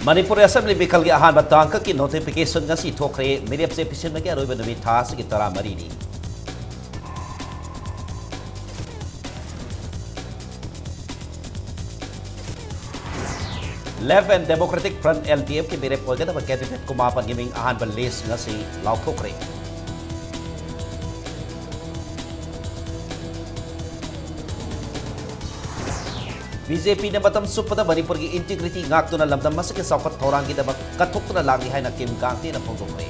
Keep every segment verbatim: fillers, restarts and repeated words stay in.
Manipur assembly ꯃꯤꯈꯜꯒꯤ ꯑꯍꯥꯟꯕ ꯇꯥꯡꯀꯛꯀꯤ notification ꯉꯁꯤ ꯊꯣꯛꯈ꯭ꯔꯦ꯫ ꯃꯤꯔꯦꯞ ꯆꯦ ꯄꯤꯁꯤꯟꯕꯒꯤ ꯑꯔꯣꯏꯕ ꯅꯨꯃꯤꯠ ꯊꯥ ꯑꯁꯤꯒꯤ ꯇꯔꯥꯃꯔꯤꯅꯤ꯫ Left and Democratic Front, L D F ꯀꯤ ꯃꯤꯔꯦꯞ ꯑꯣꯏꯒꯗꯕ ꯀꯦꯟꯗꯤꯗꯦꯠ ꯀꯨꯟꯃꯥꯄꯟꯒꯤ ꯃꯤꯡ ꯑꯍꯥꯟꯕ ꯂꯤꯁ ꯉꯁꯤ ꯂꯥꯎꯊꯣꯛꯈ꯭ꯔꯦ꯫ B J P ꯅ ꯃꯇꯝ ꯆꯨꯞꯄꯗ ꯃꯅꯤꯄꯨꯔꯒꯤ ꯏꯟꯇꯤꯒ꯭ꯔꯤꯇꯤ ꯉꯥꯛꯇꯨꯅ ꯂꯝꯗꯝ ꯑꯁꯤꯒꯤ ꯆꯥꯎꯈꯠ ꯊꯧꯔꯥꯡꯒꯤꯗꯃꯛ ꯀꯠꯊꯣꯛꯇꯨꯅ ꯂꯥꯛꯂꯤ ꯍꯥꯏꯅ ꯀꯤꯝ ꯀꯥꯡꯇꯦꯅ ꯐꯣꯡꯗꯣꯛꯈ꯭ꯔꯦ꯫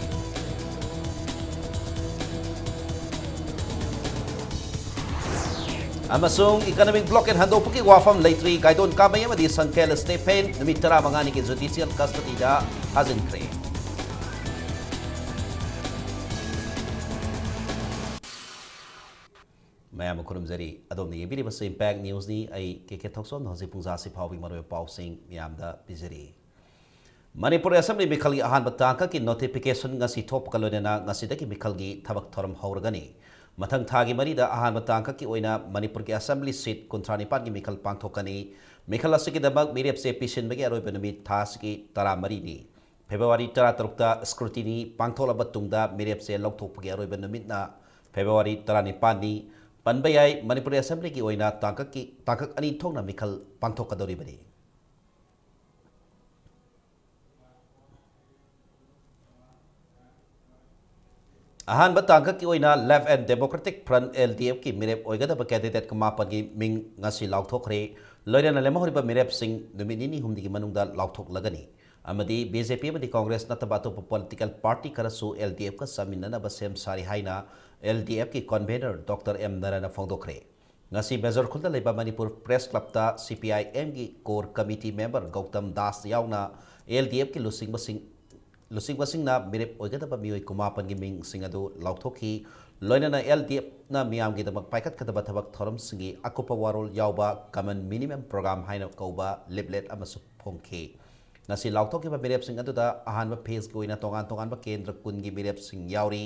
ꯑꯃꯁꯨꯡ ꯏꯀꯅꯣꯃꯤꯛ ꯕ꯭ꯂꯣꯀꯦꯠ ꯍꯟꯗꯣꯛꯄꯒꯤ ꯋꯥꯐꯝ ꯂꯩꯇ꯭ꯔꯤ꯫ ꯒꯥꯏꯗꯣꯟ ꯀꯥꯃꯩ ꯑꯃꯗꯤ ꯁꯪꯀꯦꯜ ꯁ꯭ꯇꯦꯐꯦꯟ ꯅꯨꯃꯤꯠ ꯇꯔꯥꯃꯉꯥꯅꯤꯒꯤ ꯖꯨꯗꯤꯁꯤꯌꯦꯜ ꯀꯁꯇꯗꯤꯗ ꯊꯥꯖꯤꯟꯈ꯭ꯔꯦ꯫ ꯃꯌꯥꯝꯕꯨ ꯈꯨꯔꯨꯝꯖꯔꯤ꯫ ꯑꯗꯣꯝꯅ ꯌꯦꯡꯕꯤꯔꯤꯕꯁꯤ ꯏꯝꯄꯦꯛ ꯅ꯭ꯌꯨꯁꯅꯤ꯫ ꯑꯩ ꯀꯦ ꯀꯦ ꯊꯣꯛꯆꯣꯝꯅ ꯍꯧꯖꯤꯛ ꯄꯨꯡꯖꯥꯁꯤ ꯐꯥꯎꯕꯒꯤ ꯃꯔꯨꯑꯣꯏꯕ ꯄꯥꯎꯁꯤꯡ ꯃꯌꯥꯝꯗ ꯄꯤꯖꯔꯤ꯫ ꯃꯅꯤꯄꯨꯔ ꯑꯦꯁꯦꯝꯕ꯭ꯂꯤ ꯃꯤꯈꯜꯒꯤ ꯑꯍꯥꯟꯕ ꯇꯥꯡꯀꯛꯀꯤ ꯅꯣꯇꯤꯐꯤꯀꯦꯁꯟ ꯉꯁꯤ ꯊꯣꯛꯄꯒ ꯂꯣꯏꯅꯅ ꯉꯁꯤꯗꯒꯤ ꯃꯤꯈꯜꯒꯤ ꯊꯕꯛ ꯊꯧꯔꯝ ꯍꯧꯔꯒꯅꯤ꯫ ꯃꯊꯪ ꯊꯥꯒꯤ ꯃꯔꯤꯗ ꯑꯍꯥꯟꯕ ꯇꯥꯡꯀꯛꯀꯤ ꯑꯣꯏꯅ ꯃꯅꯤꯄꯨꯔꯒꯤ ꯑꯦꯁꯦꯝꯕ꯭ꯂꯤ ꯁꯤꯠ ꯀꯨꯟꯊ꯭ꯔꯥ ꯅꯤꯄꯥꯟꯒꯤ ꯃꯤꯈꯜ ꯄꯥꯡꯊꯣꯛꯀꯅꯤ꯫ ꯃꯤꯈꯜ ꯑꯁꯤꯒꯤꯗꯃꯛ ꯃꯤꯔꯦꯞ ꯆꯦ ꯄꯤꯁꯤꯟꯕꯒꯤ ꯑꯔꯣꯏꯕ ꯅꯨꯃꯤꯠ ꯊꯥ ꯑꯁꯤꯒꯤ ꯇꯔꯥꯃꯔꯤꯅꯤ꯫ ꯐꯦꯕ꯭ꯔꯨꯋꯥꯔꯤ ꯇꯔꯥꯇꯔꯨꯛꯇ ꯁ꯭ꯀ꯭ꯔꯨꯇꯤꯅꯤ ꯄꯥꯡꯊꯣꯛꯂꯕ ꯇꯨꯡꯗ ꯃꯤꯔꯦꯞ ꯆꯦ ꯂꯧꯊꯣꯛꯄꯒꯤ ꯑꯔꯣꯏꯕ ꯅꯨꯃꯤꯠꯅ ꯐꯦꯕ꯭ꯔꯨꯋꯥꯔꯤ ꯇꯔꯥꯅꯤꯄꯥꯟꯅꯤ꯫ ꯄꯟꯕ ꯌꯥꯏ, ꯃꯅꯤꯄꯨꯔ ꯑꯦꯁꯦꯝꯕ꯭ꯂꯤꯒꯤ ꯑꯣꯏꯅ ꯇꯥꯡꯀꯛꯀꯤ, ꯇꯥꯡꯀꯛ ꯑꯅꯤ ꯊꯣꯛꯅ ꯃꯤꯈꯜ ꯄꯥꯡꯊꯣꯛꯀꯗꯧꯔꯤꯕꯅꯤ꯫ ꯑꯍꯥꯟꯕ ꯇꯥꯡꯀꯛꯀꯤ ꯑꯣꯏꯅ Left and Democratic Front, L D F ꯀꯤ ꯃꯤꯔꯦꯞ ꯑꯣꯏꯒꯗꯕ ꯀꯦꯟꯗꯤꯗꯦꯠ ꯀꯨꯟꯃꯥꯄꯟꯒꯤ ꯃꯤꯡ ꯉꯁꯤ ꯂꯥꯎꯊꯣꯛꯈ꯭ꯔꯦ꯫ ꯂꯣꯏꯅꯅ ꯂꯦꯝꯍꯧꯔꯤꯕ ꯃꯤꯔꯦꯞꯁꯤꯡ ꯅꯨꯃꯤꯠ ꯅꯤꯅꯤ ꯍꯨꯝꯅꯤꯒꯤ ꯃꯅꯨꯡꯗ ꯂꯥꯎꯊꯣꯛꯂꯒꯅꯤ꯫ ꯑꯃꯗꯤ B J P ꯑꯃꯗꯤ ꯀꯣꯡꯒ꯭ꯔꯦꯁ ꯅꯠꯇꯕ ꯑꯇꯣꯞꯄ ꯄꯣꯂꯤꯇꯤꯀꯦꯜ ꯄꯥꯔꯇꯤ ꯈꯔꯁꯨ L D F ꯀ ꯆꯥꯃꯤꯟꯅꯅꯕ ꯁꯦꯝ ꯁꯥꯔꯤ ꯍꯥꯏꯅ L D F ꯀꯤ ꯀꯟꯚꯦꯅꯔ ꯗꯣꯛꯇꯔ ꯑꯦꯝ ꯅꯔꯥꯅ ꯐꯣꯡꯗꯣꯛꯈ꯭ꯔꯦ꯫ ꯉꯁꯤ ꯃꯦꯖꯣꯔ ꯈꯨꯜꯗ ꯂꯩꯕ ꯃꯅꯤꯄꯨꯔ ꯄ꯭ꯔꯦꯁ ꯀ꯭ꯂꯕꯇ C P I M ꯒꯤ core committee member Gautam Das ꯌꯥꯎꯅ L D F ꯀꯤ ꯂꯨꯆꯤꯡꯕꯁꯤꯡ, ꯂꯨꯆꯤꯡꯕꯁꯤꯡꯅ ꯃꯤꯔꯦꯞ ꯑꯣꯏꯒꯗꯕ ꯃꯤꯑꯣꯏ ꯀꯨꯟꯃꯥꯄꯟꯒꯤ ꯃꯤꯡꯁꯤꯡ ꯑꯗꯨ ꯂꯥꯎꯊꯣꯛꯈꯤ꯫ ꯂꯣꯏꯅꯅ L D F ꯅ ꯃꯤꯌꯥꯝꯒꯤꯗꯃꯛ ꯄꯥꯏꯈꯠꯀꯗꯕ ꯊꯕꯛ ꯊꯧꯔꯝꯁꯤꯡꯒꯤ ꯑꯀꯨꯞꯄ ꯋꯥꯔꯣꯜ ꯌꯥꯎꯕ ꯀꯃꯟ ꯃꯤꯅꯤꯃꯝ ꯄ꯭ꯔꯣꯒ꯭ꯔꯥꯝ ꯍꯥꯏꯅ ꯀꯧꯕ ꯂꯤꯞꯂꯦꯠ ꯑꯃꯁꯨ ꯐꯣꯡꯈꯤ꯫ ꯉꯁꯤ ꯂꯥꯎꯊꯣꯛꯈꯤꯕ ꯃꯤꯔꯦꯞꯁꯤꯡ ꯑꯗꯨꯗ ꯑꯍꯥꯟꯕ ꯐꯦꯖꯀꯤ ꯑꯣꯏꯅ ꯇꯣꯉꯥꯟ ꯇꯣꯉꯥꯟꯕ ꯀꯦꯟꯗ꯭ꯔ ꯀꯨꯟꯒꯤ ꯃꯤꯔꯦꯞꯁꯤꯡ ꯌꯥꯎꯔꯤ꯫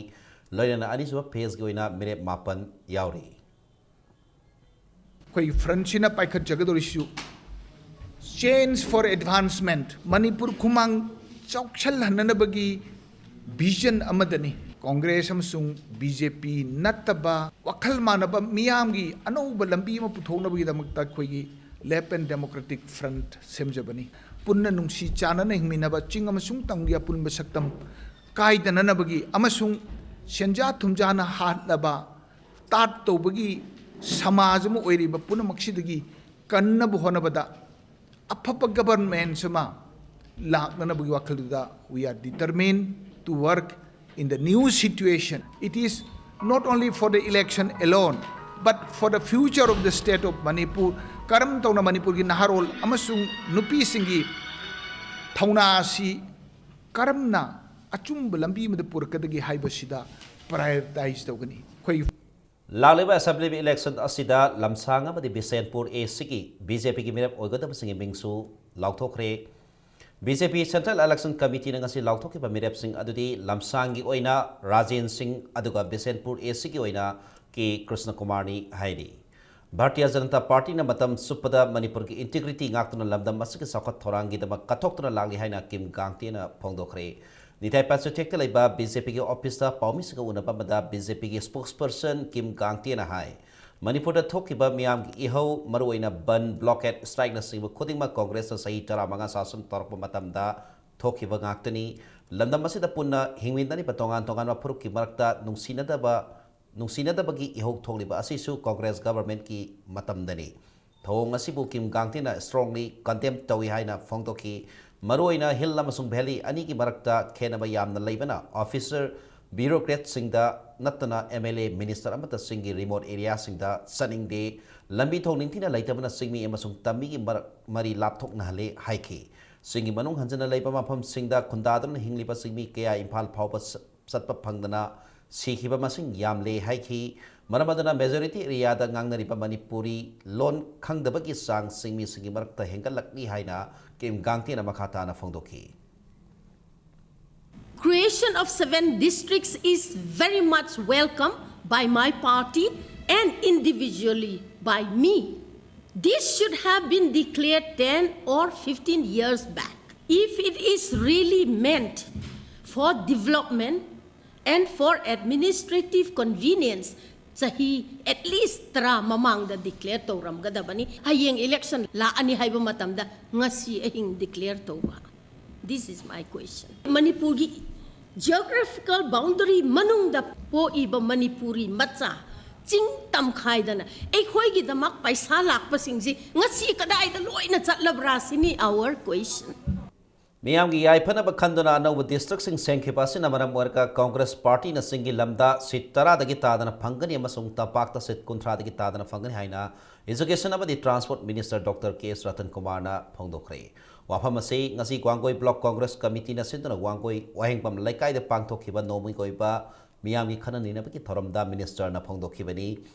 ꯂꯣꯏꯅꯅ ꯑꯅꯤꯁꯨꯕ ꯐꯦꯖꯀꯤ ꯑꯣꯏꯅ ꯃꯤꯔꯦꯞ ꯃꯥꯄꯟ ꯌꯥꯎꯔꯤ꯫ ꯑꯩꯈꯣꯏꯒꯤ ꯐ꯭ꯔꯟꯁꯤꯅ ꯄꯥꯏꯈꯠꯆꯒꯗꯧꯔꯤꯁꯤꯁꯨ Change for advancement, ꯃꯅꯤꯄꯨꯔ ꯈꯨꯃꯥꯡ ꯆꯥꯎꯁꯜꯍꯟꯅꯅꯕꯒꯤ vision ꯑꯃꯗꯅꯤ꯫ ꯀꯣꯡꯒ꯭ꯔꯦꯁ ꯑꯃꯁꯨꯡ ꯕꯤ ꯖꯦ ꯄꯤ ꯅꯠꯇꯕ ꯋꯥꯈꯜ ꯃꯥꯟꯅꯕ ꯃꯤꯌꯥꯝꯒꯤ ꯑꯅꯧꯕ ꯂꯝꯕꯤ ꯑꯃ ꯄꯨꯊꯣꯛꯅꯕꯒꯤꯗꯃꯛꯇ ꯑꯩꯈꯣꯏꯒꯤ Left and Democratic Front ꯁꯦꯝꯖꯕꯅꯤ꯫ ꯄꯨꯟꯅ ꯅꯨꯡꯁꯤ ꯆꯥꯟꯅꯅ ꯍꯤꯡꯃꯤꯟꯅꯕ, ꯆꯤꯡ ꯑꯃꯁꯨꯡ ꯇꯝꯒꯤ ꯑꯄꯨꯟꯕ ꯁꯛꯇꯝ ꯀꯥꯏꯗꯅꯅꯕꯒꯤ ꯑꯃꯁꯨꯡ ꯁꯦꯟꯖꯥ ꯊꯨꯝꯖꯥꯅ ꯍꯥꯠꯂꯕ ꯇꯥꯠ ꯇꯧꯕꯒꯤ ꯁꯃꯥꯖ ꯑꯃ ꯑꯣꯏꯔꯤꯕ ꯄꯨꯝꯅꯃꯛꯁꯤꯗꯒꯤ ꯀꯟꯅꯕ ꯍꯣꯠꯅꯕꯗ ꯑꯐꯕ governance ꯑꯃ ꯂꯥꯛꯅꯅꯕꯒꯤ ꯋꯥꯈꯜꯗꯨꯗ we are determined to work in the new situation. It is not only for the election alone, but for the future of the state of Manipur. ꯀꯔꯝ ꯇꯧꯅ ꯃꯅꯤꯄꯨꯔꯒꯤ ꯅꯍꯥꯔꯣꯜ ꯑꯃꯁꯨꯡ ꯅꯨꯄꯤꯁꯤꯡꯒꯤ ꯊꯧꯅꯥ ꯑꯁꯤ ꯀꯔꯝꯅ ꯑꯆꯨꯝꯕ ꯂꯝꯕꯤ ꯑꯃꯗ ꯄꯨꯔꯛꯀꯗꯒꯦ ꯍꯥꯏꯕꯁꯤꯗ prioritize ꯇꯧꯒꯅꯤ꯫ ꯑꯩꯈꯣꯏ ꯂꯥꯛꯂꯤꯕ assembly election ꯑꯁꯤꯗ ꯂꯝꯁꯥꯡ ꯑꯃꯗꯤ ꯕꯤꯁꯦꯟꯄꯨꯔ A ꯁꯤꯒꯤ B J P ꯒꯤ ꯃꯤꯔꯦꯞ ꯑꯣꯏꯒꯗꯕꯁꯤꯡꯒꯤ ꯃꯤꯡꯁꯨ ꯂꯥꯎꯊꯣꯛꯈ꯭ꯔꯦ꯫ B J P Central Election Committee ꯅ ꯉꯁꯤ ꯂꯥꯎꯊꯣꯛꯈꯤꯕ ꯃꯤꯔꯦꯞꯁꯤꯡ ꯑꯗꯨꯗꯤ ꯂꯝꯁꯥꯡꯒꯤ ꯑꯣꯏꯅ ꯔꯥꯖꯦꯟ ꯁꯤꯡ, ꯑꯗꯨꯒ ꯕꯤꯁꯦꯟꯄꯨꯔ A ꯁꯤꯒꯤ ꯑꯣꯏꯅ K ꯀ꯭ꯔꯤꯁꯅꯀꯨꯃꯥꯔꯅꯤ ꯍꯥꯏꯔꯤ꯫ ꯚꯥꯔꯇꯤꯌ ꯖꯅꯇꯥ ꯄꯥꯔꯇꯤꯅ ꯃꯇꯝ ꯆꯨꯞꯄꯗ ꯃꯅꯤꯄꯨꯔꯒꯤ integrity ꯉꯥꯛꯇꯨꯅ ꯂꯝꯗꯝ ꯑꯁꯤꯒꯤ ꯆꯥꯎꯈꯠ ꯊꯧꯔꯥꯡꯒꯤꯗꯃꯛ ꯀꯠꯊꯣꯛꯇꯨꯅ ꯂꯥꯛꯂꯤ ꯍꯥꯏꯅ ꯀꯤꯝ ꯒꯥꯡꯇꯦꯅ ꯐꯣꯡꯗꯣꯛꯈ꯭ꯔꯦ꯫ ꯅꯤꯊꯥꯏ ꯄꯥꯁꯤꯐꯤꯛꯇ ꯂꯩꯕ B J P ꯒꯤ office ꯇ ꯄꯥꯎꯃꯤꯁꯤꯡꯒ ꯎꯅꯕ ꯑꯃꯗ B J P ꯒꯤ spokesperson ꯀꯤꯝ ꯒꯥꯡꯇꯦꯅ ꯍꯥꯏ, ꯃꯅꯤꯄꯨꯔꯗ ꯊꯣꯛꯈꯤꯕ ꯃꯤꯌꯥꯝꯒꯤ ꯏꯍꯧ, ꯃꯔꯨꯑꯣꯏꯅ ꯕꯟ, blockade, strike ꯅꯆꯤꯡꯕ ꯈꯨꯗꯤꯡꯃꯛ ꯀꯣꯡꯒ꯭ꯔꯦꯁꯅ ꯆꯍꯤ ꯇꯔꯥꯃꯉꯥ ꯁꯥꯁꯟ ꯇꯧꯔꯛꯄ ꯃꯇꯝꯗ ꯊꯣꯛꯈꯤꯕ ꯉꯥꯛꯇꯅꯤ꯫ ꯂꯝꯗꯝ ꯑꯁꯤꯗ ꯄꯨꯟꯅ ꯍꯤꯡꯃꯤꯟꯅꯔꯤꯕ ꯇꯣꯉꯥꯟ ꯇꯣꯉꯥꯟꯕ ꯐꯨꯔꯨꯞꯀꯤ ꯃꯔꯛꯇ ꯅꯨꯡꯁꯤꯅꯗꯕ, ꯅꯨꯡꯁꯤꯅꯗꯕꯒꯤ ꯏꯍꯧ ꯊꯣꯛꯂꯤꯕ ꯑꯁꯤꯁꯨ ꯀꯣꯡꯒ꯭ꯔꯦꯁ government ꯀꯤ ꯃꯇꯝꯗꯅꯤ꯫ ꯊꯧꯑꯣꯡ ꯑꯁꯤꯕꯨ ꯀꯤꯝ ꯒꯥꯡꯇꯤꯅ strongly condemn ꯇꯧꯏ ꯍꯥꯏꯅ ꯐꯣꯡꯗꯣꯛꯈꯤ꯫ ꯃꯔꯨꯑꯣꯏꯅ hill ꯑꯃꯁꯨꯡ valley ꯑꯅꯤꯒꯤ ꯃꯔꯛꯇ ꯈꯦꯟꯅꯕ ꯌꯥꯝꯅ ꯂꯩꯕꯅ officer, bureaucrat ꯁꯤꯡꯗ ꯅꯠꯇꯅ M L A, minister ꯑꯃꯠꯇ ꯆꯤꯡꯒꯤ remote area ꯁꯤꯡꯗ ꯆꯠꯅꯤꯡꯗꯦ꯫ ꯂꯝꯕꯤ ꯊꯣꯡ ꯅꯤꯡꯊꯤꯅ ꯂꯩꯇꯕꯅ ꯆꯤꯡꯃꯤ ꯑꯃꯁꯨꯡ ꯇꯝꯃꯤꯒꯤ ꯃꯔꯛ ꯃꯔꯤ ꯂꯥꯞꯊꯣꯛꯅꯍꯜꯂꯦ ꯍꯥꯏꯈꯤ꯫ ꯆꯤꯡꯒꯤ ꯃꯅꯨꯡ ꯍꯟꯖꯤꯟꯅ ꯂꯩꯕ ꯃꯐꯝꯁꯤꯡꯗ ꯈꯨꯟꯗꯥꯗꯨꯅ ꯍꯤꯡꯂꯤꯕ ꯆꯤꯡꯃꯤ ꯀꯌꯥ ꯏꯝꯐꯥꯜ ꯐꯥꯎꯕ ꯆꯠꯄ ꯐꯪꯗꯅ ꯁꯤꯈꯤꯕ ꯃꯁꯤꯡ ꯌꯥꯝꯂꯦ ꯍꯥꯏꯈꯤ꯫ ꯃꯔꯝ ꯑꯗꯨꯅ majority area ꯗ ꯉꯥꯡꯅꯔꯤꯕ ꯃꯅꯤꯄꯨꯔꯤ ꯂꯣꯟ ꯈꯪꯗꯕꯒꯤ ꯆꯥꯡ ꯆꯤꯡꯃꯤꯁꯤꯡꯒꯤ ꯃꯔꯛꯇ ꯍꯦꯟꯒꯠꯂꯛꯂꯤ ꯍꯥꯏꯅ ꯀꯤꯝ ꯒꯥꯡꯇꯦꯅ ꯃꯈꯥ ꯇꯥꯅ ꯐꯣꯡꯗꯣꯛꯈꯤ꯫ Creation of seven districts is very much welcome by my party and individually by me. This should have been declared ten or fifteen years back. If it is really meant for development and for administrative convenience, ꯆꯍꯤ at least ꯇꯔꯥ ꯃꯃꯥꯡꯗ declare ꯇꯧꯔꯝꯒꯗꯕꯅꯤ꯫ ꯍꯌꯦꯡ election ꯂꯥꯛꯑꯅꯤ ꯍꯥꯏꯕ ꯃꯇꯝꯗ ꯉꯁꯤ ꯑꯍꯤꯡ declare ꯇꯧꯕ, this is my question. ꯃꯅꯤꯄꯨꯔꯒꯤ geographical boundary ꯃꯅꯨꯡꯗ ꯄꯣꯛꯏꯕ ꯃꯅꯤꯄꯨꯔꯤ ꯃꯆꯥ ꯆꯤꯡ ꯇꯝꯈꯥꯏꯗꯅ ꯑꯩꯈꯣꯏꯒꯤꯗꯃꯛ ꯄꯩꯁꯥ ꯂꯥꯛꯄꯁꯤꯡꯁꯤ ꯉꯁꯤ ꯀꯗꯥꯏꯗ ꯂꯣꯏꯅ ꯆꯠꯂꯕ꯭ꯔꯥ ꯁꯤꯅꯤ our question. ꯃꯤꯌꯥꯝꯒꯤ ꯌꯥꯏꯐꯅꯕ ꯈꯟꯗꯨꯅ ꯑꯅꯧꯕ districtꯁꯤꯡ ꯁꯦꯝꯈꯤꯕ ꯑꯁꯤꯅ ꯃꯔꯝ ꯑꯣꯏꯔꯒ Congress partyꯅ ꯆꯤꯡꯒꯤ ꯂꯝꯗ seat ꯇꯔꯥꯗꯒꯤ ꯇꯥꯗꯅ ꯐꯪꯒꯅꯤ ꯑꯃꯁꯨꯡ ꯇꯝꯄꯥꯛꯇ seat ꯀꯨꯟꯊ꯭ꯔꯥꯗꯒꯤ ꯇꯥꯗꯅ ꯐꯪꯒꯅꯤ ꯍꯥꯏꯅ Education ꯑꯃꯗꯤ Transport Minister Doctor ꯀꯦ ꯑꯦꯁ ꯔꯇꯟ ꯀꯨꯃꯥꯔꯅ ꯐꯣꯡꯗꯣꯛꯈ꯭ꯔꯦ꯫ ꯋꯥꯐꯝ ꯑꯁꯤ ꯉꯁꯤ ꯒ꯭ꯋꯥꯡꯒꯣꯏ Block Congress Committeeꯅ ꯁꯤꯟꯗꯨꯅ ꯋꯥꯡꯒꯣꯏ ꯋꯥꯍꯦꯡꯕꯝ ꯂꯩꯀꯥꯏꯗ ꯄꯥꯡꯊꯣꯛꯈꯤꯕ ꯅꯣꯡꯃꯒꯤ ꯑꯣꯏꯕ ꯃꯤꯌꯥꯝꯒꯤ ꯈꯟꯅ ꯅꯩꯅꯕꯒꯤ ꯊꯧꯔꯝꯗ Ministerꯅ ꯐꯣꯡꯗꯣꯛꯈꯤꯕꯅꯤ꯫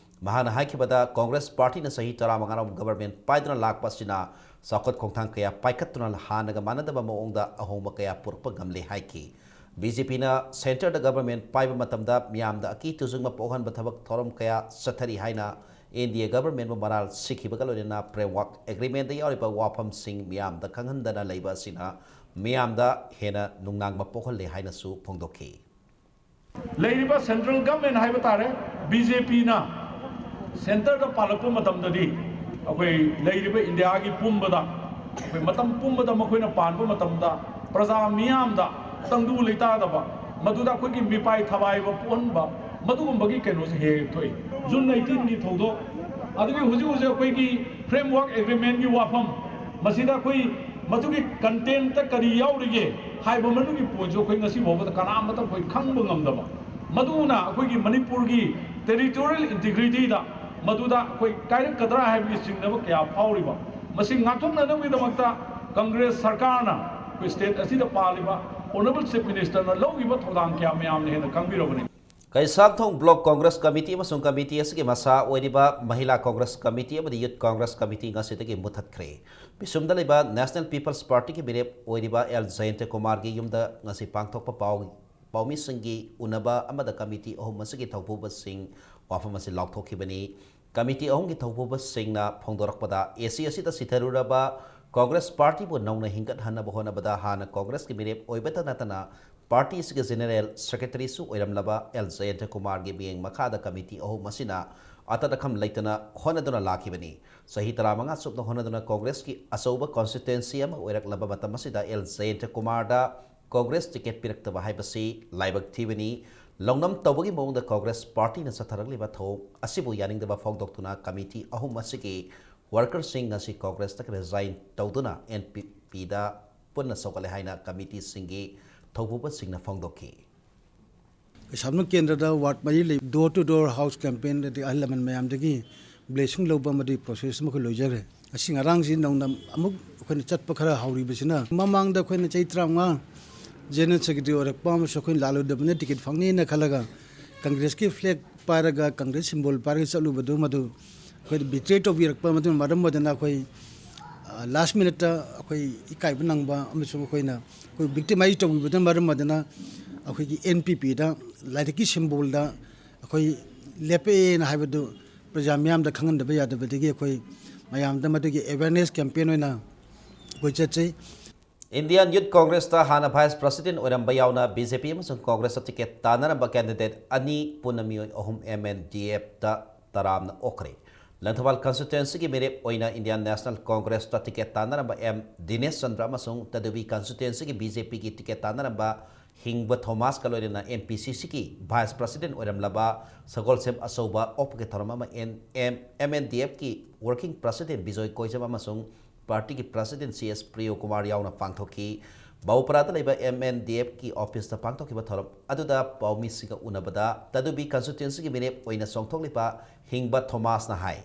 ꯃꯍꯥꯛꯅ ꯍꯥꯏꯈꯤꯕꯗ, Congress partyꯅ ꯆꯍꯤ ꯇꯔꯥꯃꯉꯥꯔꯣꯝ government ꯄꯥꯏꯗꯨꯅ ꯂꯥꯛꯄ ꯑꯁꯤꯅ ꯆꯥꯎꯈꯠ ꯈꯣꯡꯊꯥꯡ ꯀꯌꯥ ꯄꯥꯏꯈꯠꯇꯨꯅ ꯍꯥꯟꯅꯒ ꯃꯥꯟꯅꯗꯕ ꯃꯑꯣꯡꯗ ꯑꯍꯣꯡꯕ ꯀꯌꯥ ꯄꯨꯔꯛꯄ ꯉꯝꯂꯦ ꯍꯥꯏꯈꯤ꯫ BJPꯅ centreꯗ government ꯄꯥꯏꯕ ꯃꯇꯝꯗ ꯃꯤꯌꯥꯝꯗ ꯑꯀꯤ ꯇꯨꯖꯨꯡꯕ ꯄꯣꯛꯍꯟꯕ ꯊꯕꯛ ꯊꯧꯔꯝ ꯀꯌꯥ ꯆꯠꯊꯔꯤ ꯍꯥꯏꯅ NDA governmentꯕꯨ ꯃꯔꯥꯜ ꯁꯤꯈꯤꯕꯒ ꯂꯣꯏꯅꯅ framework agreementꯗ ꯌꯥꯎꯔꯤꯕ ꯋꯥꯐꯝꯁꯤꯡ ꯃꯤꯌꯥꯝꯗ ꯈꯪꯍꯟꯗꯅ ꯂꯩꯕ ꯑꯁꯤꯅ ꯃꯤꯌꯥꯝꯗ ꯍꯦꯟꯅ ꯅꯨꯡꯅꯥꯡꯕ ꯄꯣꯛꯍꯜꯂꯦ ꯍꯥꯏꯅꯁꯨ ꯐꯣꯡꯗꯣꯛꯈꯤ꯫ ꯂꯩꯔꯤꯕ central government ꯍꯥꯏꯕ ꯇꯥꯔꯦ, BJPꯅ centreꯗ ꯄꯥꯜꯂꯛꯄ ꯃꯇꯝꯗꯗꯤ ꯑꯩꯈꯣꯏ ꯂꯩꯔꯤꯕ ꯏꯟꯗꯤꯌꯥꯒꯤ ꯄꯨꯝꯕꯗ ꯑꯩꯈꯣꯏ ꯃꯇꯝ ꯄꯨꯝꯕꯗ ꯃꯈꯣꯏꯅ ꯄꯥꯟꯕ ꯃꯇꯝꯗ ꯄ꯭ꯔꯖꯥ ꯃꯤꯌꯥꯝꯗ ꯇꯪꯗꯨ ꯂꯩꯇꯥꯗꯕ, ꯃꯗꯨꯗ ꯑꯩꯈꯣꯏꯒꯤ ꯃꯤꯄꯥꯏ ꯊꯕꯥꯏꯕ ꯄꯣꯛꯍꯟꯕ, ꯃꯗꯨꯒꯨꯝꯕꯒꯤ ꯀꯩꯅꯣꯁꯦ ꯍꯦꯛ ꯍꯦꯛ ꯊꯣꯛꯏ꯫ June eighteenꯒꯤ ꯊꯧꯗꯣꯛ, ꯑꯗꯨꯒꯤ ꯍꯧꯖꯤꯛ ꯍꯧꯖꯤꯛ ꯑꯩꯈꯣꯏꯒꯤ framework agreementꯀꯤ ꯋꯥꯐꯝ, ꯃꯁꯤꯗ ꯑꯩꯈꯣꯏ ꯃꯗꯨꯒꯤ contentꯇ ꯀꯔꯤ ꯌꯥꯎꯔꯤꯒꯦ ꯍꯥꯏꯕ ꯃꯗꯨꯒꯤ pointꯁꯨ ꯑꯩꯈꯣꯏ ꯉꯁꯤ ꯐꯥꯎꯕꯗ ꯀꯅꯥꯃꯠꯇ ꯑꯩꯈꯣꯏ ꯈꯪꯕ ꯉꯝꯗꯕ, ꯃꯗꯨꯅ ꯑꯩꯈꯣꯏꯒꯤ ꯃꯅꯤꯄꯨꯔꯒꯤ territorial integrityꯗ ꯃꯗꯨꯗ ꯑꯩꯈꯣꯏ ꯀꯥꯏꯔꯛꯀꯗ꯭ꯔꯥ ꯍꯥꯏꯕꯒꯤ ꯆꯤꯡꯅꯕ ꯀꯌꯥ ꯐꯥꯎꯔꯤꯕ, ꯃꯁꯤ ꯉꯥꯛꯊꯣꯛꯅꯅꯕꯒꯤꯗꯃꯛꯇ Congress ꯁꯔꯀꯥꯔꯅ ꯑꯩꯈꯣꯏ state ꯑꯁꯤꯗ ꯄꯥꯜꯂꯤꯕ Honourable Chief Ministerꯅ ꯂꯧꯈꯤꯕ ꯊꯧꯗꯥꯡ ꯀꯌꯥ ꯃꯌꯥꯝꯅ ꯍꯦꯟꯅ ꯈꯪꯕꯤꯔꯕꯅꯤ꯫ ꯀꯩꯁꯥꯝꯊꯣꯡ Block Congress Committee ꯑꯃꯁꯨꯡ committee ꯑꯁꯤꯒꯤ ꯃꯁꯥ ꯑꯣꯏꯔꯤꯕ Mahila Congress Committee ꯑꯃꯗꯤ Youth Congress Committee ꯉꯁꯤꯗꯒꯤ ꯃꯨꯠꯊꯠꯈ꯭ꯔꯦ꯫ ꯄꯤꯁꯨꯝꯗ ꯂꯩꯕ National People's Partyꯒꯤ ꯃꯤꯔꯦꯞ ꯑꯣꯏꯔꯤꯕ ꯑꯦꯜ ꯖꯌꯟꯇ ꯀꯨꯃꯥꯔꯒꯤ ꯌꯨꯝꯗ ꯉꯁꯤ ꯄꯥꯡꯊꯣꯛꯄ ꯄꯥꯎ, ꯄꯥꯎꯃꯤꯁꯤꯡꯒꯤ ꯎꯅꯕ ꯑꯃꯗ committee ꯑꯍꯨꯝ ꯑꯁꯤꯒꯤ ꯊꯧꯄꯨꯕꯁꯤꯡ ꯋꯥꯐꯝ ꯑꯁꯤ ꯂꯥꯎꯊꯣꯛꯈꯤꯕꯅꯤ꯫ ꯀꯃꯤꯇꯤ ꯑꯍꯨꯝꯒꯤ ꯊꯧꯄꯨꯕꯁꯤꯡꯅ ꯐꯣꯡꯗꯣꯔꯛꯄꯗ, ꯑꯦꯁꯤ ꯑꯁꯤꯗ ꯁꯤꯊꯔꯨꯔꯕ ꯀꯣꯡꯒ꯭ꯔꯦꯁ ꯄꯥꯔꯇꯤꯕꯨ ꯅꯧꯅ ꯍꯤꯡꯒꯠꯍꯟꯅꯕ ꯍꯣꯠꯅꯕꯗ ꯍꯥꯟꯅ ꯀꯣꯡꯒ꯭ꯔꯦꯁꯀꯤ ꯃꯤꯔꯦꯞ ꯑꯣꯏꯕꯇ ꯅꯠꯇꯅ ꯄꯥꯔꯇꯤ ꯑꯁꯤꯒꯤ ꯖꯦꯅꯦꯔꯦꯜ ꯁꯦꯀ꯭ꯔꯦꯇꯔꯤꯁꯨ ꯑꯣꯏꯔꯝꯂꯕ ꯑꯦꯜ ꯖꯌꯟꯇ ꯀꯨꯃꯥꯔꯒꯤ ꯃꯤꯠꯌꯦꯡ ꯃꯈꯥꯗ ꯀꯃꯤꯇꯤ ꯑꯍꯨꯝ ꯑꯁꯤꯅ ꯑꯇꯠ ꯑꯈꯝ ꯂꯩꯇꯅ ꯍꯣꯠꯅꯗꯨꯅ ꯂꯥꯛꯈꯤꯕꯅꯤ꯫ ꯆꯍꯤ ꯇꯔꯥꯃꯉꯥ ꯆꯨꯞꯅ ꯍꯣꯠꯅꯗꯨꯅ ꯀꯣꯡꯒ꯭ꯔꯦꯁꯀꯤ ꯑꯆꯧꯕ ꯀꯣꯟꯁꯇꯤꯇ꯭ꯋꯦꯟꯁꯤ ꯑꯃ ꯑꯣꯏꯔꯛꯂꯕ ꯃꯇꯝ ꯑꯁꯤꯗ ꯑꯦꯜ ꯖꯌꯟꯇ ꯀꯨꯃꯥꯔꯗ ꯀꯣꯡꯒ꯭ꯔꯦꯁ ꯇꯤꯀꯦꯠ ꯄꯤꯔꯛꯇꯕ ꯍꯥꯏꯕꯁꯤ ꯂꯥꯏꯕꯛ ꯊꯤꯕꯅꯤ꯫ ꯂꯧꯅꯝ ꯇꯧꯕꯒꯤ ꯃꯑꯣꯡꯗ ꯀꯣꯡꯒ꯭ꯔꯦꯁ ꯄꯥꯔꯇꯤꯅ ꯆꯠꯊꯔꯛꯂꯤꯕ ꯊꯧꯑꯣꯡ ꯑꯁꯤꯕꯨ ꯌꯥꯅꯤꯡꯗꯕ ꯐꯣꯡꯗꯣꯛꯇꯨꯅ ꯀꯃꯤꯇꯤ ꯑꯍꯨꯝ ꯑꯁꯤꯒꯤ ꯋꯥꯔꯀꯔꯁꯤꯡ ꯉꯁꯤ ꯀꯣꯡꯒ꯭ꯔꯦꯁꯇ ꯔꯤꯖꯥꯏꯟ ꯇꯧꯗꯨꯅ ꯑꯦꯟ ꯄꯤ ꯄꯤꯗ ꯄꯨꯟꯅ ꯁꯧꯒꯠꯂꯦ ꯍꯥꯏꯅ ꯀꯃꯤꯇꯤꯁꯤꯡꯒꯤ ꯊꯧꯄꯨꯕꯁꯤꯡꯅ ꯐꯣꯡꯗꯣꯛꯈꯤ꯫ ꯀꯩꯁꯥꯝꯊꯣꯡ ꯀꯦꯟꯗ꯭ꯔꯗ ꯋꯥꯔꯗ ꯃꯔꯤ ꯂꯩ, door to door house campaign, ꯑꯗꯩ ꯑꯍꯜ ꯂꯃꯟ ꯃꯌꯥꯝꯗꯒꯤ blessing ꯂꯧꯕ ꯑꯃꯗꯤ process ꯑꯃ ꯑꯩꯈꯣꯏ ꯂꯣꯏꯖꯈ꯭ꯔꯦ꯫ ꯉꯁꯤ ꯉꯔꯥꯡꯁꯤ ꯅꯧꯅ ꯑꯃꯨꯛ ꯑꯩꯈꯣꯏꯅ ꯆꯠꯄ ꯈꯔ ꯍꯧꯔꯤꯕꯁꯤꯅ, ꯃꯃꯥꯡꯗ ꯑꯩꯈꯣꯏꯅ ꯆꯍꯤ ꯇꯔꯥꯃꯉꯥ ꯖꯦꯅꯔꯦꯜ ꯁꯦꯀ꯭ꯔꯦꯇꯔꯤ ꯑꯣꯏꯔꯛꯄ ꯑꯃꯁꯨ ꯑꯩꯈꯣꯏꯅ ꯂꯥꯜꯂꯨꯗꯕꯅ ꯇꯤꯀꯦꯠ ꯐꯪꯅꯤꯅ ꯈꯜꯂꯒ ꯀꯪꯒ꯭ꯔꯦꯁꯀꯤ ꯐ꯭ꯂꯦꯒ ꯄꯥꯏꯔꯒ, ꯀꯪꯒ꯭ꯔꯦꯁ ꯁꯤꯝꯕꯣꯜ ꯄꯥꯏꯔꯒ ꯆꯠꯂꯨꯕꯗꯨ ꯃꯗꯨ ꯑꯩꯈꯣꯏꯗ ꯕꯤꯇ꯭ꯔꯦ ꯇꯧꯕꯤꯔꯛꯄ, ꯃꯗꯨꯅ ꯃꯔꯝ ꯑꯣꯏꯗꯅ ꯑꯩꯈꯣꯏ, ꯑ, ꯂꯥꯁ ꯃꯤꯅꯠꯇ ꯑꯩꯈꯣꯏ ꯏꯀꯥꯏꯕ ꯅꯪꯕ ꯑꯃꯁꯨꯡ ꯑꯩꯈꯣꯏꯅ, ꯑꯩꯈꯣꯏ ꯕꯤꯛꯇꯤꯃꯥꯏꯖ ꯇꯧꯕꯤꯕꯗꯨꯅ ꯃꯔꯝ ꯑꯣꯏꯗꯅ ꯑꯩꯈꯣꯏꯒꯤ ꯑꯦꯟ ꯄꯤ ꯄꯤꯗ ꯂꯥꯏꯔꯤꯛꯀꯤ ꯁꯤꯝꯕꯣꯜꯗ ꯑꯩꯈꯣꯏ ꯂꯦꯞꯄꯛꯑꯦꯅ ꯍꯥꯏꯕꯗꯨ ꯄ꯭ꯔꯖꯥ ꯃꯤꯌꯥꯝꯗ ꯈꯪꯍꯟꯗꯕ ꯌꯥꯗꯕꯗꯒꯤ ꯑꯩꯈꯣꯏ ꯃꯌꯥꯝꯗ ꯃꯗꯨꯒꯤ ꯑꯦꯋꯦꯔꯅꯦꯁ ꯀꯦꯝꯄꯦꯟ ꯑꯣꯏꯅ ꯑꯩꯈꯣꯏ ꯆꯠꯆꯩ꯫ ꯏꯟꯗꯤꯌꯥꯟ ꯌꯨꯠ ꯀꯣꯡꯒ꯭ꯔꯦꯁꯇ ꯍꯥꯟꯅ ꯚꯥꯏꯁ ꯄ꯭ꯔꯁꯤꯗꯦꯟ ꯑꯣꯏꯔꯝꯕ ꯌꯥꯎꯅ ꯕꯤ ꯖꯦ ꯄꯤ ꯑꯃꯁꯨꯡ ꯀꯣꯡꯒ꯭ꯔꯦꯁꯇ ꯇꯤꯀꯦꯠ ꯇꯥꯟꯅꯔꯝꯕ ꯀꯦꯟꯗꯤꯗꯦꯠ ꯑꯅꯤ ꯄꯨꯟꯅ ꯃꯤꯑꯣꯏ ꯑꯍꯨꯝ ꯑꯦꯝ ꯑꯦꯟ ꯗꯤ ꯑꯦꯐꯇ ꯇꯔꯥꯝꯅ ꯑꯣꯛꯈ꯭ꯔꯦ꯫ ꯂꯪꯊꯕꯥꯜ ꯀꯟꯁꯇꯤꯇ꯭ꯋꯦꯟꯁꯤꯒꯤ ꯃꯤꯔꯦꯞ ꯑꯣꯏꯅ ꯏꯟꯗꯤꯌꯥꯟ ꯅꯦꯁꯅꯦꯜ ꯀꯣꯡꯒ꯭ꯔꯦꯁꯇ ꯇꯤꯀꯦꯠ ꯇꯥꯟꯅꯔꯝꯕ ꯑꯦꯝ ꯗꯤꯅꯦꯁ ꯆꯟꯗ꯭ꯔ ꯑꯃꯁꯨꯡ ꯇꯗꯨꯕꯤ ꯀꯟꯁꯇꯤꯇ꯭ꯋꯦꯟꯁꯤꯒꯤ ꯕꯤ ꯖꯦ ꯄꯤꯒꯤ ꯇꯤꯀꯦꯠ ꯇꯥꯟꯅꯔꯝꯕ ꯍꯤꯡꯕ ꯊꯣꯃꯥꯁꯀ ꯂꯣꯏꯅꯅ ꯑꯦꯝ ꯄꯤ ꯁꯤ ꯁꯤꯒꯤ ꯚꯥꯏꯁ ꯄ꯭ꯔꯁꯤꯗꯦꯟ ꯑꯣꯏꯔꯝꯂꯕ ꯁꯒꯣꯜꯁꯦꯝ ꯑꯆꯧꯕ ꯑꯣꯛꯄꯒꯤ ꯊꯧꯔꯝ ꯑꯃ N M M N D ꯑꯦꯐꯀꯤ ꯋꯥꯔꯀꯤꯡ ꯄ꯭ꯔꯁꯤꯗꯦꯟ ꯕꯤꯖꯣꯏ ꯀꯣꯏꯖꯝ ꯑꯃꯁꯨꯡ ꯄꯥꯔꯇꯤꯒꯤ ꯄ꯭ꯔꯁꯤꯗꯦꯟ ꯁꯤ ꯑꯦꯁ ꯄ꯭ꯔꯤꯌꯣ ꯀꯨꯃꯥꯔ ꯌꯥꯎꯅ ꯄꯥꯡꯊꯣꯛꯈꯤ꯫ ꯕꯥꯎꯄꯔꯥꯗ ꯂꯩꯕ ꯑꯦꯝ ꯑꯦꯟ ꯗꯤ ꯑꯦꯐꯀꯤ ꯑꯣꯐꯤꯁꯇ ꯄꯥꯡꯊꯣꯛꯈꯤꯕ ꯊꯧꯔꯝ ꯑꯗꯨꯗ ꯄꯥꯎꯃꯤꯁꯤꯡꯒ ꯎꯅꯕꯗ ꯇꯗꯨꯕꯤ ꯀꯟꯁꯇꯤꯇ꯭ꯋꯦꯟꯁꯤꯒꯤ ꯃꯤꯔꯦꯞ ꯑꯣꯏꯅ ꯆꯣꯡꯊꯣꯛꯂꯤꯕ ꯍꯤꯡꯕ ꯊꯣꯃꯥꯁꯅ ꯍꯥꯏ,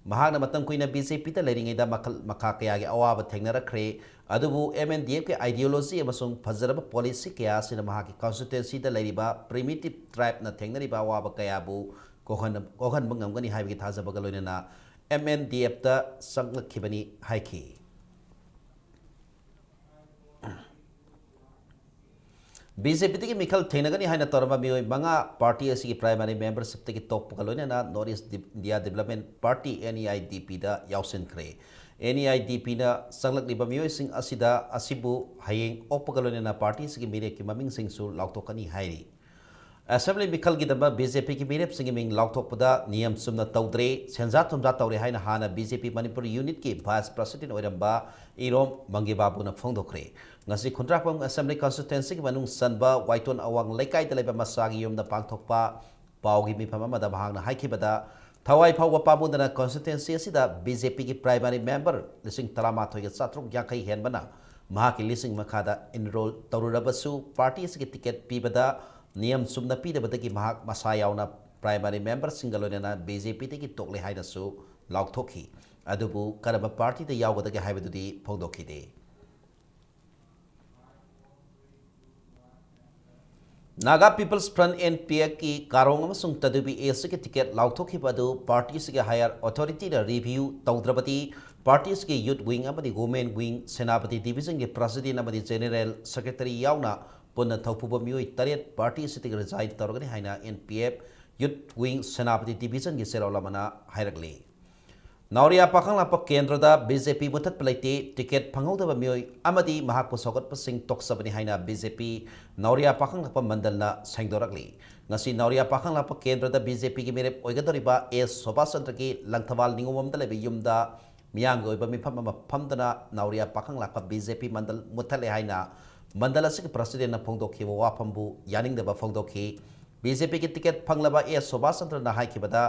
ꯃꯍꯥꯛꯅ ꯃꯇꯝ ꯀꯨꯏꯅ ꯕꯤ ꯖꯦ ꯄꯤꯗ ꯂꯩꯔꯤꯉꯩꯗ ꯃꯈꯜ ꯃꯈꯥ ꯀꯌꯥꯒꯤ ꯑꯋꯥꯕ ꯊꯦꯡꯅꯔꯛꯈ꯭ꯔꯦ, ꯑꯗꯨꯕꯨ ꯑꯦꯝ ꯑꯦꯟ ꯗꯤ ꯑꯦꯐꯀꯤ ideology ꯑꯃꯁꯨꯡ ꯐꯖꯔꯕ policy ꯀꯌꯥ ꯑꯁꯤꯅ ꯃꯍꯥꯛꯀꯤ constituencyꯗ ꯂꯩꯔꯤꯕ primitive tribeꯅ ꯊꯦꯡꯅꯔꯤꯕ ꯑꯋꯥꯕ ꯀꯌꯥꯕꯨ ꯀꯣꯛꯍꯟ-, ꯀꯣꯛꯍꯟꯕ ꯉꯝꯒꯅꯤ ꯍꯥꯏꯕꯒꯤ ꯊꯥꯖꯕꯒ ꯂꯣꯏꯅꯅ ꯑꯦꯝ ꯑꯦꯟ ꯗꯤ ꯑꯦꯐꯇ ꯆꯪꯂꯛꯈꯤꯕꯅꯤ ꯍꯥꯏꯈꯤ꯫ ꯕꯤ ꯖꯦ ꯄꯤꯗꯒꯤ ꯃꯤꯈꯜ ꯊꯦꯡꯅꯒꯅꯤ ꯍꯥꯏꯅ ꯇꯧꯔꯝꯕ ꯃꯤꯑꯣꯏ ꯃꯉꯥ ꯄꯥꯔꯇꯤ ꯑꯁꯤꯒꯤ ꯄ꯭ꯔꯥꯏꯃꯥꯔꯤ ꯃꯦꯝꯕꯔꯁꯤꯞꯇꯒꯤ ꯇꯣꯛꯄꯒ ꯂꯣꯏꯅꯅ north east D-, India development party, N E I D ꯄꯤꯗ ꯌꯥꯎꯁꯤꯟꯈ꯭ꯔꯦ꯫ ꯑꯦꯟ ꯏ ꯑꯥꯏ ꯗꯤ ꯄꯤꯅ ꯆꯪꯂꯛꯂꯤꯕ ꯃꯤꯑꯣꯏꯁꯤꯡ ꯑꯁꯤꯗ, ꯑꯁꯤꯕꯨ ꯍꯌꯦꯡ ꯑꯣꯛꯄꯒ ꯂꯣꯏꯅꯅ ꯄꯥꯔꯇꯤ ꯑꯁꯤꯒꯤ ꯃꯤꯔꯦꯞꯀꯤ ꯃꯃꯤꯡꯁꯤꯡꯁꯨ ꯂꯥꯎꯊꯣꯛꯀꯅꯤ ꯍꯥꯏꯔꯤ꯫ ꯑꯦꯁꯦꯝꯕ꯭ꯂꯤ ꯃꯤꯈꯜꯒꯤꯗꯃꯛ ꯕꯤ ꯖꯦ ꯄꯤꯒꯤ ꯃꯤꯔꯦꯞꯁꯤꯡꯒꯤ ꯃꯤꯡ ꯂꯥꯎꯊꯣꯛꯄꯗ ꯅꯤꯌꯝ ꯆꯨꯝꯅ ꯇꯧꯗ꯭ꯔꯦ, ꯁꯦꯟꯖꯥ ꯊꯨꯝꯖꯥ ꯇꯧꯔꯦ ꯍꯥꯏꯅ ꯍꯥꯟꯅ ꯕꯤ ꯖꯦ ꯄꯤ ꯃꯅꯤꯄꯨꯔ ꯌꯨꯅꯤꯠꯀꯤ ꯚꯥꯏꯁ ꯄ꯭ꯔꯁꯤꯗꯦꯟ ꯑꯣꯏꯔꯝꯕ ꯏꯔꯣꯝ ꯃꯪꯒꯦ ꯕꯥꯕꯨꯅ ꯐꯣꯡꯗꯣꯛꯈ꯭ꯔꯦ꯫ ꯉꯁꯤ ꯈꯨꯟꯗ꯭ꯔꯥꯛꯄꯝ ꯑꯦꯁꯦꯝꯕ꯭ꯂꯤ ꯀꯟꯁꯇꯤꯇ꯭ꯋꯦꯟꯁꯤꯒꯤ ꯃꯅꯨꯡ ꯆꯟꯕ ꯋꯥꯏꯇꯣꯟ ꯑꯋꯥꯡ ꯂꯩꯀꯥꯏꯗ ꯂꯩꯕ ꯃꯆꯥꯒꯤ ꯌꯨꯝꯗ ꯄꯥꯡꯊꯣꯛꯄ ꯄꯥꯎꯒꯤ ꯃꯤꯐꯝ ꯑꯃꯗ ꯃꯍꯥꯛꯅ ꯍꯥꯏꯈꯤꯕꯗ, ꯊꯋꯥꯏ ꯐꯥꯎꯕ ꯄꯥꯝꯃꯨꯗꯅ ꯀꯟꯁꯇꯤꯇ꯭ꯋꯦꯟꯁꯤ ꯑꯁꯤꯗ ꯕꯤ ꯖꯦ ꯄꯤꯒꯤ ꯄ꯭ꯔꯥꯏꯃꯥꯔꯤ ꯃꯦꯝꯕꯔ ꯂꯤꯁꯤꯡ ꯇꯔꯥꯃꯥꯊꯣꯏꯒ ꯆꯥꯇ꯭ꯔꯨꯛ ꯌꯥꯡꯈꯩ ꯍꯦꯟꯕꯅ ꯃꯍꯥꯛꯀꯤ ꯂꯤꯁꯤꯡ ꯃꯈꯥꯗ ꯏꯟꯔꯣꯜ ꯇꯧꯔꯨꯔꯕꯁꯨ, ꯄꯥꯔꯇꯤ ꯑꯁꯤꯒꯤ ꯇꯤꯀꯦꯠ ꯄꯤꯕꯗ ꯅꯤꯌꯝ ꯆꯨꯝꯅ ꯄꯤꯗꯕꯗꯒꯤ ꯃꯍꯥꯛ ꯃꯁꯥ ꯌꯥꯎꯅ ꯄ꯭ꯔꯥꯏꯃꯥꯔꯤ ꯃꯦꯝꯕꯔꯁꯤꯡꯒ ꯂꯣꯏꯅꯅ ꯕꯤ ꯖꯦ ꯄꯤꯗꯒꯤ ꯇꯣꯛꯂꯦ ꯍꯥꯏꯅꯁꯨ ꯂꯥꯎꯊꯣꯛꯈꯤ꯫ ꯑꯗꯨꯕꯨ ꯀꯔꯝꯕ ꯄꯥꯔꯇꯤꯗ ꯌꯥꯎꯒꯗꯒꯦ ꯍꯥꯏꯕꯗꯨꯗꯤ ꯐꯣꯡꯗꯣꯛꯈꯤꯗꯦ꯫ Naga People's Front, N P ꯑꯦꯐꯀꯤ ꯀꯥꯔꯣꯡ ꯑꯃꯁꯨꯡ ꯇꯗꯨꯕꯤ ꯑꯦꯁꯤꯒꯤ ꯇꯤꯀꯦꯠ ꯂꯥꯎꯊꯣꯛꯈꯤꯕ ꯑꯗꯨ ꯄꯥꯔꯇꯤ ꯑꯁꯤꯒꯤ ꯍꯥꯌꯔ ꯑꯣꯊꯣꯔꯤꯇꯤꯅ ꯔꯤꯚꯤꯌꯨ ꯇꯧꯗ꯭ꯔꯕꯗꯤ, ꯄꯥꯔꯇꯤ ꯑꯁꯤꯒꯤ ꯌꯨꯠ ꯋꯤꯡ ꯑꯃꯗꯤ ꯋꯨꯃꯦꯟ ꯋꯤꯡ, ꯁꯦꯅꯥꯄꯇꯤ ꯗꯤꯕꯤꯖꯟꯒꯤ ꯄ꯭ꯔꯁꯤꯗꯦꯟ ꯑꯃꯗꯤ ꯖꯦꯅꯦꯔꯦꯜ ꯁꯦꯀ꯭ꯔꯦꯇꯔꯤ ꯌꯥꯎꯅ ꯄꯨꯟꯅ ꯊꯧꯄꯨꯕ ꯃꯤꯑꯣꯏ ꯇꯔꯦꯠ ꯄꯥꯔꯇꯤ ꯑꯁꯤꯗꯒꯤ ꯔꯤꯖꯥꯏꯟ ꯇꯧꯔꯒꯅꯤ ꯍꯥꯏꯅ ꯑꯦꯟ ꯄꯤ ꯑꯦꯐ ꯌꯨꯠ ꯋꯤꯡ ꯁꯦꯅꯥꯄꯇꯤ ꯗꯤꯕꯤꯖꯟꯒꯤ ꯆꯦꯔꯣꯜ ꯑꯃꯅ ꯍꯥꯏꯔꯛꯂꯤ꯫ ꯅꯥꯎꯔꯤꯌꯥ ꯄꯥꯈꯪꯂꯥꯛꯄ ꯀꯦꯟꯗ꯭ꯔꯗ ꯕꯤ ꯖꯦ ꯄꯤ ꯃꯨꯊꯠꯄ ꯂꯩꯇꯦ, ꯇꯤꯀꯦꯠ ꯐꯪꯍꯧꯗꯕ ꯃꯤꯑꯣꯏ ꯑꯃꯗꯤ ꯃꯍꯥꯛꯄꯨ ꯁꯧꯒꯠꯄꯁꯤꯡ ꯇꯣꯛꯆꯕꯅꯤ ꯍꯥꯏꯅ ꯕꯤ ꯖꯦ ꯄꯤ ꯅꯥꯎꯔꯤꯌꯥ ꯄꯥꯈꯪꯂꯥꯛꯄ ꯃꯟꯗꯜꯅ ꯁꯦꯡꯗꯣꯔꯛꯂꯤ꯫ ꯉꯁꯤ ꯅꯥꯎꯔꯤꯌꯥ ꯄꯥꯈꯪꯂꯥꯛꯄ ꯀꯦꯟꯗ꯭ꯔꯗ ꯕꯤ ꯖꯦ ꯄꯤꯒꯤ ꯃꯤꯔꯦꯞ ꯑꯣꯏꯒꯗꯧꯔꯤꯕ ꯑꯦꯁ ꯁꯣꯚꯥꯁ ꯆꯟꯗ꯭ꯔꯒꯤ ꯂꯪꯊꯕꯥꯜ ꯅꯤꯉꯣꯝꯕꯝꯗ ꯂꯩꯕ ꯌꯨꯝꯗ ꯃꯤꯌꯥꯝꯒꯤ ꯑꯣꯏꯕ ꯃꯤꯐꯝ ꯑꯃ ꯐꯝꯗꯨꯅ ꯅꯥꯎꯔꯤꯌꯥ ꯄꯥꯈꯪꯂꯥꯛꯄ ꯕꯤ ꯖꯦ ꯄꯤ ꯃꯟꯗꯜ ꯃꯨꯠꯊꯠꯂꯦ ꯍꯥꯏꯅ ꯃꯟꯗꯜ ꯑꯁꯤꯒꯤ ꯄ꯭ꯔꯁꯤꯗꯦꯟꯅ ꯐꯣꯡꯗꯣꯛꯈꯤꯕ ꯋꯥꯐꯝꯕꯨ ꯌꯥꯅꯤꯡꯗꯕ ꯐꯣꯡꯗꯣꯛꯈꯤ꯫ ꯕꯤ ꯖꯦ ꯄꯤꯒꯤ ꯇꯤꯀꯦꯠ ꯐꯪꯂꯕ ꯑꯦꯁ ꯁꯣꯚꯥꯁ ꯆꯟꯗ꯭ꯔꯅ ꯍꯥꯏꯈꯤꯕꯗ,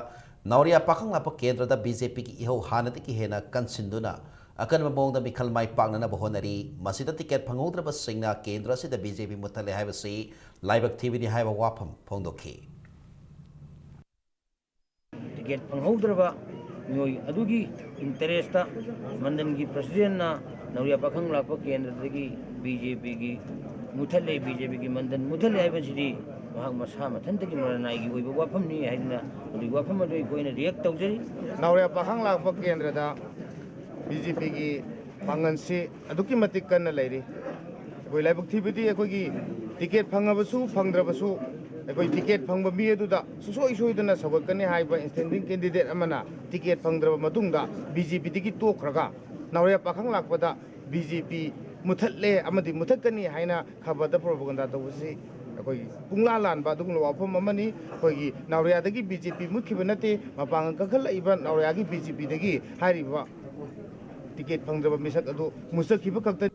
ꯅꯥꯎꯔꯤꯌꯥ ꯄꯥꯈꯪꯂꯥꯛꯄ ꯀꯦꯟꯗ꯭ꯔꯗ ꯕꯤ ꯖꯦ ꯄꯤꯒꯤ ꯏꯍꯧ ꯍꯥꯟꯅꯗꯒꯤ ꯍꯦꯟꯅ ꯀꯟꯁꯤꯟꯗꯨꯅ ꯑꯀꯟꯕ ꯃꯑꯣꯡꯗ ꯃꯤꯈꯜ ꯃꯥꯏ ꯄꯥꯛꯅꯅꯕ ꯍꯣꯠꯅꯔꯤ꯫ ꯃꯁꯤꯗ ꯇꯤꯀꯦꯠ ꯐꯪꯍꯧꯗ꯭ꯔꯕꯁꯤꯡꯅ ꯀꯦꯟꯗ꯭ꯔ ꯑꯁꯤꯗ ꯕꯤ ꯖꯦ ꯄꯤ ꯃꯨꯠꯊꯠꯂꯦ ꯍꯥꯏꯕꯁꯤ ꯂꯥꯏꯕꯛ ꯊꯤꯕꯅꯤ ꯍꯥꯏꯕ ꯋꯥꯐꯝ ꯐꯣꯡꯗꯣꯛꯈꯤ꯫ ꯇꯤꯀꯦꯠ ꯐꯪꯍꯧꯗ꯭ꯔꯕ ꯃꯤꯑꯣꯏ ꯑꯗꯨꯒꯤ ꯏꯟꯇꯔꯦꯁꯇ ꯃꯟꯗꯟꯒꯤ ꯄ꯭ꯔꯁꯤꯗꯦꯟꯅ ꯅꯥꯎꯔꯤꯌꯥ ꯄꯥꯈꯪꯂꯥꯛꯄ ꯀꯦꯟꯗ꯭ꯔꯗꯒꯤ ꯕꯤ ꯖꯦ ꯄꯤꯒꯤ ꯃꯨꯠꯊꯠꯂꯦ, ꯕꯤ ꯖꯦ ꯄꯤꯒꯤ ꯃꯟꯗꯟ ꯃꯨꯠꯊꯠꯂꯦ ꯍꯥꯏꯕꯁꯤꯗꯤ ꯃꯍꯥꯛ ꯃꯁꯥ ꯃꯊꯟꯇꯒꯤ ꯃꯔꯅꯥꯏꯒꯤ ꯑꯣꯏꯕ ꯋꯥꯐꯝꯅꯤ ꯍꯥꯏꯗꯨꯅ ꯑꯗꯨꯒꯤ ꯋꯥꯐꯝ ꯑꯗꯨ ꯑꯩꯈꯣꯏꯅ ꯔꯤꯌꯦꯛ ꯇꯧꯖꯔꯤ꯫ ꯅꯥꯎꯔꯤꯌꯥ ꯄꯥꯈꯪꯂꯥꯛꯄ ꯀꯦꯟꯗ꯭ꯔꯗ ꯕꯤ ꯖꯦ ꯄꯤꯒꯤ ꯄꯥꯡꯒꯜꯁꯤ ꯑꯗꯨꯛꯀꯤ ꯃꯇꯤꯛ ꯀꯟꯅ ꯂꯩꯔꯤ꯫ ꯑꯩꯈꯣꯏ ꯂꯥꯏꯕꯛ ꯊꯤꯕꯗꯤ ꯑꯩꯈꯣꯏꯒꯤ ꯇꯤꯀꯦꯠ ꯐꯪꯉꯕꯁꯨ ꯐꯪꯗ꯭ꯔꯕꯁꯨ ꯑꯩꯈꯣꯏ ꯇꯤꯀꯦꯠ ꯐꯪꯕ ꯃꯤ ꯑꯗꯨꯗ ꯁꯨꯡꯁꯣꯏ ꯁꯣꯏꯗꯅ ꯁꯧꯒꯠꯀꯅꯤ ꯍꯥꯏꯕ ꯏꯟꯁꯇꯦꯟꯗꯤꯡ ꯀꯦꯟꯗꯤꯗꯦꯠ ꯑꯃꯅ ꯇꯤꯀꯦꯠ ꯐꯪꯗ꯭ꯔꯕ ꯃꯇꯨꯡꯗ ꯕꯤ ꯖꯦ ꯄꯤꯗꯒꯤ ꯇꯣꯛꯈ꯭ꯔꯒ ꯅꯥꯎꯔꯦꯝ ꯄꯥꯈꯪ ꯂꯥꯛꯄꯗ ꯕꯤ ꯖꯦ ꯄꯤ ꯃꯨꯊꯠꯂꯦ ꯑꯃꯗꯤ ꯃꯨꯊꯠꯀꯅꯤ ꯍꯥꯏꯅ ꯈꯕꯔꯗ ꯄ꯭ꯔꯣꯄꯒꯟꯗꯥ ꯇꯧꯕꯁꯤ ꯑꯩꯈꯣꯏꯒꯤ ꯄꯨꯡꯂꯥ ꯂꯥꯟꯕ ꯑꯗꯨꯒꯨꯝꯂꯕ ꯋꯥꯐꯝ ꯑꯃꯅꯤ꯫ ꯑꯩꯈꯣꯏꯒꯤ ꯅꯥꯎꯔꯦꯝꯗꯒꯤ ꯕꯤ ꯖꯦ ꯄꯤ ꯃꯨꯠꯈꯤꯕ ꯅꯠꯇꯦ, ꯃꯄꯥꯡꯒꯜ ꯀꯟꯈꯠꯂꯛꯏꯕ ꯅꯥꯎꯔꯦꯝꯒꯤ ꯕꯤ ꯖꯦ ꯄꯤꯗꯒꯤ ꯍꯥꯏꯔꯤꯕ ꯇꯤꯀꯦꯠ ꯐꯪꯗ꯭ꯔꯕ ꯃꯤꯁꯛ ꯑꯗꯨ ꯃꯨꯠꯆꯈꯤꯕ ꯈꯛꯇꯅꯤ꯫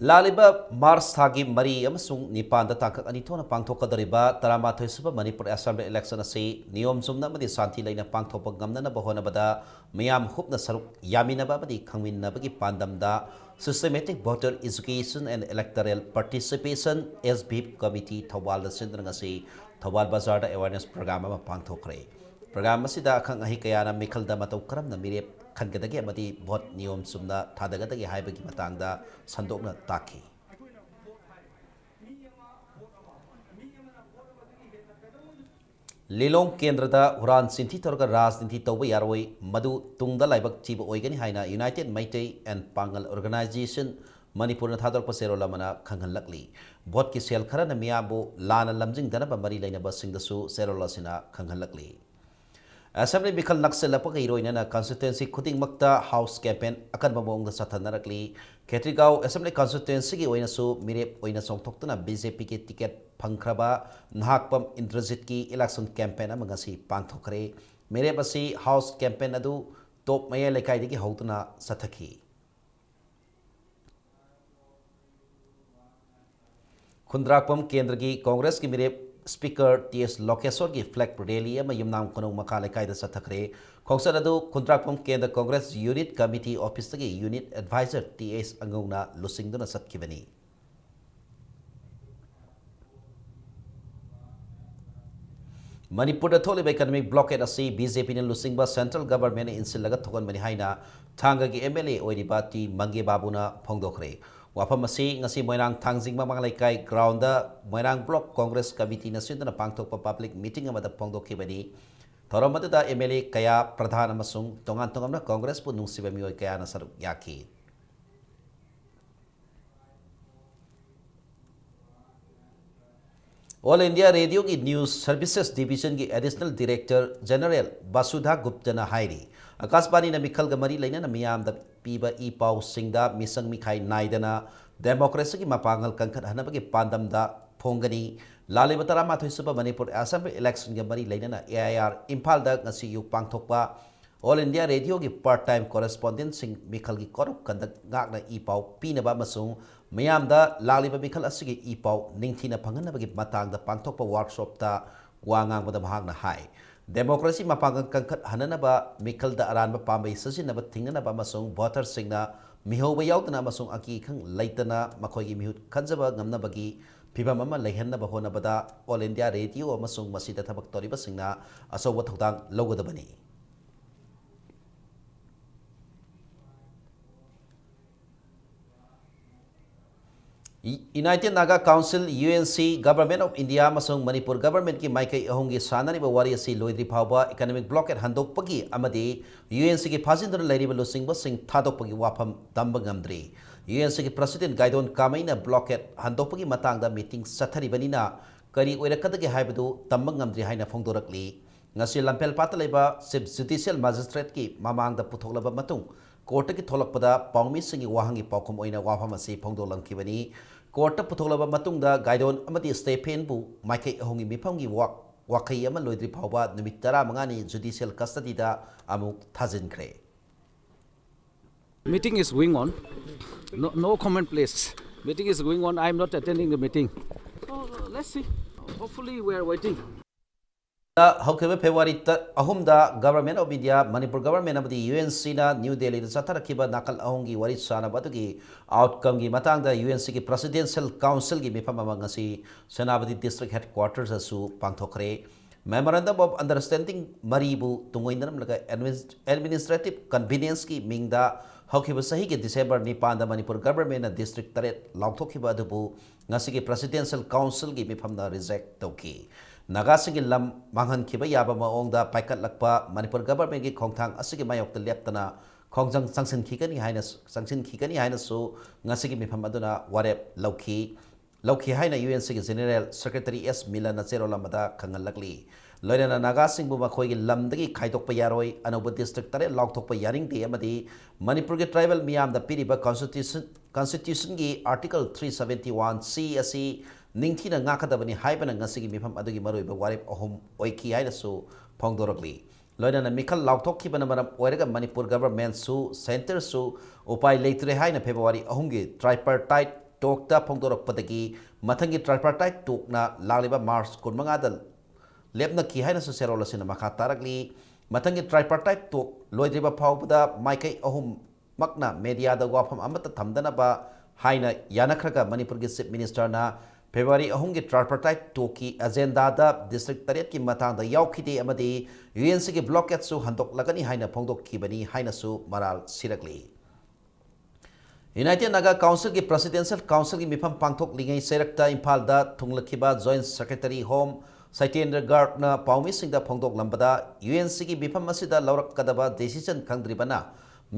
ꯂꯥꯛꯂꯤꯕ ꯃꯥꯔꯆ ꯊꯥꯒꯤ ꯃꯔꯤ ꯑꯃꯁꯨꯡ ꯅꯤꯄꯥꯟꯗ ꯇꯥꯡꯀꯛ ꯑꯅꯤ ꯊꯣꯛꯅ ꯄꯥꯡꯊꯣꯛꯀꯗꯧꯔꯤꯕ ꯇꯔꯥꯃꯥꯊꯣꯏ ꯁꯨꯕ ꯃꯅꯤꯄꯨꯔ ꯑꯦꯁꯦꯝꯕ꯭ꯂꯤ ꯏꯂꯦꯛꯁꯟ ꯑꯁꯤ ꯅꯤꯌꯣꯝ ꯆꯨꯝꯅ ꯑꯃꯗꯤ ꯁꯥꯟꯇꯤ ꯂꯩꯅ ꯄꯥꯡꯊꯣꯛꯄ ꯉꯝꯅꯅꯕ ꯍꯣꯠꯅꯕꯗ ꯃꯤꯌꯥꯝ ꯍꯨꯞꯅ ꯁꯔꯨꯛ ꯌꯥꯃꯤꯟꯅꯕ ꯑꯃꯗꯤ ꯈꯪꯃꯤꯟꯅꯕꯒꯤ ꯄꯥꯟꯗꯝꯗ Systematic Voter Education and Electoral Participation, S VEP Committee ꯊꯧꯕꯥꯜꯗ ꯁꯤꯟꯗꯨꯅ ꯉꯁꯤ ꯊꯧꯕꯥꯜ ꯕꯖꯥꯔꯗ awareness program ꯑꯃ ꯄꯥꯡꯊꯣꯛꯈ꯭ꯔꯦ꯫ Program ꯑꯁꯤꯗ ꯑꯈꯪ ꯑꯍꯩ ꯀꯌꯥꯅ ꯃꯤꯈꯜꯗ ꯃꯇꯧ ꯀꯔꯝꯅ ꯃꯤꯔꯦꯞ ꯈꯟꯒꯗꯒꯦ ꯑꯃꯗꯤ vote ꯅꯤꯌꯣꯝ ꯆꯨꯝꯅ ꯊꯥꯗꯒꯗꯒꯦ ꯍꯥꯏꯕꯒꯤ ꯃꯇꯥꯡꯗ ꯁꯟꯗꯣꯛꯅ ꯇꯥꯛꯈꯤ꯫ ꯂꯤꯂꯣꯡ ꯀꯦꯟꯗ꯭ꯔꯗ ꯍꯨꯔꯥꯟ ꯆꯤꯟꯊꯤ ꯇꯧꯔꯒ ꯔꯥꯖꯅꯤꯇꯤ ꯇꯧꯕ ꯌꯥꯔꯣꯏ, ꯃꯗꯨ ꯇꯨꯡꯗ ꯂꯥꯏꯕꯛ ꯊꯤꯕ ꯑꯣꯏꯒꯅꯤ ꯍꯥꯏꯅ United Meitei and Pangal Organization ꯃꯅꯤꯄꯨꯔꯅ ꯊꯥꯗꯣꯔꯛꯄ ꯆꯦꯔꯣꯜ ꯑꯃꯅ ꯈꯪꯍꯜꯂꯛꯂꯤ꯫ Vote ꯀꯤ ꯁꯦꯜ ꯈꯔꯅ ꯃꯤꯌꯥꯝꯕꯨ ꯂꯥꯟꯅ ꯂꯝꯖꯤꯡꯗꯅꯕ ꯃꯔꯤ ꯂꯩꯅꯕꯁꯤꯡꯗꯁꯨ ꯆꯦꯔꯣꯜ ꯑꯁꯤꯅ ꯈꯪꯍꯜꯂꯛꯂꯤ꯫ Assembly ꯃꯤꯈꯜ ꯅꯛꯁꯤꯜꯂꯛꯄꯒ ꯏꯔꯣꯏꯅꯅ constituency ꯈꯨꯗꯤꯡꯃꯛꯇ house campaign ꯑꯀꯟꯕ ꯃꯑꯣꯡꯗ ꯆꯠꯊꯅꯔꯛꯂꯤ꯫ ꯈꯦꯇ꯭ꯔꯤꯒꯥꯎ Assembly constituency ꯒꯤ ꯑꯣꯏꯅꯁꯨ ꯃꯤꯔꯦꯞ ꯑꯣꯏꯅ ꯆꯣꯡꯊꯣꯛꯇꯨꯅ B J P ꯒꯤ ticket ꯐꯪꯈ꯭ꯔꯕ ꯅꯍꯥꯛꯄꯝ ꯏꯟꯗ꯭ꯔꯖꯤꯠꯀꯤ election campaign ꯑꯃ ꯉꯁꯤ ꯄꯥꯡꯊꯣꯛꯈ꯭ꯔꯦ꯫ ꯃꯤꯔꯦꯞ ꯑꯁꯤ house campaign ꯑꯗꯨ ꯇꯣꯞ ꯃꯌꯥꯏ ꯂꯩꯀꯥꯏꯗꯒꯤ ꯍꯧꯗꯨꯅ ꯆꯠꯊꯈꯤ꯫ ꯈꯨꯟꯗ꯭ꯔꯥꯛꯄꯝ ꯀꯦꯟꯗ꯭ꯔꯒꯤ ꯀꯣꯡꯒ꯭ꯔꯦꯁꯀꯤ ꯃꯤꯔꯦꯞ Speaker T S ꯂꯣꯀꯦꯁꯣꯔꯒꯤ flag rally ꯑꯃ ꯌꯨꯝꯅꯥꯝ ꯈꯨꯅꯧ ꯃꯈꯥ ꯂꯩꯀꯥꯏꯗ ꯆꯠꯊꯈ꯭ꯔꯦ꯫ ꯈꯣꯡꯆꯠ ꯑꯗꯨ ꯈꯨꯟꯗ꯭ꯔꯥꯛꯄꯝ ꯀꯦꯟꯗ꯭ꯔ ꯀꯣꯡꯒ꯭ꯔꯦꯁ unit committee office ꯇꯒꯤ unit advisor T S ꯑꯉꯧꯅ ꯂꯨꯆꯤꯡꯗꯨꯅ ꯆꯠꯈꯤꯕꯅꯤ꯫ ꯃꯅꯤꯄꯨꯔꯗ ꯊꯣꯛꯂꯤꯕ economic blockade ꯑꯁꯤ B J P ꯅ ꯂꯨꯆꯤꯡꯕ central government ꯅ ꯏꯟꯁꯤꯜꯂꯒ ꯊꯣꯛꯍꯟꯕꯅꯤ ꯍꯥꯏꯅ ꯊꯥꯡꯒꯒꯤ M L A ꯑꯣꯏꯔꯤꯕ ꯇꯤ ꯃꯪꯒꯦ ꯕꯥꯕꯨꯅ ꯐꯣꯡꯗꯣꯛꯈ꯭ꯔꯦ꯫ ꯋꯥꯐꯝ ꯑꯁꯤ ꯉꯁꯤ ꯃꯣꯏꯔꯥꯡ ꯊꯥꯡꯖꯤꯡ ꯃꯃꯥꯡ ꯂꯩꯀꯥꯏ ground ꯗ ꯃꯣꯏꯔꯥꯡ block congress committee ꯅ ꯁꯤꯟꯗꯨꯅ ꯄꯥꯡꯊꯣꯛꯄ public meeting ꯑꯃꯗ ꯐꯣꯡꯗꯣꯛꯈꯤꯕꯅꯤ꯫ ꯊꯧꯔꯝ ꯑꯗꯨꯗ M L A ꯀꯌꯥ, ꯄ꯭ꯔꯙꯥꯟ ꯑꯃꯁꯨꯡ ꯇꯣꯉꯥꯟ ꯇꯣꯉꯥꯟꯕ ꯀꯣꯡꯒ꯭ꯔꯦꯁꯄꯨ ꯅꯨꯡꯁꯤꯕ ꯃꯤꯑꯣꯏ ꯀꯌꯥꯅ ꯁꯔꯨꯛ ꯌꯥꯈꯤ꯫ All India Radioꯒꯤ News Services Divisionꯒꯤ Additional Director General ꯕꯥꯁꯨꯙꯥ ꯒꯨꯞꯇꯅ ꯍꯥꯏꯔꯤ, ꯑꯀꯥꯁꯕꯥꯅꯤꯅ ꯃꯤꯈꯜꯒ ꯃꯔꯤ ꯂꯩꯅꯅ ꯃꯤꯌꯥꯝꯗ ꯄꯤꯕ ꯏ ꯄꯥꯎꯁꯤꯡꯗ ꯃꯤꯁꯪ ꯃꯤꯈꯥꯏ ꯅꯥꯏꯗꯅ democracyꯒꯤ ꯃꯄꯥꯡꯒꯜ ꯀꯟꯈꯠꯍꯟꯅꯕꯒꯤ ꯄꯥꯟꯗꯝꯗ ꯐꯣꯡꯒꯅꯤ꯫ ꯂꯥꯛꯂꯤꯕ ꯇꯔꯥꯃꯥꯊꯣꯏ ꯁꯨꯕ ꯃꯅꯤꯄꯨꯔ Assembly electionꯒ ꯃꯔꯤ ꯂꯩꯅꯅ A I R ꯏꯝꯐꯥꯜꯗ ꯉꯁꯤ ꯑꯌꯨꯛ ꯄꯥꯡꯊꯣꯛꯄ All India Radioꯒꯤ part time correspondentꯁꯤꯡ ꯃꯤꯈꯜꯒꯤ code of conduct ꯉꯥꯛꯅ ꯏ ꯄꯥꯎ ꯄꯤꯅꯕ ꯑꯃꯁꯨꯡ ꯃꯤꯌꯥꯝꯗ ꯂꯥꯛꯂꯤꯕ ꯃꯤꯈꯜ ꯑꯁꯤꯒꯤ ꯏ ꯄꯥꯎ ꯅꯤꯡꯊꯤꯅ ꯐꯪꯍꯟꯅꯕꯒꯤ ꯃꯇꯥꯡꯗ ꯄꯥꯡꯊꯣꯛꯄ workshopꯇ ꯋꯥ ꯉꯥꯡꯕꯗ ꯃꯍꯥꯛꯅ ꯍꯥꯏ, democracy ꯃꯄꯥꯡꯒꯜ ꯀꯟꯈꯠꯍꯟꯅꯅꯕ, ꯃꯤꯈꯜꯗ ꯑꯔꯥꯟꯕ ꯄꯥꯝꯕꯩ ꯁꯤꯖꯤꯟꯅꯕ ꯊꯤꯡꯅꯅꯕ ꯑꯃꯁꯨꯡ voterꯁꯤꯡꯅ ꯃꯤꯍꯧꯕ ꯌꯥꯎꯗꯅ ꯑꯃꯁꯨꯡ ꯑꯀꯤ ꯑꯈꯪ ꯂꯩꯇꯅ ꯃꯈꯣꯏꯒꯤ ꯃꯤꯍꯨꯠ ꯈꯟꯖꯕ ꯉꯝꯅꯕꯒꯤ ꯐꯤꯚꯝ ꯑꯃ ꯂꯩꯍꯟꯅꯕ ꯍꯣꯠꯅꯕꯗ All India Radio ꯑꯃꯁꯨꯡ ꯃꯁꯤꯗ ꯊꯕꯛ ꯇꯧꯔꯤꯕꯁꯤꯡꯅ ꯑꯆꯧꯕ ꯊꯧꯗꯥꯡ ꯂꯧꯒꯗꯕꯅꯤ꯫ United Naga Council, U N C, Government of India ꯑꯃꯁꯨꯡ ꯃꯅꯤꯄꯨꯔ governmentꯀꯤ ꯃꯥꯏꯀꯩ ꯑꯍꯨꯝꯒꯤ ꯁꯥꯟꯅꯔꯤꯕ ꯋꯥꯔꯤ ꯑꯁꯤ ꯂꯣꯏꯗ꯭ꯔꯤ ꯐꯥꯎꯕ economic blockade ꯍꯟꯗꯣꯛꯄꯒꯤ ꯑꯃꯗꯤ U N Cꯒꯤ ꯐꯥꯖꯤꯟꯗꯨꯅ ꯂꯩꯔꯤꯕ ꯂꯨꯆꯤꯡꯕꯁꯤꯡ ꯊꯥꯗꯣꯛꯄꯒꯤ ꯋꯥꯐꯝ ꯇꯝꯕ ꯉꯝꯗ꯭ꯔꯤ꯫ U N Cꯒꯤ President ꯒꯥꯏꯗꯣꯟ ꯀꯥꯃꯩꯅ blockade ꯍꯟꯗꯣꯛꯄꯒꯤ ꯃꯇꯥꯡꯗ meeting ꯆꯠꯊꯔꯤꯕꯅꯤꯅ ꯀꯔꯤ ꯑꯣꯏꯔꯛꯀꯗꯒꯦ ꯍꯥꯏꯕꯗꯨ ꯇꯝꯕ ꯉꯝꯗ꯭ꯔꯤ ꯍꯥꯏꯅ ꯐꯣꯡꯗꯣꯔꯛꯂꯤ꯫ ꯉꯁꯤ ꯂꯝꯐꯦꯜꯄꯥꯠꯇ ꯂꯩꯕ Chief Judicial Magistrateꯀꯤ ꯃꯃꯥꯡꯗ ꯄꯨꯊꯣꯛꯂꯕ ꯃꯇꯨꯡ courtꯇꯒꯤ ꯊꯣꯛꯂꯛꯄꯗ ꯄꯥꯎꯃꯤꯁꯤꯡꯒꯤ ꯋꯥꯍꯪꯒꯤ ꯄꯥꯎꯈꯨꯝ ꯑꯣꯏꯅ ꯋꯥꯐꯝ ꯑꯁꯤ ꯐꯣꯡꯗꯣꯛꯂꯝꯈꯤꯕꯅꯤ꯫ Courtꯇ ꯄꯨꯊꯣꯛꯂꯕ ꯃꯇꯨꯡꯗ ꯒꯥꯏꯗꯣꯟ ꯑꯃꯗꯤ ꯁ꯭ꯇꯦꯐꯦꯟꯕꯨ ꯃꯥꯏꯀꯩ ꯑꯍꯨꯝꯒꯤ ꯃꯤꯐꯝꯒꯤ ꯋꯥ-, ꯋꯥꯈꯩ ꯑꯃ ꯂꯣꯏꯗ꯭ꯔꯤ ꯐꯥꯎꯕ ꯅꯨꯃꯤꯠ ꯇꯔꯥꯃꯉꯥꯅꯤ judicial custodyꯗ ꯑꯃꯨꯛ ꯊꯥꯖꯤꯟꯈ꯭ꯔꯦ꯫ Meeting is going on. No, no comment, please. Meeting is going on. I am not attending the meeting. So, let's see. Hopefully, we are waiting. ꯍꯧꯈꯤꯕ February ꯇ-, ꯑꯍꯨꯝꯗ Government of India, Manipur government ꯑꯃꯗꯤ U N Cꯅ New Delhiꯗ ꯆꯠꯊꯔꯛꯈꯤꯕ ꯅꯥꯀꯜ ꯑꯍꯨꯝꯒꯤ ꯋꯥꯔꯤ ꯁꯥꯅꯕ ꯑꯗꯨꯒꯤ outcomeꯒꯤ ꯃꯇꯥꯡꯗ U N Cꯒꯤ Presidential Councilꯒꯤ ꯃꯤꯐꯝ ꯑꯃ ꯉꯁꯤ Senapati District Headquartersꯇꯁꯨ ꯄꯥꯡꯊꯣꯛꯈ꯭ꯔꯦ꯫ Memorandum of Understanding ꯃꯔꯤꯕꯨ ꯇꯨꯡꯑꯣꯏꯅꯔꯝꯂꯒ adminis-, administrative convenienceꯀꯤ ꯃꯤꯡꯗ ꯍꯧꯈꯤꯕ ꯆꯍꯤꯒꯤ December ꯅꯤꯄꯥꯟꯗ ꯃꯅꯤꯄꯨꯔ governmentꯅ district ꯇꯔꯦꯠ ꯂꯥꯎꯊꯣꯛꯈꯤꯕ ꯑꯗꯨꯕꯨ ꯉꯁꯤꯒꯤ Presidential Councilꯒꯤ ꯃꯤꯐꯝꯅ reject ꯇꯧꯈꯤ꯫ ꯅꯥꯒꯥꯁꯤꯡꯒꯤ ꯂꯝ ꯃꯥꯡꯍꯟꯈꯤꯕ ꯌꯥꯕ ꯃꯑꯣꯡꯗ ꯄꯥꯏꯈꯠꯂꯛꯄ ꯃꯅꯤꯄꯨꯔ governmentꯀꯤ ꯈꯣꯡꯊꯥꯡ ꯑꯁꯤꯒꯤ ꯃꯥꯌꯣꯛꯇ ꯂꯦꯞꯇꯅ ꯈꯣꯡꯖꯪ ꯆꯪꯁꯤꯟꯈꯤꯒꯅꯤ ꯍꯥꯏꯅ, ꯆꯪꯁꯤꯟꯈꯤꯒꯅꯤ ꯍꯥꯏꯅꯁꯨ ꯉꯁꯤꯒꯤ ꯃꯤꯐꯝ ꯑꯗꯨꯅ ꯋꯥꯔꯦꯞ ꯂꯧꯈꯤ꯫ ꯂꯧꯈꯤ ꯍꯥꯏꯅ ꯌꯨ ꯑꯦꯟ ꯁꯤꯒꯤ ꯖꯦꯅꯦꯔꯦꯜ ꯁꯦꯀ꯭ꯔꯦꯇꯔꯤ ꯑꯦꯁ ꯃꯤꯂꯟꯅ ꯆꯦꯔꯣꯜ ꯑꯃꯗ ꯈꯪꯍꯜꯂꯛꯂꯤ꯫ ꯂꯣꯏꯅꯅ ꯅꯥꯒꯥꯁꯤꯡꯕꯨ ꯃꯈꯣꯏꯒꯤ ꯂꯝꯗꯒꯤ ꯈꯥꯏꯗꯣꯛꯄ ꯌꯥꯔꯣꯏ, ꯑꯅꯧꯕ ꯗꯤꯁꯇ꯭ꯔꯤꯛ ꯇꯔꯦꯠ ꯂꯥꯎꯊꯣꯛꯄ ꯌꯥꯅꯤꯡꯗꯦ ꯑꯃꯗꯤ ꯃꯅꯤꯄꯨꯔꯒꯤ ꯇ꯭ꯔꯥꯏꯕꯦꯜ ꯃꯤꯌꯥꯝꯗ ꯄꯤꯔꯤꯕ ꯀꯟꯁꯇꯤꯇ꯭ꯌꯨꯁꯟ, ꯀꯟꯁꯇꯤꯇ꯭ꯌꯨꯁꯟꯒꯤ article three seventy one C ꯑꯁꯤ ꯅꯤꯡꯊꯤꯅ ꯉꯥꯛꯀꯗꯕꯅꯤ ꯍꯥꯏꯕꯅ ꯉꯁꯤꯒꯤ ꯃꯤꯐꯝ ꯑꯗꯨꯒꯤ ꯃꯔꯨꯑꯣꯏꯕ ꯋꯥꯔꯦꯞ ꯑꯍꯨꯝ ꯑꯣꯏꯈꯤ ꯍꯥꯏꯅꯁꯨ ꯐꯣꯡꯗꯣꯔꯛꯂꯤ꯫ ꯂꯣꯏꯅꯅ ꯃꯤꯈꯜ ꯂꯥꯎꯊꯣꯛꯈꯤꯕꯅ ꯃꯔꯝ ꯑꯣꯏꯔꯒ ꯃꯅꯤꯄꯨꯔ ꯒꯚꯔꯟꯃꯦꯟꯠꯁꯨ, ꯁꯦꯟꯇꯔꯁꯨ ꯎꯄꯥꯏ ꯂꯩꯇ꯭ꯔꯦ ꯍꯥꯏꯅ ꯐꯦꯕ꯭ꯔꯨꯋꯥꯔꯤ ꯑꯍꯨꯝꯒꯤ tripartite talkꯇ ꯐꯣꯡꯗꯣꯔꯛꯄꯗꯒꯤ ꯃꯊꯪꯒꯤ tripartite talkꯅ ꯂꯥꯛꯂꯤꯕ ꯃꯥꯔꯆ ꯀꯨꯟꯃꯉꯥꯗ ꯂꯦꯞꯅꯈꯤ ꯍꯥꯏꯅꯁꯨ ꯆꯦꯔꯣꯜ ꯑꯁꯤꯅ ꯃꯈꯥ ꯇꯥꯔꯛꯂꯤ꯫ ꯃꯊꯪꯒꯤ tripartite talk ꯂꯣꯏꯗ꯭ꯔꯤꯕ ꯐꯥꯎꯕꯗ ꯃꯥꯏꯀꯩ ꯑꯍꯨꯝꯃꯛꯅ ꯃꯦꯗꯤꯌꯥꯗ ꯋꯥꯐꯝ ꯑꯃꯠꯇ ꯊꯝꯗꯅꯕ ꯍꯥꯏꯅ ꯌꯥꯅꯈ꯭ꯔꯒ ꯃꯅꯤꯄꯨꯔꯒꯤ ꯆꯤꯐ ꯃꯤꯅꯤꯁꯇꯔꯅ ꯐꯦꯕ꯭ꯔꯨꯋꯥꯔꯤ ꯑꯍꯨꯝꯒꯤ tripartite talkꯀꯤ ꯑꯦꯖꯦꯟꯗꯥꯗ ꯗꯤꯁꯇ꯭ꯔꯤꯛ ꯇꯔꯦꯠꯀꯤ ꯃꯇꯥꯡꯗ ꯌꯥꯎꯈꯤꯗꯦ ꯑꯃꯗꯤ ꯌꯨ ꯑꯦꯟ ꯁꯤꯒꯤ ꯕ꯭ꯂꯣꯀꯦꯠꯁꯨ ꯍꯟꯗꯣꯛꯂꯒꯅꯤ ꯍꯥꯏꯅ ꯐꯣꯡꯗꯣꯛꯈꯤꯕꯅꯤ ꯍꯥꯏꯅꯁꯨ ꯃꯔꯥꯜ ꯁꯤꯔꯛꯂꯤ꯫ ꯌꯨꯅꯥꯏꯇꯦꯗ ꯅꯥꯒꯥ ꯀꯥꯎꯟꯁꯤꯜꯒꯤ ꯄ꯭ꯔꯁꯤꯗꯦꯟꯁꯤꯌꯦꯜ ꯀꯥꯎꯟꯁꯤꯜꯒꯤ ꯃꯤꯐꯝ ꯄꯥꯡꯊꯣꯛꯂꯤꯉꯩ ꯆꯩꯔꯛꯇ ꯏꯝꯐꯥꯜꯗ ꯊꯨꯡꯂꯈꯤꯕ ꯖꯣꯏꯟꯠ ꯁꯦꯀ꯭ꯔꯦꯇꯔꯤ ꯍꯣꯝ ꯁꯩꯇꯦꯟꯗ꯭ꯔ ꯒꯥꯔꯒꯅ ꯄꯥꯎꯃꯤꯁꯤꯡꯗ ꯐꯣꯡꯗꯣꯛꯂꯝꯕꯗ ꯌꯨ ꯑꯦꯟ ꯁꯤꯒꯤ ꯃꯤꯐꯝ ꯑꯁꯤꯗ ꯂꯧꯔꯛꯀꯗꯕ ꯗꯤꯁꯤꯖꯟ ꯈꯪꯗ꯭ꯔꯤꯕꯅ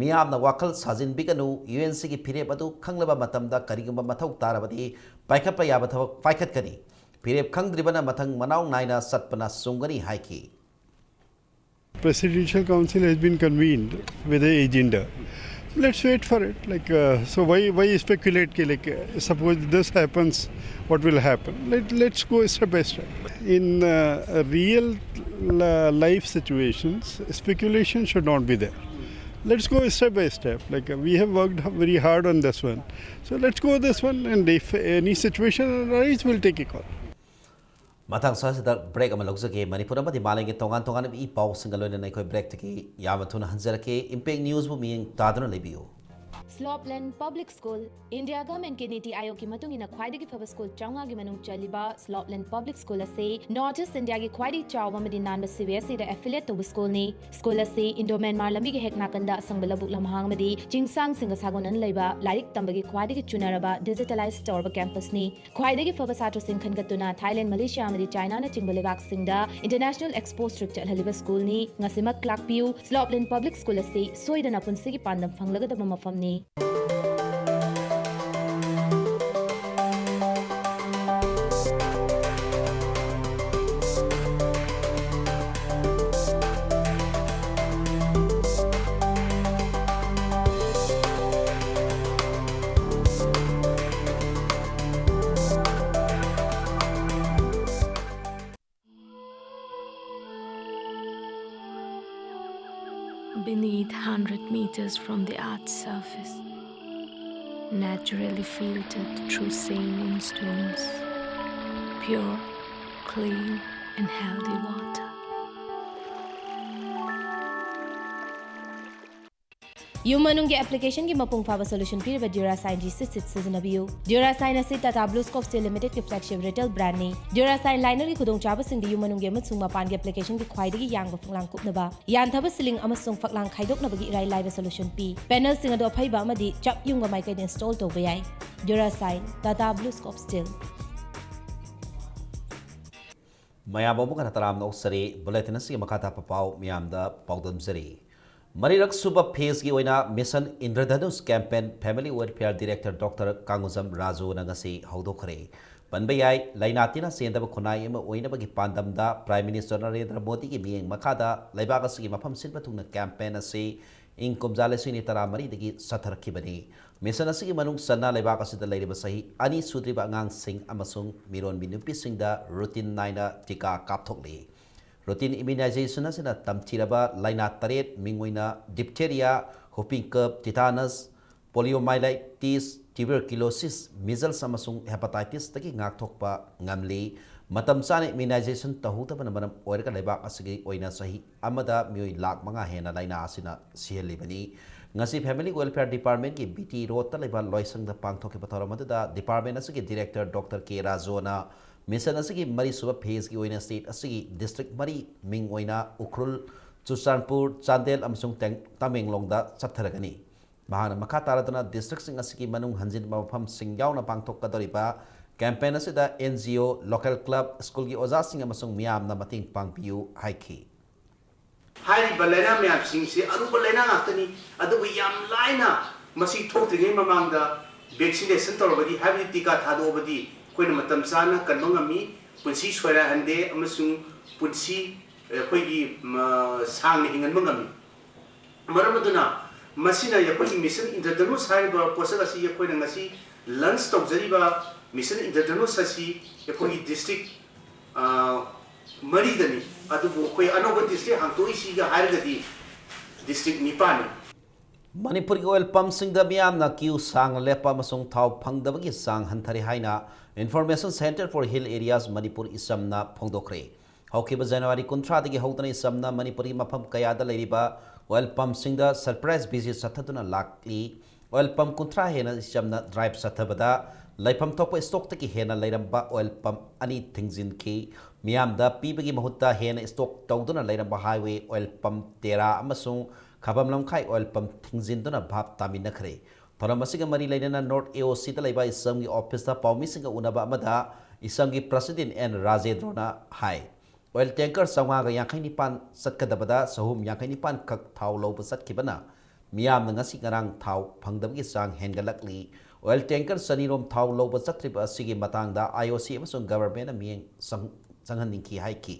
ꯃꯤꯌꯥꯝꯅ ꯋꯥꯈꯜ ꯁꯥꯖꯤꯟꯕꯤꯒꯅꯨ, ꯌꯨ ꯑꯦꯟ ꯁꯤꯒꯤ ꯐꯤꯔꯦꯞ ꯑꯗꯨ ꯈꯪꯂꯕ ꯃꯇꯝꯗ ꯀꯔꯤꯒꯨꯝꯕ ꯃꯊꯧ ꯇꯥꯔꯕꯗꯤ ꯄꯥꯏꯈꯠꯄ ꯌꯥꯕ ꯊꯕꯛ ꯄꯥꯏꯈꯠꯀꯅꯤ꯫ ꯐꯤꯔꯦꯞ ꯈꯪꯗ꯭ꯔꯤꯕꯅ ꯃꯊꯪ ꯃꯅꯥꯎ ꯅꯥꯏꯅ ꯆꯠꯄꯅ ꯆꯨꯝꯒꯅꯤ ꯍꯥꯏꯈꯤ꯫ Presidential Council has been convened with the agenda. Let's wait for it. Like, uh, so why why speculate? Ke, like, uh, suppose this happens, what will happen? Let Let's go step by step. In uh, real uh, life situations, speculation should not be there. Let's go step by step. Like, uh, we have worked h- very hard on this one, so let's go this one. And if any situation arises, we'll take a call. ꯃꯊꯪ ꯁ꯭ꯋꯥꯏꯁꯤꯗ break ꯑꯃ ꯂꯧꯖꯒꯦ꯫ ꯃꯅꯤꯄꯨꯔ ꯑꯃꯗꯤ ꯃꯥꯂꯦꯝꯒꯤ ꯇꯣꯉꯥꯟ ꯇꯣꯉꯥꯟꯕ E ꯄꯥꯎꯁꯤꯡꯒ ꯂꯣꯏꯅꯅ ꯑꯩꯈꯣꯏ ꯕ꯭ꯔꯦꯛꯇꯒꯤ ꯌꯥꯝꯅ ꯊꯨꯅ ꯍꯟꯖꯔꯛꯀꯦ꯫ ꯏꯝꯄꯦꯛ ꯅ꯭ꯌꯨꯁꯕꯨ ꯃꯤꯠꯌꯦꯡ ꯇꯥꯗꯨꯅ ꯂꯩꯕꯤꯌꯨ꯫ ꯁ꯭ꯂꯣꯞꯂꯦꯟ ꯄꯕ꯭ꯂꯤꯛ ꯁ꯭ꯀꯨꯜ, ꯏꯟꯗꯤꯌꯥ ꯒꯚꯔꯟꯃꯦꯟꯠꯀꯤ ꯅꯤꯇꯤ ꯑꯥꯌꯣꯒꯀꯤ ꯃꯇꯨꯡ ꯏꯟꯅ ꯈ꯭ꯋꯥꯏꯗꯒꯤ ꯐꯕ ꯁ꯭ꯀꯨꯜ ꯆꯥꯝꯃꯉꯥꯒꯤ ꯃꯅꯨꯡ ꯆꯜꯂꯤꯕ ꯁ꯭ꯂꯣꯞꯂꯦꯟ ꯄꯕ꯭ꯂꯤꯛ ꯁ꯭ꯀꯨꯜ ꯑꯁꯤ ꯅꯣꯔꯠ ꯏꯁ꯭ꯠ ꯏꯟꯗꯤꯌꯥꯒꯤ ꯈ꯭ꯋꯥꯏꯗꯒꯤ ꯆꯥꯎꯕ ꯑꯃꯗꯤ ꯅꯥꯟꯕ ꯁꯤ ꯕꯤ ꯑꯦꯁ ꯏꯗ ꯑꯦꯐꯤꯂꯤꯌꯦꯠ ꯇꯧꯕ ꯁ꯭ꯀꯨꯜꯅꯤ꯫ ꯁ꯭ꯀꯨꯜ ꯑꯁꯤ ꯏꯟꯗꯣ ꯃ꯭ꯌꯥꯟꯃꯥꯔ ꯂꯝꯕꯤꯒꯤ ꯍꯦꯛ ꯅꯥꯀꯟꯗ ꯑꯁꯪꯕ ꯂꯧꯕꯨꯛ ꯂꯝꯍꯥꯡ ꯑꯃꯗꯤ ꯆꯤꯡꯁꯥꯡꯁꯤꯡꯒ ꯁꯥꯒꯣꯟꯅꯅ ꯂꯩꯕ ꯂꯥꯏꯔꯤꯛ ꯇꯝꯕꯒꯤ ꯈ꯭ꯋꯥꯏꯗꯒꯤ ꯆꯨꯅꯔꯕ ꯗꯤꯖꯤꯇꯦꯂꯥꯏꯖ ꯇꯧꯔꯕ ꯀꯦꯝꯄꯁꯅꯤ꯫ ꯈ꯭ꯋꯥꯏꯗꯒꯤ ꯐꯕ ꯁꯥꯇ꯭ꯔꯁꯤꯡ ꯈꯟꯒꯠꯇꯨꯅ ꯊꯥꯏꯂꯦꯟ, ꯃꯂꯦꯁꯤꯌꯥ ꯑꯃꯗꯤ ꯆꯥꯏꯅꯥꯅꯆꯤꯡꯕ ꯂꯩꯕꯥꯛꯁꯤꯡꯗ ꯏꯟꯇꯔꯅꯦꯁꯅꯦꯜ ꯑꯦꯛꯁꯄꯣ ꯇ꯭ꯔꯤꯞ ꯆꯠꯍꯜꯂꯤꯕ ꯁ꯭ꯀꯨꯜꯅꯤ꯫ ꯉꯁꯤꯃꯛ ꯂꯥꯛꯄꯤꯌꯨ꯫ ꯁ꯭ꯂꯣꯞꯂꯦꯟ ꯄꯕ꯭ꯂꯤꯛ ꯁ꯭ꯀꯨꯜ ꯑꯁꯤ ꯁꯣꯏꯗꯅ ꯄꯨꯟꯁꯤꯒꯤ ꯄꯥꯟꯗꯝ ꯐꯪꯂꯒꯗꯕ ꯃꯐꯝꯅꯤ꯫ Beneath hundred meters from the earth's surface, naturally filtered through sand and stones, pure, clean, and healthy water. ꯌꯨꯝ ꯃꯅꯨꯡꯒꯤ ꯑꯦꯄ꯭ꯂꯤꯀꯦꯁꯟꯒꯤ ꯃꯄꯨꯡ ꯐꯥꯕ ꯁꯣꯂꯨꯁꯟ ꯄꯤꯔꯤꯕ ꯗ꯭ꯌꯨꯔꯥꯁꯥꯏꯟ ꯖꯤ ꯁꯤꯠ ꯁꯤꯠ ꯁꯤꯖꯤꯟꯅꯕꯤꯌꯨ꯫ ꯗ꯭ꯌꯨꯔꯥꯁꯥꯏꯟ ꯑꯁꯤ ꯇꯥꯇꯥ ꯕ꯭ꯂꯨ ꯁ꯭ꯀꯣꯞ ꯁ꯭ꯇꯤꯜ ꯂꯤꯃꯤꯇꯦꯗꯀꯤ ꯐ꯭ꯂꯦꯒꯁꯤꯞ ꯔꯤꯇꯦꯜ ꯕ꯭ꯔꯥꯟꯗꯅꯤ꯫ ꯗ꯭ꯌꯨꯔꯥꯁꯥꯏꯟ ꯂꯥꯏꯅꯔꯒꯤ ꯈꯨꯗꯣꯡꯆꯥꯕꯁꯤꯡꯗꯤ ꯌꯨꯝ ꯃꯅꯨꯡꯒꯤ ꯑꯃꯁꯨꯡ ꯃꯄꯥꯟꯒꯤ ꯑꯦꯄ꯭ꯂꯤꯀꯦꯁꯟꯒꯤ ꯈ꯭ꯋꯥꯏꯗꯒꯤ ꯌꯥꯡꯕ ꯐꯛꯂꯥꯡ ꯀꯨꯞꯅꯕ, ꯌꯥꯟꯊꯕ ꯁꯤꯂꯤꯡ ꯑꯃꯁꯨꯡ ꯐꯛꯂꯥꯡ ꯈꯥꯏꯗꯣꯛꯅꯕꯒꯤ ꯏꯔꯥꯏ ꯂꯥꯏꯕ ꯁꯣꯂꯨꯁꯟ ꯄꯤ꯫ ꯄꯦꯅꯦꯜꯁꯤꯡ ꯑꯗꯨ ꯑꯐꯩꯕ ꯑꯃꯗꯤ ꯆꯞ ꯌꯨꯡꯕ ꯃꯥꯏꯀꯩꯗ ꯏꯟꯁꯇꯣꯜ ꯇꯧꯕ ꯌꯥꯏ꯫ Durashine, Tata BlueScope Steel. ꯃꯌꯥꯝ ꯑꯃꯨꯛ ꯍꯟꯅ ꯇꯔꯥꯝꯅ ꯑꯣꯛꯆꯔꯤ꯫ ꯕꯨꯂꯦꯇꯤꯟ ꯑꯁꯤꯒꯤ ꯃꯈꯥ ꯇꯥꯕ ꯄꯥꯎ ꯃꯌꯥꯝꯗ ꯄꯥꯎꯗꯝꯖꯔꯤ꯫ ꯃꯔꯤꯔꯛ ꯁꯨꯕ ꯐꯦꯖꯀꯤ ꯑꯣꯏꯅ mission Indradhanush campaign family welfare director doctor Kangujam ꯔꯥꯖꯨꯅ ꯉꯁꯤ ꯍꯧꯗꯣꯛꯈ꯭ꯔꯦ꯫ ꯄꯟꯕ ꯌꯥꯏ, ꯂꯥꯏꯅꯥ ꯇꯤꯟꯅ ꯆꯦꯟꯗꯕ ꯈꯨꯟꯅꯥꯏ ꯑꯃ ꯑꯣꯏꯅꯕꯒꯤ ꯄꯥꯟꯗꯝꯗ ꯄ꯭ꯔꯥꯏꯝ ꯃꯤꯅꯤꯁꯇꯔ ꯅꯔꯦꯟꯗ꯭ꯔ ꯃꯣꯗꯤꯒꯤ ꯃꯤꯠꯌꯦꯡ ꯃꯈꯥꯗ ꯂꯩꯕꯥꯛ ꯑꯁꯤꯒꯤ ꯃꯐꯝ ꯁꯤꯟꯕ ꯊꯨꯡꯅ ꯀꯦꯝꯄꯦꯟ ꯑꯁꯤ ꯏꯪ ꯀꯨꯝꯖꯥ ꯂꯤꯁꯤꯡ ꯑꯅꯤ ꯇꯔꯥꯃꯔꯤꯗꯒꯤ ꯆꯠꯊꯔꯛꯈꯤꯕꯅꯤ꯫ ꯃꯤꯁꯟ ꯑꯁꯤꯒꯤ ꯃꯅꯨꯡ ꯆꯟꯅ ꯂꯩꯕꯥꯛ ꯑꯁꯤꯗ ꯂꯩꯔꯤꯕ ꯆꯍꯤ ꯑꯅꯤ ꯁꯨꯗ꯭ꯔꯤꯕ ꯑꯉꯥꯡꯁꯤꯡ ꯑꯃꯁꯨꯡ ꯃꯤꯔꯣꯟꯕꯤ ꯅꯨꯄꯤꯁꯤꯡꯗ ꯔꯨꯇꯤꯟ ꯅꯥꯏꯅ ꯇꯤꯀꯥ ꯀꯥꯞꯊꯣꯛꯂꯤ꯫ ꯔꯨꯇꯤꯟ ꯏꯃ꯭ꯌꯨꯅꯥꯏꯖꯦꯁꯟ ꯑꯁꯤꯅ ꯇꯝꯊꯤꯔꯕ ꯂꯥꯏꯅꯥ ꯇꯔꯦꯠ, ꯃꯤꯡ ꯑꯣꯏꯅ ꯗꯤꯞꯊꯦꯔꯤꯌꯥ, ꯍꯨꯄꯤꯡ ꯀꯞ, ꯇꯤꯇꯥꯅꯁ, ꯄꯣꯂꯤꯑꯣꯃꯥꯏꯂꯥꯏꯇꯤꯁ, ꯇ꯭ꯌꯨꯕꯔꯀꯤꯂꯣꯁꯤꯁ, ꯃꯤꯖꯜꯁ ꯑꯃꯁꯨꯡ ꯍꯦꯄꯥꯇꯥꯏꯇꯤꯁꯇꯒꯤ ꯉꯥꯛꯊꯣꯛꯄ ꯉꯝꯂꯤ꯫ ꯃꯇꯝ ꯆꯥꯅ ꯏꯃ꯭ꯌꯨꯅꯥꯏꯖꯦꯁꯟ ꯇꯧꯍꯧꯗꯕꯅ ꯃꯔꯝ ꯑꯣꯏꯔꯒ ꯂꯩꯕꯥꯛ ꯑꯁꯤꯒꯤ ꯑꯣꯏꯅ ꯆꯍꯤ ꯑꯃꯗ ꯃꯤꯑꯣꯏ ꯂꯥꯈ ꯃꯉꯥ ꯍꯦꯟꯅ ꯂꯥꯏꯅꯥ ꯑꯁꯤꯅ ꯁꯤꯍꯜꯂꯤꯕꯅꯤ꯫ ꯉꯁꯤ ꯐꯦꯃꯤꯂꯤ ꯋꯦꯜꯐꯤꯌꯔ ꯗꯤꯄꯥꯔꯠꯃꯦꯟꯒꯤ ꯕꯤ ꯇꯤ ꯔꯣꯗꯇ ꯂꯩꯕ ꯂꯣꯏꯁꯪꯗ ꯄꯥꯡꯊꯣꯛꯈꯤꯕ ꯊꯧꯔꯝ ꯑꯗꯨꯗ ꯗꯤꯄꯥꯔꯠꯃꯦꯟ ꯑꯁꯤꯒꯤ ꯗꯤꯔꯦꯛꯇꯔ ꯗꯣꯛꯇꯔ ꯀꯦ ꯔꯥꯖꯨꯅ ꯃꯤꯁꯟ ꯑꯁꯤꯒꯤ ꯃꯔꯤꯁꯨꯕ ꯐꯦꯖꯀꯤ ꯑꯣꯏꯅ ꯁ꯭ꯇꯦꯠ ꯑꯁꯤꯒꯤ ꯗꯤꯁꯇ꯭ꯔꯤꯛ ꯃꯔꯤ, ꯃꯤꯡ ꯑꯣꯏꯅ ꯎꯈ꯭ꯔꯨꯜ, ꯆꯨꯔꯆꯥꯟꯄꯨꯔ, ꯆꯥꯟꯗꯦꯜ ꯑꯃꯁꯨꯡ ꯇꯦꯡ-, ꯇꯃꯦꯡꯂꯣꯡꯗ ꯆꯠꯊꯔꯒꯅꯤ꯫ ꯃꯍꯥꯛꯅ ꯃꯈꯥ ꯇꯥꯔꯗꯨꯅ ꯗꯤꯁꯇ꯭ꯔꯤꯛꯁꯤꯡ ꯑꯁꯤꯒꯤ ꯃꯅꯨꯡ ꯍꯟꯖꯤꯟꯕ ꯃꯐꯝꯁꯤꯡ ꯌꯥꯎꯅ ꯄꯥꯡꯊꯣꯛꯀꯗꯧꯔꯤꯕ ꯀꯦꯝꯄꯦꯟ ꯑꯁꯤꯗ and G O, local club, ꯁ꯭ꯀꯨꯜꯒꯤ ꯑꯣꯖꯥꯁꯤꯡ ꯑꯃꯁꯨꯡ ꯃꯤꯌꯥꯝꯅ ꯃꯇꯦꯡ ꯄꯥꯡꯕꯤꯌꯨ ꯍꯥꯏꯈꯤ꯫ ꯍꯥꯏꯔꯤꯕ ꯂꯥꯏꯅꯥ ꯃꯌꯥꯝꯁꯤꯡꯁꯤ ꯑꯔꯨꯕ ꯂꯥꯏꯅꯥ ꯉꯥꯛꯇꯅꯤ, ꯑꯗꯨꯕꯨ ꯌꯥꯝ ꯂꯥꯏꯅ ꯃꯁꯤ ꯊꯣꯛꯇ꯭ꯔꯤꯉꯩ ꯃꯃꯥꯡꯗ ꯚꯦꯛꯁꯤꯅꯦꯁꯟ ꯇꯧꯔꯕꯗꯤ, ꯍꯥꯏꯕꯗꯤ ꯇꯤꯀꯥ ꯊꯥꯗꯣꯛꯑꯕꯗꯤ ꯑꯩꯈꯣꯏꯅ ꯃꯇꯝ ꯆꯥꯅ ꯀꯟꯕ ꯉꯝꯃꯤ, ꯄꯨꯟꯁꯤ ꯁꯣꯏꯔꯛꯍꯟꯗꯦ ꯑꯃꯁꯨꯡ ꯄꯨꯟꯁꯤ ꯑꯩꯈꯣꯏꯒꯤ, ꯃ, ꯁꯥꯡꯅ ꯍꯤꯡꯍꯟꯕ ꯉꯝꯃꯤ꯫ ꯃꯔꯝ ꯑꯗꯨꯅ ꯃꯁꯤꯅ ꯑꯩꯈꯣꯏꯒꯤ ꯃꯤꯁꯟ ꯏꯟꯗ꯭ꯔꯙꯅꯨꯁ ꯍꯥꯏꯔꯤꯕ ꯄꯣꯠꯁꯛ ꯑꯁꯤ ꯑꯩꯈꯣꯏꯅ ꯉꯁꯤ ꯂꯟꯁ ꯇꯧꯖꯔꯤꯕ ꯃꯤꯁꯟ ꯏꯟꯗ꯭ꯔꯙꯅꯨꯁ ꯑꯁꯤ ꯑꯩꯈꯣꯏꯒꯤ ꯗꯤꯁꯇ꯭ꯔꯤꯛ, ꯑ, ꯃꯔꯤꯗꯅꯤ꯫ ꯑꯗꯨꯕꯨ ꯑꯩꯈꯣꯏ ꯑꯅꯧꯕ ꯗꯤꯁꯇ꯭ꯔꯤꯛ ꯍꯥꯡꯗꯣꯛꯏꯁꯤꯒ ꯍꯥꯏꯔꯒꯗꯤ ꯗꯤꯁꯇ꯭ꯔꯤꯛ ꯅꯤꯄꯥꯟꯅꯤ꯫ ꯃꯅꯤꯄꯨꯔꯒꯤ ꯑꯣꯏꯜ ꯄꯝꯁꯤꯡꯗ ꯃꯤꯌꯥꯝꯅ ꯀ꯭ꯌꯨ ꯁꯥꯡꯅ ꯂꯦꯞꯄ ꯑꯃꯁꯨꯡ ꯊꯥꯎ ꯐꯪꯗꯕꯒꯤ ꯆꯥꯡ ꯍꯟꯊꯔꯦ ꯍꯥꯏꯅ Information Centre for Hill Areas Manipur ꯏꯆꯝꯅ ꯐꯣꯡꯗꯣꯛꯈ꯭ꯔꯦ꯫ ꯍꯧꯈꯤꯕ ꯖꯅꯋꯥꯔꯤ ꯀꯨꯟꯊ꯭ꯔꯥꯗꯒꯤ ꯍꯧꯗꯨꯅ ꯏꯆꯝꯅ ꯃꯅꯤꯄꯨꯔꯒꯤ ꯃꯐꯝ ꯀꯌꯥꯗ ꯂꯩꯔꯤꯕ ꯑꯣꯏꯜ ꯄꯝꯁꯤꯡꯗ ꯁꯔꯄ꯭ꯔꯥꯏꯖ ꯚꯤꯖꯤꯠ ꯆꯠꯊꯗꯨꯅ ꯂꯥꯛꯂꯤ꯫ ꯑꯣꯏꯜ ꯄꯝ ꯀꯨꯟꯊ꯭ꯔꯥ ꯍꯦꯟꯅ ꯏꯆꯝꯅ ꯗ꯭ꯔꯥꯏꯚ ꯆꯠꯊꯕꯗ ꯂꯩꯐꯝ ꯊꯣꯛꯄ ꯏꯁꯇꯣꯛꯇꯒꯤ ꯍꯦꯟꯅ ꯂꯩꯔꯝꯕ ꯑꯣꯏꯜ ꯄꯝ ꯑꯅꯤ ꯊꯤꯡꯖꯤꯟꯈꯤ꯫ ꯃꯤꯌꯥꯝꯗ ꯄꯤꯕꯒꯤ ꯃꯍꯨꯠꯇ ꯍꯦꯟꯅ ꯏꯁꯇꯣꯛ ꯇꯧꯗꯨꯅ ꯂꯩꯔꯝꯕ ꯍꯥꯏꯋꯦ ꯑꯣꯏꯜ ꯄꯝ ꯇꯦꯔꯥ ꯑꯃꯁꯨꯡ ꯈꯥꯕꯝ ꯂꯝꯈꯥꯏ ꯑꯣꯏꯜ ꯄꯝ ꯊꯤꯡꯖꯤꯟꯗꯨꯅ ꯚꯥꯞ ꯇꯥꯃꯤꯟꯅꯈ꯭ꯔꯦ꯫ ꯊꯧꯔꯝ ꯑꯁꯤꯒ ꯃꯔꯤ ꯂꯩꯅꯅ North A O C ꯗ ꯂꯩꯕ ꯏꯆꯝꯒꯤ ꯑꯣꯐꯤꯁꯇ ꯄꯥꯎꯃꯤꯁꯤꯡꯒ ꯎꯅꯕ ꯑꯃꯗ ꯏꯆꯝꯒꯤ ꯄ꯭ꯔꯁꯤꯗꯦꯟ ꯑꯦꯟ ꯔꯥꯖꯦꯟꯗ꯭ꯔꯣꯅ ꯍꯥꯏ, ꯑꯣꯏꯜ ꯇꯦꯡꯀꯔ ꯆꯥꯝꯃꯉꯥꯒ ꯌꯥꯡꯈꯩ ꯅꯤꯄꯥꯟ ꯆꯠꯀꯗꯕꯗ ꯆꯍꯨꯝ ꯌꯥꯡꯈꯩ ꯅꯤꯄꯥꯟ ꯈꯛ ꯊꯥꯎ ꯂꯧꯕ ꯆꯠꯈꯤꯕꯅ ꯃꯤꯌꯥꯝꯅ ꯉꯁꯤ ꯉꯔꯥꯡ ꯊꯥꯎ ꯐꯪꯗꯕꯒꯤ ꯆꯥꯡ ꯍꯦꯟꯒꯠꯂꯛꯂꯤ꯫ ꯑꯣꯏꯜ ꯇꯦꯡꯀꯔ ꯆꯅꯤꯔꯣꯝ ꯊꯥꯎ ꯂꯧꯕ ꯆꯠꯇ꯭ꯔꯤꯕ ꯑꯁꯤꯒꯤ ꯃꯇꯥꯡꯗ I O C ꯑꯃꯁꯨꯡ ꯒꯚꯔꯟꯃꯦꯟꯠꯅ ꯃꯤꯠꯌꯦꯡ ꯆꯪ-, ꯆꯪꯍꯟꯅꯤꯡꯈꯤ ꯍꯥꯏꯈꯤ꯫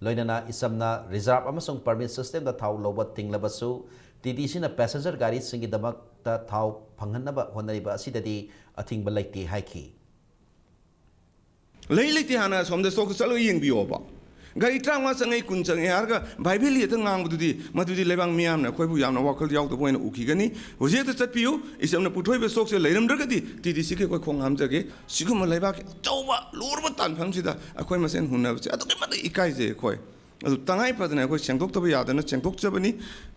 ꯂꯣꯏꯅꯅ ꯏꯆꯝꯅ ꯔꯤꯖꯥꯔꯚ ꯑꯃꯁꯨꯡ ꯄꯔꯃꯤꯠ ꯁꯤꯁꯇꯦꯝꯗ ꯊꯥꯎ ꯂꯧꯕ ꯊꯤꯡꯂꯕꯁꯨ, T D Cꯅ ꯄꯦꯁꯦꯟꯖꯔ ꯒꯥꯔꯤꯁꯤꯡꯒꯤꯗꯃꯛꯇ ꯊꯥꯎ ꯐꯪꯍꯟꯅꯕ ꯍꯣꯠꯅꯔꯤꯕ ꯑꯁꯤꯗꯗꯤ ꯑꯊꯤꯡꯕ ꯂꯩꯇꯦ ꯍꯥꯏꯈꯤ꯫ ꯂꯩ ꯂꯩꯇꯦ ꯍꯥꯟꯅ ꯑꯁꯣꯝꯗ ꯏꯁꯇꯣꯛꯇ ꯆꯠꯂꯒ ꯌꯦꯡꯕꯤꯌꯣꯕ꯫ ꯒꯥꯔꯤ ꯇꯔꯥꯃꯉꯥ ꯆꯪꯉꯛꯏ, ꯀꯨꯟ ꯆꯪꯉꯛꯏ ꯍꯥꯏꯔꯒ ꯚꯥꯏ ꯚꯦꯂꯤ ꯍꯦꯛꯇ ꯉꯥꯡꯕꯗꯨꯗꯤ, ꯃꯗꯨꯗꯤ ꯂꯩꯕꯥꯛ ꯃꯤꯌꯥꯝꯅ ꯑꯩꯈꯣꯏꯕꯨ ꯌꯥꯝꯅ ꯋꯥꯈꯜ ꯌꯥꯎꯗꯕ ꯑꯣꯏꯅ ꯎꯈꯤꯒꯅꯤ꯫ ꯍꯧꯖꯤꯛ ꯍꯦꯛꯇ ꯆꯠꯄꯤꯌꯨ꯫ ꯏꯆꯝꯅ ꯄꯨꯊꯣꯛꯏꯕ ꯏꯁꯇꯣꯛꯁꯦ ꯂꯩꯔꯝꯗ꯭ꯔꯒꯗꯤ T D Cꯒꯤ ꯑꯩꯈꯣꯏ ꯈꯣꯡ ꯍꯥꯝꯖꯒꯦ꯫ ꯁꯤꯒꯨꯝꯕ ꯂꯩꯕꯥꯛꯀꯤ ꯑꯆꯧꯕ ꯂꯨꯔꯕ ꯇꯥꯟꯐꯝꯁꯤꯗ ꯑꯩꯈꯣꯏ ꯃꯁꯦꯟ ꯍꯨꯟꯅꯕꯁꯦ ꯑꯗꯨꯛꯀꯤ ꯃꯇꯤꯛ ꯏꯀꯥꯏꯖꯩ ꯑꯩꯈꯣꯏ꯫ ꯑꯗꯨ ꯇꯉꯥꯏ ꯐꯗꯅ ꯑꯩꯈꯣꯏ ꯁꯦꯡꯗꯣꯛꯇꯕ ꯌꯥꯗꯅ ꯁꯦꯡꯗꯣꯛꯆꯕꯅꯤ꯫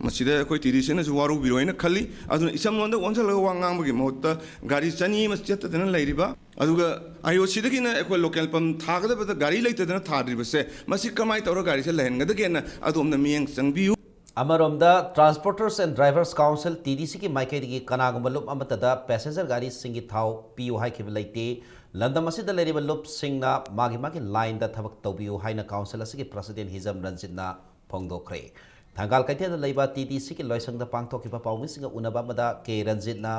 ꯃꯁꯤꯗ ꯑꯩꯈꯣꯏ T D Cꯅꯁꯨ ꯋꯥꯔꯧꯕꯤꯔꯣꯏꯅ ꯈꯜꯂꯤ꯫ ꯑꯗꯨꯅ ꯏꯆꯝꯂꯣꯟꯗ ꯑꯣꯟꯁꯤꯜꯂꯒ ꯋꯥ ꯉꯥꯡꯕꯒꯤ ꯃꯍꯨꯠꯇ ꯒꯥꯔꯤ ꯆꯅꯤ ꯑꯃ ꯆꯠꯇꯗꯅ ꯂꯩꯔꯤꯕ, ꯑꯗꯨꯒ I O Cꯗꯒꯤꯅ ꯑꯩꯈꯣꯏ ꯂꯣꯀꯦꯜ ꯄꯝ ꯊꯥꯒꯗꯕꯗ ꯒꯥꯔꯤ ꯂꯩꯇꯗꯅ ꯊꯥꯗ꯭ꯔꯤꯕꯁꯦ, ꯃꯁꯤ ꯀꯃꯥꯏꯅ ꯇꯧꯔꯒ ꯒꯥꯔꯤꯁꯦ ꯂꯩꯍꯟꯒꯗꯒꯦꯅ ꯑꯗꯣꯝꯅ ꯃꯤꯠꯌꯦꯡ ꯆꯪꯕꯤꯌꯨ꯫ ꯑꯃꯔꯣꯝꯗ, Transporters and Drivers Council, T D Cꯒꯤ ꯃꯥꯏꯀꯩꯗꯒꯤ ꯀꯅꯥꯒꯨꯝꯕ ꯂꯨꯞ ꯑꯃꯠꯇꯗ ꯄꯦꯁꯦꯟꯖꯔ ꯒꯥꯔꯤꯁꯤꯡꯒꯤ ꯊꯥꯎ ꯄꯤꯌꯨ ꯍꯥꯏꯈꯤꯕ ꯂꯩꯇꯦ꯫ ꯂꯝꯗꯝ ꯑꯁꯤꯗ ꯂꯩꯔꯤꯕ ꯂꯨꯞꯁꯤꯡꯅ ꯃꯥꯒꯤ ꯃꯥꯒꯤ ꯂꯥꯏꯟꯗ ꯊꯕꯛ ꯇꯧꯕꯤꯌꯨ ꯍꯥꯏꯅ ꯀꯥꯎꯟꯁꯤꯜ ꯑꯁꯤꯒꯤ ꯄ꯭ꯔꯁꯤꯗꯦꯟ ꯍꯤꯖꯝ ꯔꯟꯖꯤꯠꯅ ꯐꯣꯡꯗꯣꯛꯈ꯭ꯔꯦ꯫ ꯊꯪꯒꯥꯜ ꯀꯩꯊꯦꯜꯗ ꯂꯩꯕ T D Cꯒꯤ ꯂꯣꯏꯁꯪꯗ ꯄꯥꯡꯊꯣꯛꯈꯤꯕ ꯄꯥꯎꯃꯤꯁꯤꯡꯒ ꯎꯅꯕ ꯑꯃꯗ ꯀꯦ ꯔꯟꯖꯤꯠꯅ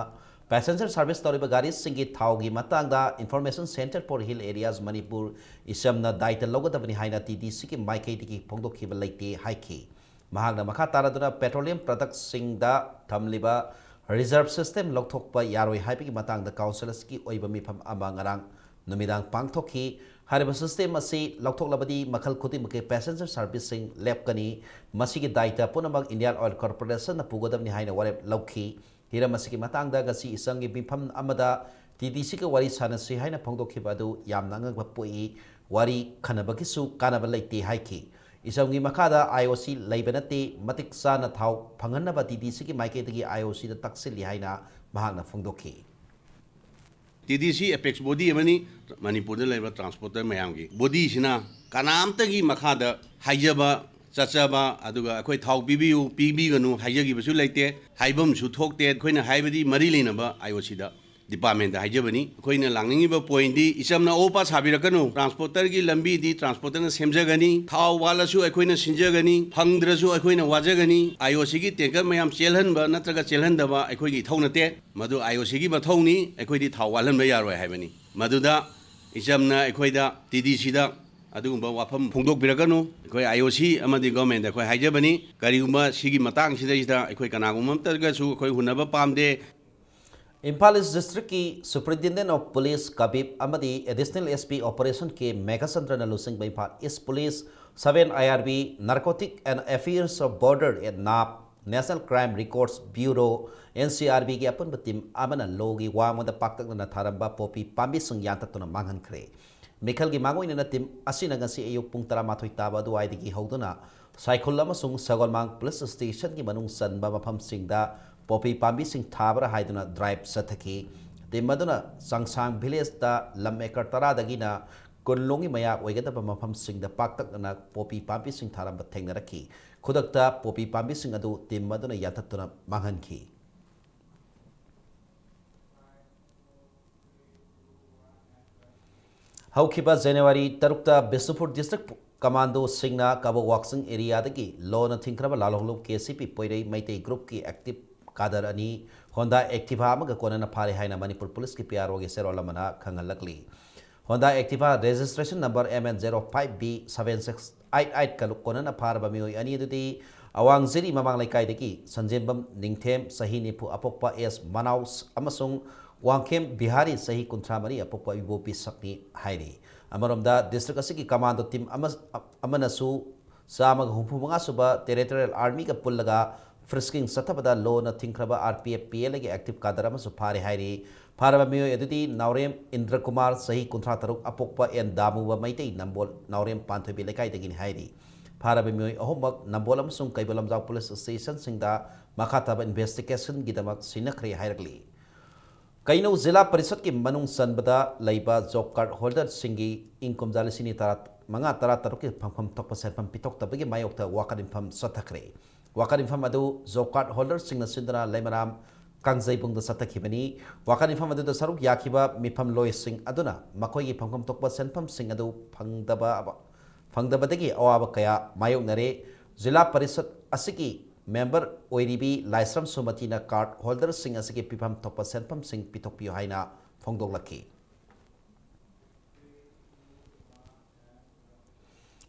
ꯄꯦꯁꯦꯟꯖꯔ ꯁꯥꯔꯚꯤꯁ ꯇꯧꯔꯤꯕ ꯒꯥꯔꯤꯁꯤꯡꯒꯤ ꯊꯥꯎꯒꯤ ꯃꯇꯥꯡꯗ Information Centre for Hill Areas Manipur ꯏꯆꯝꯅ ꯗꯥꯏꯇ ꯂꯧꯒꯗꯕꯅꯤ ꯍꯥꯏꯅ T D Cꯒꯤ ꯃꯥꯏꯀꯩꯗꯒꯤ ꯐꯣꯡꯗꯣꯛꯈꯤꯕ ꯂꯩꯇꯦ ꯍꯥꯏꯈꯤ꯫ ꯃꯍꯥꯛꯅ ꯃꯈꯥ ꯇꯥꯔꯗꯨꯅ ꯄꯦꯇ꯭ꯔꯣꯂꯤꯌꯝ ꯄ꯭ꯔꯗꯛꯁꯤꯡꯗ ꯊꯝꯂꯤꯕ ꯔꯤꯖꯔꯚ ꯁꯤꯁꯇꯦꯝ ꯂꯧꯊꯣꯛꯄ ꯌꯥꯔꯣꯏ ꯍꯥꯏꯕꯒꯤ ꯃꯇꯥꯡꯗ ꯀꯥꯎꯟꯁꯤꯜ ꯑꯁꯤꯒꯤ ꯑꯣꯏꯕ ꯃꯤꯐꯝ ꯑꯃ ꯉꯔꯥꯡ ꯅꯨꯃꯤꯗꯥꯡ ꯄꯥꯡꯊꯣꯛꯈꯤ꯫ ꯍꯥꯏꯔꯤꯕ system ꯑꯁꯤ ꯂꯧꯊꯣꯛꯂꯕꯗꯤ ꯃꯈꯜ ꯈꯨꯗꯤꯡꯃꯛꯀꯤ passenger serviceꯁꯤꯡ ꯂꯦꯞꯀꯅꯤ꯫ ꯃꯁꯤꯒꯤ ꯗꯥꯏꯇ ꯄꯨꯝꯅꯃꯛ Indian Oil Corporationꯅ ꯄꯨꯒꯗꯕꯅꯤ ꯍꯥꯏꯅ ꯋꯥꯔꯦꯞ ꯂꯧꯈꯤ꯫ ꯍꯤꯔꯝ ꯑꯁꯤꯒꯤ ꯃꯇꯥꯡꯗ ꯉꯁꯤ ꯏꯆꯝꯒꯤ ꯃꯤꯐꯝ ꯑꯃꯗ TDCꯒ ꯋꯥꯔꯤ ꯁꯥꯟꯅꯁꯤ ꯍꯥꯏꯅ ꯐꯣꯡꯗꯣꯛꯈꯤꯕ ꯑꯗꯨ ꯌꯥꯝꯅ ꯑꯉꯛꯄ ꯄꯣꯛꯏ꯫ ꯋꯥꯔꯤ ꯈꯟꯅꯕꯒꯤꯁꯨ ꯀꯥꯟꯅꯕ ꯂꯩꯇꯦ ꯍꯥꯏꯈꯤ꯫ ꯏꯆꯝꯒꯤ ꯃꯈꯥꯗ IOC ꯂꯩꯕ ꯅꯠꯇꯦ, ꯃꯇꯤꯛ ꯆꯥꯅ ꯊꯥꯎ ꯐꯪꯍꯟꯅꯕ TDCꯒꯤ ꯃꯥꯏꯀꯩꯗꯒꯤ IOCꯗ ꯇꯛꯁꯤꯜꯂꯤ ꯍꯥꯏꯅ ꯃꯍꯥꯛꯅ ꯐꯣꯡꯗꯣꯛꯈꯤ꯫ TDC apex body ꯑꯃꯅꯤ꯫ ꯃꯅꯤꯄꯨꯔꯗ ꯂꯩꯔꯤꯕ transporter ꯃꯌꯥꯝꯒꯤ bodyꯁꯤꯅ ꯀꯅꯥꯝꯇꯒꯤ ꯃꯈꯥꯗ ꯍꯥꯏꯖꯕ ꯆꯠꯆꯕ, ꯑꯗꯨꯒ ꯑꯩꯈꯣꯏ ꯊꯥꯎ ꯄꯤꯕꯤꯌꯨ, ꯄꯤꯕꯤꯒꯅꯨ ꯍꯥꯏꯖꯈꯤꯕꯁꯨ ꯂꯩꯇꯦ, ꯍꯥꯏꯐꯝꯁꯨ ꯊꯣꯛꯇꯦ꯫ ꯑꯩꯈꯣꯏꯅ ꯍꯥꯏꯕꯗꯤ ꯃꯔꯤ ꯂꯩꯅꯕ IOCꯗ departmentꯇ ꯍꯥꯏꯖꯕꯅꯤ꯫ ꯑꯩꯈꯣꯏꯅ ꯂꯥꯛꯅꯤꯡꯉꯤꯕ pointꯗꯤ ꯏꯆꯝꯅ ꯑꯣꯄ ꯁꯥꯕꯤꯔꯛꯀꯅꯨ, transporterꯒꯤ ꯂꯝꯕꯤꯗꯤ transporterꯅ ꯁꯦꯝꯖꯒꯅꯤ, ꯊꯥꯎ ꯋꯥꯠꯂꯁꯨ ꯑꯩꯈꯣꯏꯅ ꯁꯤꯟꯖꯒꯅꯤ, ꯐꯪꯗ꯭ꯔꯁꯨ ꯑꯩꯈꯣꯏꯅ ꯋꯥꯖꯒꯅꯤ꯫ IOCꯒꯤ tanker ꯃꯌꯥꯝ ꯆꯦꯜꯍꯟꯕ ꯅꯠꯇ꯭ꯔꯒ ꯆꯦꯜꯍꯟꯗꯕ ꯑꯩꯈꯣꯏꯒꯤ ꯏꯊꯧ ꯅꯠꯇꯦ꯫ ꯃꯗꯨ IOCꯒꯤ ꯃꯊꯧꯅꯤ, ꯑꯩꯈꯣꯏꯗꯤ ꯊꯥꯎ ꯋꯥꯠꯍꯟꯕ ꯌꯥꯔꯣꯏ ꯍꯥꯏꯕꯅꯤ꯫ ꯃꯗꯨꯗ ꯏꯆꯝꯅ ꯑꯩꯈꯣꯏꯗ TDCꯗ ꯑꯗꯨꯒꯨꯝꯕ ꯋꯥꯐꯝ ꯐꯣꯡꯗꯣꯛꯄꯤꯔꯛꯀꯅꯨ꯫ ꯑꯩꯈꯣꯏ IOC ꯑꯃꯗꯤ governmentꯗ ꯑꯩꯈꯣꯏ ꯍꯥꯏꯖꯕꯅꯤ, ꯀꯔꯤꯒꯨꯝꯕ ꯁꯤꯒꯤ ꯃꯇꯥꯡꯁꯤꯗꯩꯁꯤꯗ ꯑꯩꯈꯣꯏ ꯀꯅꯥꯒꯨꯝꯕ ꯑꯃꯠꯇꯒꯁꯨ ꯑꯩꯈꯣꯏ ꯍꯨꯟꯅꯕ ꯄꯥꯝꯗꯦ꯫ Imphal East Districtꯀꯤ Superintendent of Police ꯀꯕꯤꯞ ꯑꯃꯗꯤ Additional SP Operation K ꯃꯦꯘꯆꯟꯗ꯭ꯔꯅ ꯂꯨꯆꯤꯡꯕ Imphal East Police, seven IRB, Narcotic and Affairs of Border at NAB, National Crime Records Bureau, NCRBꯒꯤ ꯑꯄꯨꯟꯕ team ꯑꯃꯅ ꯂꯣꯒꯤ ꯋꯥꯡꯃꯗ ꯄꯥꯛꯇꯛꯅꯅ ꯊꯥꯔꯝꯕ ꯄꯣꯄꯤ ꯄꯥꯝꯕꯤꯁꯤꯡ ꯌꯥꯟꯊꯠꯇꯨꯅ ꯃꯥꯡꯍꯟꯈ꯭ꯔꯦ꯫ ꯃꯤꯈꯜꯒꯤ ꯃꯥꯡꯑꯣꯏꯅꯅ team ꯑꯁꯤꯅ ꯉꯁꯤ ꯑꯌꯨꯛ ꯄꯨꯡ ꯇꯔꯥꯃꯥꯊꯣꯏ ꯇꯥꯕ ꯑꯗꯨꯋꯥꯏꯗꯒꯤ ꯍꯧꯗꯨꯅ ꯁꯥꯏꯈꯨꯜ ꯑꯃꯁꯨꯡ ꯁꯒꯣꯜꯃꯥꯡ police stationꯒꯤ ꯃꯅꯨꯡ ꯆꯟꯕ ꯃꯐꯝꯁꯤꯡꯗ ꯄꯣꯄꯤ ꯄꯥꯝꯕꯤꯁꯤꯡ ꯊꯥꯕ꯭ꯔꯥ ꯍꯥꯏꯗꯨꯅ drive ꯆꯠꯊꯈꯤ꯫ Team ꯑꯗꯨꯅ ꯆꯥꯡꯁꯥꯡ villageꯇ ꯂꯝ acre ꯇꯔꯥꯗꯒꯤꯅ ꯀꯨꯟ ꯂꯣꯝꯒꯤ ꯃꯌꯥ ꯑꯣꯏꯒꯗꯕ ꯃꯐꯝꯁꯤꯡꯗ ꯄꯥꯛꯇꯛꯅꯅ ꯄꯣꯄꯤ ꯄꯥꯝꯕꯤꯁꯤꯡ ꯊꯥꯔꯝꯕ ꯊꯦꯡꯅꯔꯛꯈꯤ꯫ ꯈꯨꯗꯛꯇ ꯄꯣꯄꯤ ꯄꯥꯝꯕꯤꯁꯤꯡ ꯑꯗꯨ team ꯑꯗꯨꯅ ꯌꯥꯟꯊꯠꯇꯨꯅ ꯃꯥꯡꯍꯟꯈꯤ꯫ ꯍꯧꯈꯤꯕ January ꯇꯔꯨꯛꯇ ꯕꯤꯁꯅꯨꯄꯨꯔ District Commandoꯁꯤꯡꯅ ꯀꯕꯣꯛ ꯋꯥꯛꯆꯤꯡ areaꯗꯒꯤ ꯂꯣꯅ ꯊꯤꯡꯈ꯭ꯔꯕ ꯂꯥꯜꯍꯧꯂꯨꯞ KCP ꯄꯣꯏꯔꯩ ꯃꯩꯇꯩ groupꯀꯤ active cadre ꯑꯅꯤ Honda Activa ꯑꯃꯒ ꯀꯣꯟꯅꯅ ꯐꯥꯔꯦ ꯍꯥꯏꯅ ꯃꯅꯤꯄꯨꯔ policeꯀꯤ PROꯒꯤ ꯆꯦꯔꯣꯜ ꯑꯃꯅ ꯈꯪꯍꯜꯂꯛꯂꯤ꯫ Honda Activa registration number MN zero five B seven six eight eightꯀ ꯀꯣꯟꯅꯅ ꯐꯥꯔꯕ ꯃꯤꯑꯣꯏ ꯑꯅꯤ ꯑꯗꯨꯗꯤ ꯑꯋꯥꯡ ꯖꯤꯔꯤ ꯃꯃꯥꯡ ꯂꯩꯀꯥꯏꯗꯒꯤ ꯁꯟꯖꯦꯝꯕꯝ ꯅꯤꯡꯊꯦꯝ, ꯆꯍꯤ ꯅꯤꯐꯨ ꯑꯄꯣꯛꯄ, ꯑꯦꯁ ꯃꯅꯥꯎꯁ ꯑꯃꯁꯨꯡ ꯋꯥꯡꯈꯦꯝ ꯕꯤꯍꯥꯔꯤ, ꯆꯍꯤ ꯀꯨꯟꯊ꯭ꯔꯥ ꯃꯔꯤ, ꯑꯄꯣꯛꯄ ꯏꯕꯣꯕꯤ ꯁꯛꯅꯤ ꯍꯥꯏꯔꯤ꯫ ꯑꯃꯔꯣꯝꯗ, district ꯑꯁꯤꯒꯤ commando team ꯑꯃ-, ꯑꯃꯅꯁꯨ ꯆꯥꯝꯃꯒ ꯍꯨꯝꯐꯨ ꯃꯉꯥ ꯁꯨꯕ Territorial Armyꯒ ꯄꯨꯜꯂꯒ frisking ꯆꯠꯊꯕꯗ ꯂꯣꯅ ꯊꯤꯡꯈ꯭ꯔꯕ RPF PLAꯒꯤ active cadre ꯑꯃꯁꯨ ꯐꯥꯔꯦ ꯍꯥꯏꯔꯤ꯫ ꯐꯥꯔꯕ ꯃꯤꯑꯣꯏ ꯑꯗꯨꯗꯤ ꯅꯥꯎꯔꯦꯝ ꯏꯟꯗ꯭ꯔꯀꯨꯃꯥꯔ, ꯆꯍꯤ ꯀꯨꯟꯊ꯭ꯔꯥ ꯇꯔꯨꯛ, ꯑꯄꯣꯛꯄ ꯑꯦꯟ ꯗꯥꯃꯨꯕ ꯃꯩꯇꯩ, ꯅꯝꯕꯣꯜ ꯅꯥꯎꯔꯦꯝ ꯄꯥꯟꯊꯣꯏꯕꯤ ꯂꯩꯀꯥꯏꯗꯒꯤꯅꯤ ꯍꯥꯏꯔꯤ꯫ ꯐꯥꯔꯕ ꯃꯤꯑꯣꯏ ꯑꯍꯨꯝꯃꯛ ꯅꯝꯕꯣꯜ ꯑꯃꯁꯨꯡ ꯀꯩꯕꯨꯜ ꯂꯝꯖꯥꯎ police stationꯁꯤꯡꯗ ꯃꯈꯥ ꯇꯥꯕ investigationꯒꯤꯗꯃꯛ ꯁꯤꯟꯅꯈ꯭ꯔꯦ ꯍꯥꯏꯔꯛꯂꯤ꯫ ꯀꯩꯅꯧ ꯖꯤꯂꯥ ꯄꯔꯤꯁꯠꯀꯤ ꯃꯅꯨꯡ ꯆꯟꯕꯗ ꯂꯩꯕ job card holderꯁꯤꯡꯒꯤ ꯏꯪ ꯀꯨꯝꯖꯥ ꯂꯤꯁꯤꯡ ꯑꯅꯤ ꯇꯔꯥ ꯃꯉꯥ ꯇꯔꯥ ꯇꯔꯨꯛꯀꯤ ꯐꯪꯐꯝ ꯊꯣꯛꯄ ꯁꯦꯟꯐꯝ ꯄꯤꯊꯣꯛꯇꯕꯒꯤ ꯃꯥꯌꯣꯛꯇ ꯋꯥꯀꯠ ꯃꯤꯐꯝ ꯆꯠꯊꯈ꯭ꯔꯦ꯫ ꯋꯥꯀꯠ ꯃꯤꯐꯝ ꯑꯗꯨ job card holderꯁꯤꯡꯅ ꯁꯤꯟꯗꯨꯅ ꯂꯩꯃꯔꯥꯝ ꯀꯥꯡꯖꯩꯕꯨꯡꯗ ꯆꯠꯊꯈꯤꯕꯅꯤ꯫ ꯋꯥꯀꯠ ꯃꯤꯐꯝ ꯑꯗꯨꯗ ꯁꯔꯨꯛ ꯌꯥꯈꯤꯕ ꯃꯤꯐꯝꯂꯣꯏꯁꯤꯡ ꯑꯗꯨꯅ ꯃꯈꯣꯏꯒꯤ ꯐꯪꯐꯝ ꯊꯣꯛꯄ ꯁꯦꯟꯐꯝꯁꯤꯡ ꯑꯗꯨ ꯐꯪꯗꯕ, ꯐꯪꯗꯕꯗꯒꯤ ꯑꯋꯥꯕ ꯀꯌꯥ ꯃꯥꯌꯣꯛꯅꯔꯦ꯫ ꯖꯤꯂꯥ ꯄꯔꯤꯁꯠ ꯑꯁꯤꯒꯤ member ꯑꯣꯏꯔꯤꯕꯤ ꯂꯥꯏꯁ꯭ꯔꯝ ꯁꯨꯃꯇꯤꯅ card holderꯁꯤꯡ ꯑꯁꯤꯒꯤ ꯄꯤꯐꯝ ꯊꯣꯛꯄ ꯁꯦꯟꯐꯝꯁꯤꯡ ꯄꯤꯊꯣꯛꯄꯤꯌꯨ ꯍꯥꯏꯅ ꯐꯣꯡꯗꯣꯛꯂꯛꯈꯤ꯫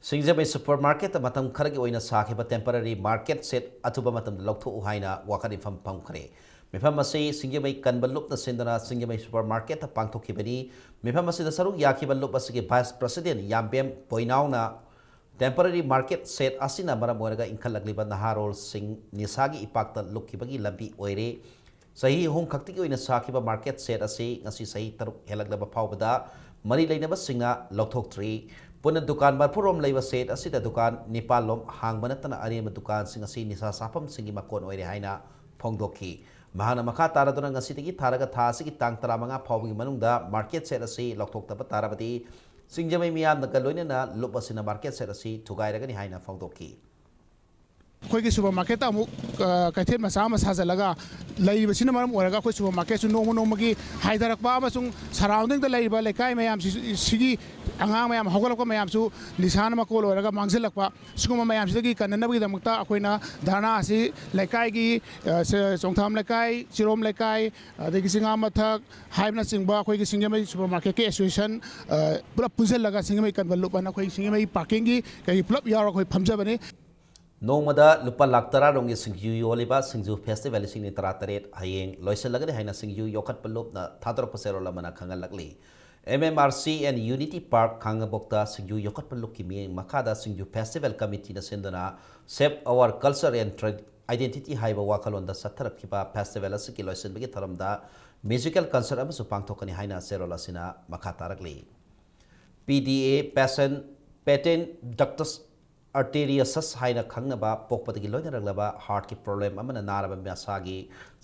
ꯁꯤꯡꯖꯃꯩ supermarketꯇ ꯃꯇꯝ ꯈꯔꯒꯤ ꯑꯣꯏꯅ ꯁꯥꯈꯤꯕ temporary market shed ꯑꯊꯨꯕ ꯃꯇꯝꯗ ꯂꯧꯊꯣꯛꯎ ꯍꯥꯏꯅ ꯋꯥꯀꯠ ꯃꯤꯐꯝ ꯐꯝꯈ꯭ꯔꯦ꯫ ꯃꯤꯐꯝ ꯑꯁꯤ ꯁꯤꯡꯖꯃꯩ ꯀꯟꯕ ꯂꯨꯞꯅ ꯁꯤꯟꯗꯨꯅ ꯁꯤꯡꯖꯃꯩ supermarketꯇ ꯄꯥꯡꯊꯣꯛꯈꯤꯕꯅꯤ꯫ ꯃꯤꯐꯝ ꯑꯁꯤꯗ ꯁꯔꯨꯛ ꯌꯥꯈꯤꯕ ꯂꯨꯞ ꯑꯁꯤꯒꯤ vice president ꯌꯥꯝꯕꯦꯝ ꯕꯣꯏꯅꯥꯎꯅ temporary market shed ꯑꯁꯤꯅ ꯃꯔꯝ ꯑꯣꯏꯔꯒ ꯏꯟꯈꯠꯂꯛꯂꯤꯕ ꯅꯍꯥꯔꯣꯜꯁꯤꯡ ꯅꯤꯁꯥꯒꯤ ꯏꯄꯥꯛꯇ ꯂꯨꯞꯈꯤꯕꯒꯤ ꯂꯝꯕꯤ ꯑꯣꯏꯔꯦ꯫ ꯆꯍꯤ ꯑꯍꯨꯝ ꯈꯛꯇꯒꯤ ꯑꯣꯏꯅ ꯁꯥꯈꯤꯕ market shed ꯑꯁꯤ ꯉꯁꯤ ꯆꯍꯤ ꯇꯔꯨꯛ ꯍꯦꯜꯂꯛꯂꯕ ꯐꯥꯎꯕꯗ ꯃꯔꯤ ꯂꯩꯅꯕꯁꯤꯡꯅ ꯂꯧꯊꯣꯛꯇ꯭ꯔꯤ꯫ ꯄꯨꯟꯅ ꯗꯨꯀꯥꯟ ꯃꯔꯤꯐꯨ ꯔꯣꯝ ꯂꯩꯕ shed ꯑꯁꯤꯗ ꯗꯨꯀꯥꯟ ꯅꯤꯄꯥꯜ ꯂꯣꯝ ꯍꯥꯡꯕ ꯅꯠꯇꯅ ꯑꯔꯦꯝꯕ ꯗꯨꯀꯥꯟꯁꯤꯡ ꯑꯁꯤ ꯅꯤꯁꯥ ꯆꯥꯐꯝꯁꯤꯡꯒꯤ ꯃꯀꯣꯟ ꯑꯣꯏꯔꯦ ꯍꯥꯏꯅ ꯐꯣꯡꯗꯣꯛꯈꯤ꯫ ꯃꯍꯥꯛꯅ ꯃꯈꯥ ꯇꯥꯔꯗꯨꯅ ꯉꯁꯤꯗꯒꯤ ꯊꯥꯔꯒ ꯊꯥ ꯑꯁꯤꯒꯤ ꯇꯥꯡ ꯇꯔꯥꯃꯉꯥ ꯐꯥꯎꯕꯒꯤ ꯃꯅꯨꯡꯗ market shed ꯑꯁꯤ ꯂꯧꯊꯣꯛꯇꯕ ꯇꯥꯔꯕꯗꯤ ꯁꯤꯡꯖꯃꯩ ꯃꯤꯌꯥꯝꯅꯒ ꯂꯣꯏꯅꯅ ꯂꯨꯞ ꯑꯁꯤꯅ market shed ꯑꯁꯤ ꯊꯨꯒꯥꯏꯔꯒꯅꯤ ꯍꯥꯏꯅ ꯐꯣꯡꯗꯣꯛꯈꯤ꯫ ꯑꯩꯈꯣꯏꯒꯤ supermarketꯇ ꯑꯃꯨꯛ, ꯑ, ꯀꯩꯊꯦꯜ ꯃꯆꯥ ꯑꯃ ꯁꯥꯖꯜꯂꯒ ꯂꯩꯔꯤꯕꯁꯤꯅ ꯃꯔꯝ ꯑꯣꯏꯔꯒ ꯑꯩꯈꯣꯏ supermarketꯁꯨ ꯅꯣꯡꯃ ꯅꯣꯡꯃꯒꯤ ꯍꯥꯏꯊꯔꯛꯄ ꯑꯃꯁꯨꯡ surroundingꯗ ꯂꯩꯔꯤꯕ ꯂꯩꯀꯥꯏ ꯃꯌꯥꯝꯁꯤ, ꯁꯤꯒꯤ ꯑꯉꯥꯡ ꯃꯌꯥꯝ ꯍꯧꯒꯠꯂꯛꯄ ꯃꯌꯥꯝꯁꯨ ꯅꯤꯁꯥꯅ ꯃꯀꯣꯜ ꯑꯣꯏꯔꯒ ꯃꯥꯡꯁꯤꯜꯂꯛꯄ, ꯁꯤꯒꯨꯝꯕ ꯃꯌꯥꯝꯁꯤꯗꯒꯤ ꯀꯟꯅꯅꯕꯒꯤꯗꯃꯛꯇ ꯑꯩꯈꯣꯏꯅ ꯙꯔꯅꯥ ꯑꯁꯤ ꯂꯩꯀꯥꯏꯒꯤ, ꯑ, ꯁ-, ꯆꯣꯡꯊꯥꯝ ꯂꯩꯀꯥꯏ, ꯆꯤꯔꯣꯝ ꯂꯩꯀꯥꯏ, ꯑꯗꯒꯤ ꯆꯤꯉꯥꯃꯊꯛ ꯍꯥꯏꯕꯅꯆꯤꯡꯕ ꯑꯩꯈꯣꯏꯒꯤ ꯁꯤꯡꯖꯃꯩ supermarketꯀꯤ association, ꯑ, ꯄꯨꯂꯞ ꯄꯨꯟꯁꯤꯜꯂꯒ ꯁꯤꯡꯖꯃꯩ ꯀꯟꯕ ꯂꯨꯞ ꯑꯅ ꯑꯩꯈꯣꯏ ꯁꯤꯡꯖꯃꯩ parkingꯒꯤ ꯀꯩ ꯄꯨꯂꯞ ꯌꯥꯎꯔꯒ ꯑꯩꯈꯣꯏ ꯐꯝꯖꯕꯅꯤ꯫ ꯅꯣꯡꯃꯗ ꯂꯨꯄꯥ ꯂꯥꯈ ꯇꯔꯥ ꯔꯣꯝꯒꯤ ꯁꯤꯡꯖꯨ ꯌꯣꯜꯂꯤꯕ ꯁꯤꯡꯖꯨ ꯐꯦꯁꯇꯤꯚꯦꯜ ꯂꯤꯁꯤꯡ ꯅꯤ ꯇꯔꯥ ꯇꯔꯦꯠ ꯍꯌꯦꯡ ꯂꯣꯏꯁꯤꯜꯂꯒꯅꯤ ꯍꯥꯏꯅ ꯁꯤꯡꯖꯨ ꯌꯣꯛꯈꯠꯄ ꯂꯨꯞꯅ ꯊꯥꯗꯣꯔꯛꯄ ꯆꯦꯔꯣꯜ ꯑꯃꯅ ꯈꯪꯍꯜꯂꯛꯂꯤ꯫ M M R C and Unity Park ꯈꯥꯡꯉꯕꯣꯛꯇ ꯁꯤꯡꯖꯨ ꯌꯣꯛꯈꯠꯄ ꯂꯨꯞꯀꯤ ꯃꯤꯠꯌꯦꯡ ꯃꯈꯥꯗ ꯁꯤꯡꯖꯨ ꯐꯦꯁꯇꯤꯚꯦꯜ ꯀꯃꯤꯇꯤꯅ ꯁꯤꯟꯗꯨꯅ Save Our Culture and Tra- Identity ꯍꯥꯏꯕ ꯋꯥꯈꯜꯂꯣꯟꯗ ꯆꯠꯊꯔꯛꯈꯤꯕ ꯐꯦꯁꯇꯤꯚꯦꯜ ꯑꯁꯤꯒꯤ ꯂꯣꯏꯁꯤꯟꯕꯒꯤ ꯊꯧꯔꯝꯗ ꯃ꯭ꯌꯨꯖꯤꯀꯦꯜ ꯀꯟꯁꯔꯠ ꯑꯃꯁꯨ ꯄꯥꯡꯊꯣꯛꯀꯅꯤ ꯍꯥꯏꯅ ꯆꯦꯔꯣꯜ ꯑꯁꯤꯅ ꯃꯈꯥ ꯇꯥꯔꯛꯂꯤ꯫ P D A, ꯄꯦꯁꯟ ꯄꯦꯇꯦꯟ ꯗꯛꯇꯁ ꯑꯥꯔꯇꯦꯔꯤꯌꯁꯁ ꯍꯥꯏꯅ ꯈꯪꯅꯕ ꯄꯣꯛꯄꯗꯒꯤ ꯂꯣꯏꯅꯔꯛꯂꯕ ꯍꯥꯔꯠꯀꯤ ꯄ꯭ꯔꯣꯕ꯭ꯂꯦꯝ ꯑꯃꯅ ꯅꯥꯔꯕ ꯃꯁꯥꯒꯤ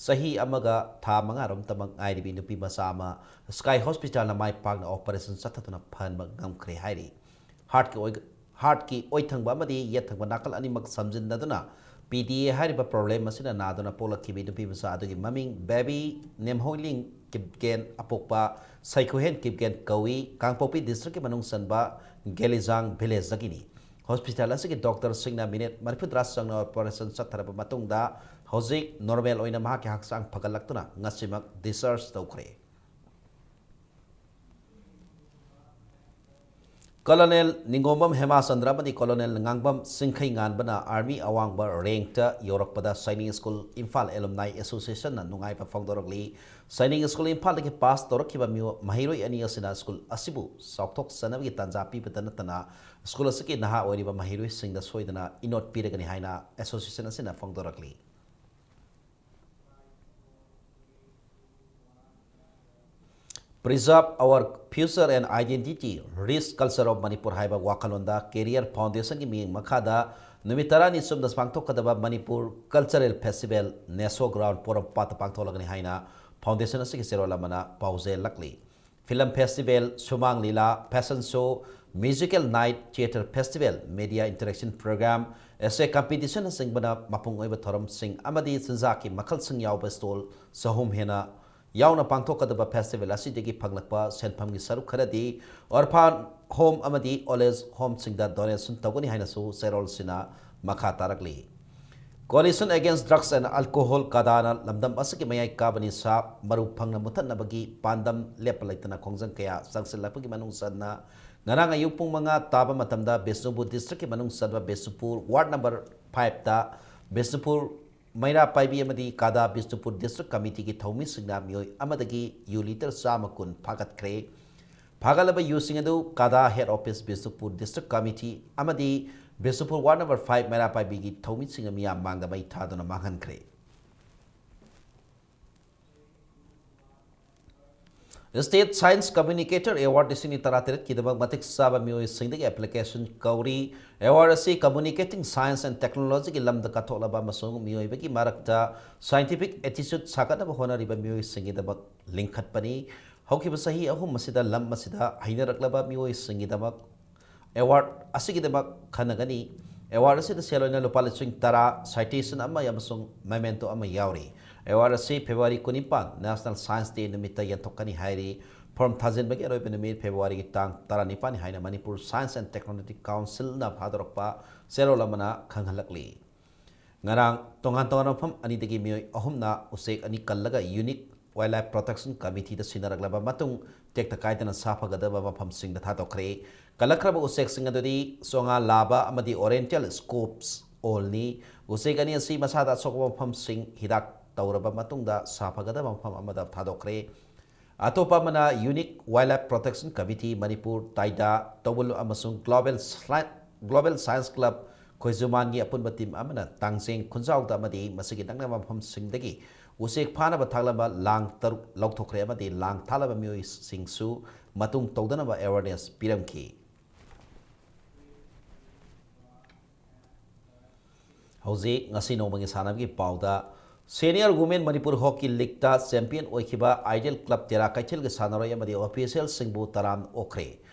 ꯆꯍꯤ ꯑꯃꯒ ꯊꯥ ꯃꯉꯥꯔꯣꯝꯇꯃꯛ ꯉꯥꯏꯔꯤꯕꯤ ꯅꯨꯄꯤ ꯃꯆꯥ ꯑꯃ ꯁ꯭ꯀꯥꯏ ꯍꯣꯁꯄꯤꯇꯥꯜꯅ ꯃꯥꯏ ꯄꯥꯛꯅ ꯑꯣꯄꯔꯦꯁꯟ ꯆꯠꯊꯗꯨꯅ ꯐꯍꯟꯕ ꯉꯝꯈ꯭ꯔꯦ ꯍꯥꯏꯔꯤ꯫ ꯍꯥꯔꯠꯀꯤ ꯑꯣꯏ-, ꯍꯥꯔꯠꯀꯤ ꯑꯣꯏꯊꯪꯕ ꯑꯃꯗꯤ ꯌꯦꯠꯊꯪꯕ ꯅꯥꯀꯜ ꯑꯅꯤꯃꯛ ꯁꯝꯖꯤꯟꯅꯗꯨꯅ P D A ꯍꯥꯏꯔꯤꯕ ꯄ꯭ꯔꯣꯕ꯭ꯂꯦꯝ ꯑꯁꯤꯅ ꯅꯥꯗꯨꯅ ꯄꯣꯛꯂꯛꯈꯤꯕꯤ ꯅꯨꯄꯤ ꯃꯆꯥ ꯑꯗꯨꯒꯤ ꯃꯃꯤꯡ ꯕꯦꯕꯤ ꯅꯦꯝꯍꯣꯏꯂꯤꯡ ꯀꯤꯞꯒꯦꯟ, ꯑꯄꯣꯛꯄ ꯁꯩꯈꯨꯍꯦꯟ ꯀꯤꯞꯒꯦꯟ ꯀꯧꯏ, ꯀꯥꯡꯄꯣꯛꯄꯤ ꯗꯤꯁꯇ꯭ꯔꯤꯛꯀꯤ ꯃꯅꯨꯡ ꯆꯟꯕ ꯒꯦꯂꯤꯖꯥꯡ ꯚꯤꯂꯦꯖꯇꯒꯤꯅꯤ꯫ ꯍꯣꯁꯄꯤꯇꯥꯜ ꯑꯁꯤꯒꯤ ꯗꯣꯛꯇꯔꯁꯤꯡꯅ ꯃꯤꯅꯤꯠ ꯃꯔꯤꯐꯨꯇꯔꯥ ꯆꯪꯅ ꯑꯣꯄꯔꯦꯁꯟ ꯆꯠꯊꯔꯕ ꯃꯇꯨꯡꯗ ꯍꯧꯖꯤꯛ ꯅꯣꯔꯃꯦꯜ ꯑꯣꯏꯅ ꯃꯍꯥꯛꯀꯤ ꯍꯛꯆꯥꯡ ꯐꯒꯠꯂꯛꯇꯨꯅ ꯉꯁꯤꯃꯛ ꯗꯤꯁꯆꯥꯔꯖ ꯇꯧꯈ꯭ꯔꯦ꯫ ꯀꯣꯂꯣꯅꯦꯜ ꯅꯤꯡꯒꯣꯝꯕꯝ ꯍꯦꯃꯥꯆꯟꯗ꯭ꯔ ꯑꯃꯗꯤ ꯀꯣꯂꯣꯅꯦꯜ ꯉꯥꯡꯕꯝ ꯆꯤꯡꯈꯩ ꯉꯥꯟꯕꯅ ꯑꯥꯔꯃꯤ ꯑꯋꯥꯡꯕ ꯔꯦꯡꯛꯇ ꯌꯧꯔꯛꯄꯗ ꯁꯥꯏꯅꯤꯛ ꯁ꯭ꯀꯨꯜ ꯏꯝꯐꯥꯜ ꯑꯦꯂꯨꯝꯅꯥꯏ ꯑꯦꯁꯣꯁꯤꯌꯦꯁꯟꯅ ꯅꯨꯡꯉꯥꯏꯕ ꯐꯣꯡꯗꯣꯔꯛꯂꯤ꯫ ꯁꯥꯏꯅꯤꯛ ꯁ꯭ꯀꯨꯜ ꯏꯝꯐꯥꯜꯗꯒꯤ ꯄꯥꯁ ꯇꯧꯔꯛꯈꯤꯕ ꯃꯤꯑꯣ-, ꯃꯍꯩꯔꯣꯏ ꯑꯅꯤ ꯑꯁꯤꯅ ꯁ꯭ꯀꯨꯜ ꯑꯁꯤꯕꯨ ꯆꯥꯎꯊꯣꯛꯆꯅꯕꯒꯤ ꯇꯥꯟꯖꯥ ꯄꯤꯕꯇ ꯅꯠꯇꯅ ꯁ꯭ꯀꯨꯜ ꯑꯁꯤꯒꯤ ꯅꯍꯥ ꯑꯣꯏꯔꯤꯕ ꯃꯍꯩꯔꯣꯏꯁꯤꯡꯗ ꯁꯣꯏꯗꯅ ꯏꯅꯣꯠ ꯄꯤꯔꯒꯅꯤ ꯍꯥꯏꯅ ꯑꯦꯁꯣꯁꯤꯌꯦꯁꯟ ꯑꯁꯤꯅ ꯐꯣꯡꯗꯣꯔꯛꯂꯤ꯫ Preserve Our Future and Identity, Rich Culture of Manipur ꯍꯥꯏꯕ ꯋꯥꯈꯜꯂꯣꯟꯗ ꯀꯦꯔꯤꯌꯔ ꯐꯥꯎꯟꯗꯦꯁꯟꯒꯤ ꯃꯤꯠꯌꯦꯡ ꯃꯈꯥꯗ ꯅꯨꯃꯤꯠ ꯇꯔꯥꯅꯤ ꯆꯨꯞꯅ ꯄꯥꯡꯊꯣꯛꯀꯗꯕ ꯃꯅꯤꯄꯨꯔ ꯀꯜꯆꯔꯦꯜ ꯐꯦꯁꯇꯤꯚꯦꯜ ꯅꯦꯁꯣ ꯒ꯭ꯔꯥꯎꯟ ꯄꯣꯔꯣꯝꯄꯥꯠꯇ ꯄꯥꯡꯊꯣꯛꯂꯒꯅꯤ ꯍꯥꯏꯅ ꯐꯥꯎꯟꯗꯦꯁꯟ ꯑꯁꯤꯒꯤ ꯆꯦꯔꯣꯜ ꯑꯃꯅ ꯄꯥꯎꯖꯦꯜꯂꯛꯂꯤ꯫ Film festival, Sumang Leela, fashion show, musical night, theatre festival, media interaction programme, ꯑꯦꯁꯦ ꯀꯝꯄꯤꯇꯤꯁꯟꯅꯆꯤꯡꯕꯅ ꯃꯄꯨꯡ ꯑꯣꯏꯕ ꯊꯧꯔꯝꯁꯤꯡ ꯑꯃꯗꯤ ꯆꯤꯟꯖꯥꯛꯀꯤ ꯃꯈꯜꯁꯤꯡ ꯌꯥꯎꯕ ꯁ꯭ꯇꯣꯜ ꯆꯍꯨꯝ ꯍꯦꯟꯅ ꯌꯥꯎꯅ ꯄꯥꯡꯊꯣꯛꯀꯗꯕ ꯐꯦꯁꯇꯤꯚꯦꯜ ꯑꯁꯤꯗꯒꯤ ꯐꯪꯂꯛꯄ ꯁꯦꯟꯐꯝꯒꯤ ꯁꯔꯨꯛ ꯈꯔꯗꯤ ꯑꯣꯔꯐꯥꯟ ꯍꯣꯝ ꯑꯃꯗꯤ ꯑꯣꯜ ꯑꯦꯖ ꯍꯣꯝꯁꯤꯡꯗ ꯗꯣꯅꯦꯁꯟ ꯇꯧꯒꯅꯤ ꯍꯥꯏꯅꯁꯨ ꯆꯦꯔꯣꯜꯁꯤꯅ ꯃꯈꯥ ꯇꯥꯔꯛꯂꯤ꯫ Coalition Against Drugs and Alcohol, ꯀꯗꯥꯅ ꯂꯝꯗꯝ ꯑꯁꯤꯒꯤ ꯃꯌꯥꯏ ꯀꯥꯕ ꯅꯤꯁꯥ ꯃꯔꯨ ꯐꯪꯅ ꯃꯨꯊꯠꯅꯕꯒꯤ ꯄꯥꯟꯗꯝ ꯂꯦꯞꯄ ꯂꯩꯇꯅ ꯈꯣꯡꯖꯪ ꯀꯌꯥ ꯆꯪꯁꯤꯜꯂꯛꯄꯒꯤ ꯃꯅꯨꯡ ꯆꯟꯅ ꯉꯔꯥꯡ ꯑꯌꯨꯛ ꯄꯨꯡ ꯃꯉꯥ ꯇꯥꯕ ꯃꯇꯝꯗ ꯕꯤꯁꯅꯨꯄꯨꯔ ꯗꯤꯁꯇ꯭ꯔꯤꯛꯀꯤ ꯃꯅꯨꯡ ꯆꯟꯕ ꯕꯤꯁꯅꯨꯄꯨꯔ ꯋꯥꯔꯗ ꯅꯝꯕꯔ ꯐꯥꯏꯚꯇ ꯕꯤꯁꯅꯨꯄꯨꯔ ꯃꯩꯔꯥ ꯄꯥꯏꯕꯤ ꯑꯃꯗꯤ ꯀꯥꯗꯥ ꯕꯤꯁꯅꯨꯄꯨꯔ ꯗꯤꯁꯇ꯭ꯔꯤꯛ ꯀꯃꯤꯇꯤꯒꯤ ꯊꯧꯃꯤꯁꯤꯡꯅ ꯃꯤꯑꯣꯏ ꯑꯃꯗꯒꯤ ꯌꯨ ꯂꯤꯇꯔ ꯆꯥꯝꯃ ꯀꯨꯟ ꯐꯥꯒꯠꯈ꯭ꯔꯦ꯫ ꯐꯥꯒꯠꯂꯕ ꯌꯨꯁꯤꯡ ꯑꯗꯨ ꯀꯥꯗꯥ head office, Bishnupur district committee ꯑꯃꯗꯤ ꯕꯤꯁꯅꯨꯄꯨꯔ ꯋꯥꯔꯗ ꯅꯝꯕꯔ ꯐꯥꯏꯚ ꯃꯩꯔꯥ ꯄꯥꯏꯕꯤꯒꯤ ꯊꯧꯃꯤꯁꯤꯡꯅ ꯃꯤꯌꯥꯝ ꯃꯥꯡꯗ ꯃꯩ ꯊꯥꯗꯨꯅ ꯃꯥꯡꯍꯟꯈ꯭ꯔꯦ꯫ State Science Communicator Award ꯂꯤꯁꯤꯡ ꯑꯅꯤ ꯇꯔꯥꯇꯔꯦꯠꯀꯤꯗꯃꯛ ꯃꯇꯤꯛ ꯆꯥꯕ ꯃꯤꯑꯣꯏꯁꯤꯡꯗꯒꯤ application ꯀꯧꯔꯤ꯫ Award ꯑꯁꯤ Communicating Science and Technologyꯒꯤ ꯂꯝꯗ ꯀꯠꯊꯣꯛꯂꯕ ꯑꯃꯁꯨꯡ ꯃꯤꯑꯣꯏꯕꯒꯤ ꯃꯔꯛꯇ scientific attitude ꯁꯥꯒꯠꯅꯕ ꯍꯣꯠꯅꯔꯤꯕ ꯃꯤꯑꯣꯏꯁꯤꯡꯒꯤꯗꯃꯛ ꯂꯤꯡꯈꯠꯄꯅꯤ꯫ ꯍꯧꯈꯤꯕ ꯆꯍꯤ ꯑꯍꯨꯝ ꯑꯁꯤꯗ ꯂꯝ ꯑꯁꯤꯗ ꯍꯩꯅꯔꯛꯂꯕ ꯃꯤꯑꯣꯏꯁꯤꯡꯒꯤꯗꯃꯛ award ꯑꯁꯤꯒꯤꯗꯃꯛ ꯈꯟꯅꯒꯅꯤ꯫ Award ꯑꯁꯤꯗ ꯁꯦꯜ ꯑꯣꯏꯅ ꯂꯨꯄꯥ ꯂꯤꯁꯤꯡ ꯇꯔꯥ, citation ꯑꯃ ꯑꯃꯁꯨꯡ memento ꯑꯃ ꯌꯥꯎꯔꯤ꯫ Award ꯑꯁꯤ February ꯀꯨꯟꯅꯤꯄꯥꯟ, National Science Day ꯅꯨꯃꯤꯠꯇ ꯌꯦꯟꯊꯣꯛꯀꯅꯤ ꯍꯥꯏꯔꯤ꯫ Form ꯊꯥꯖꯤꯟꯕꯒꯤ ꯑꯔꯣꯏꯕ ꯅꯨꯃꯤꯠ Februaryꯒꯤ ꯇꯥꯡ ꯇꯔꯥꯅꯤꯄꯥꯟꯅꯤ ꯍꯥꯏꯅ Manipur Science and Technology Councilꯅ ꯊꯥꯗꯣꯔꯛꯄ ꯆꯦꯔꯣꯜ ꯑꯃꯅ ꯈꯪꯍꯜꯂꯛꯂꯤ꯫ ꯉꯔꯥꯡ ꯇꯣꯉꯥꯟ ꯇꯣꯉꯥꯟꯕ ꯃꯐꯝ ꯑꯅꯤꯗꯒꯤ ꯃꯤꯑꯣꯏ ꯑꯍꯨꯝꯅ ꯎꯆꯦꯛ ꯑꯅꯤ ꯀꯜꯂꯒ Unique Wildlife Protection Committeeꯗ ꯁꯤꯟꯅꯔꯛꯂꯕ ꯃꯇꯨꯡ, ꯇꯦꯛꯇ ꯀꯥꯏꯗꯅ ꯁꯥꯐꯒꯗꯕ ꯃꯐꯝꯁꯤꯡꯗ ꯊꯥꯗꯣꯛꯈ꯭ꯔꯦ꯫ ꯀꯜꯂꯛꯈ꯭ꯔꯕ ꯎꯆꯦꯛꯁꯤꯡ ꯑꯗꯨꯗꯤ ꯆꯣꯉꯥ ꯂꯥꯕ ꯑꯃꯗꯤ Oriental Scops Owlꯅꯤ꯫ ꯎꯆꯦꯛ ꯑꯅꯤ ꯑꯁꯤ ꯃꯁꯥꯗ ꯑꯁꯣꯛꯄ ꯃꯐꯝꯁꯤꯡ ꯍꯤꯗꯥꯛ ꯇꯧꯔꯕ ꯃꯇꯨꯡꯗ ꯁꯥꯐꯒꯗꯕ ꯃꯐꯝ ꯑꯃꯗ ꯊꯥꯗꯣꯛꯈ꯭ꯔꯦ꯫ ꯑꯇꯣꯞꯄ ꯑꯃꯅ Unique Wildlife Protection Committee Manipur, ꯇꯥꯏꯗꯥ, ꯇꯧꯕꯂꯨ ꯑꯃꯁꯨꯡ Global Sli-, Global Science Club ꯈꯣꯏꯖꯨꯃꯥꯟꯒꯤ ꯑꯄꯨꯟꯕ team ꯑꯃꯅ ꯇꯥꯡꯖꯦꯡ ꯈꯨꯟꯖꯥꯎꯗ ꯑꯃꯗꯤ ꯃꯁꯤꯒꯤ ꯅꯛꯅꯕ ꯃꯐꯝꯁꯤꯡꯗꯒꯤ ꯎꯆꯦꯛ ꯐꯥꯅꯕ ꯊꯥꯛꯂꯝꯕ ꯂꯥꯡ ꯇꯔꯨꯛ ꯂꯧꯊꯣꯛꯈ꯭ꯔꯦ ꯑꯃꯗꯤ ꯂꯥꯡ ꯊꯥꯛꯂꯕ ꯃꯤꯑꯣꯏꯁꯤꯡꯁꯨ ꯃꯇꯨꯡ ꯇꯧꯗꯅꯕ awareness ꯄꯤꯔꯝꯈꯤ꯫ ꯍꯧꯖꯤꯛ ꯉꯁꯤ ꯅꯣꯡꯃꯒꯤ ꯁꯥꯟꯅꯕꯒꯤ ꯄꯥꯎꯗ, Senior Women Manipur Hockey Leagueꯇ champion ꯑꯣꯏꯈꯤꯕ Ideal Club ꯇꯦꯔꯥ ꯀꯩꯊꯦꯜꯒꯤ ꯁꯥꯟꯅꯔꯣꯏ ꯑꯃꯗꯤ officialꯁꯤꯡꯕꯨ ꯇꯔꯥꯝꯅ ꯑꯣꯛꯈ꯭ꯔꯦ꯫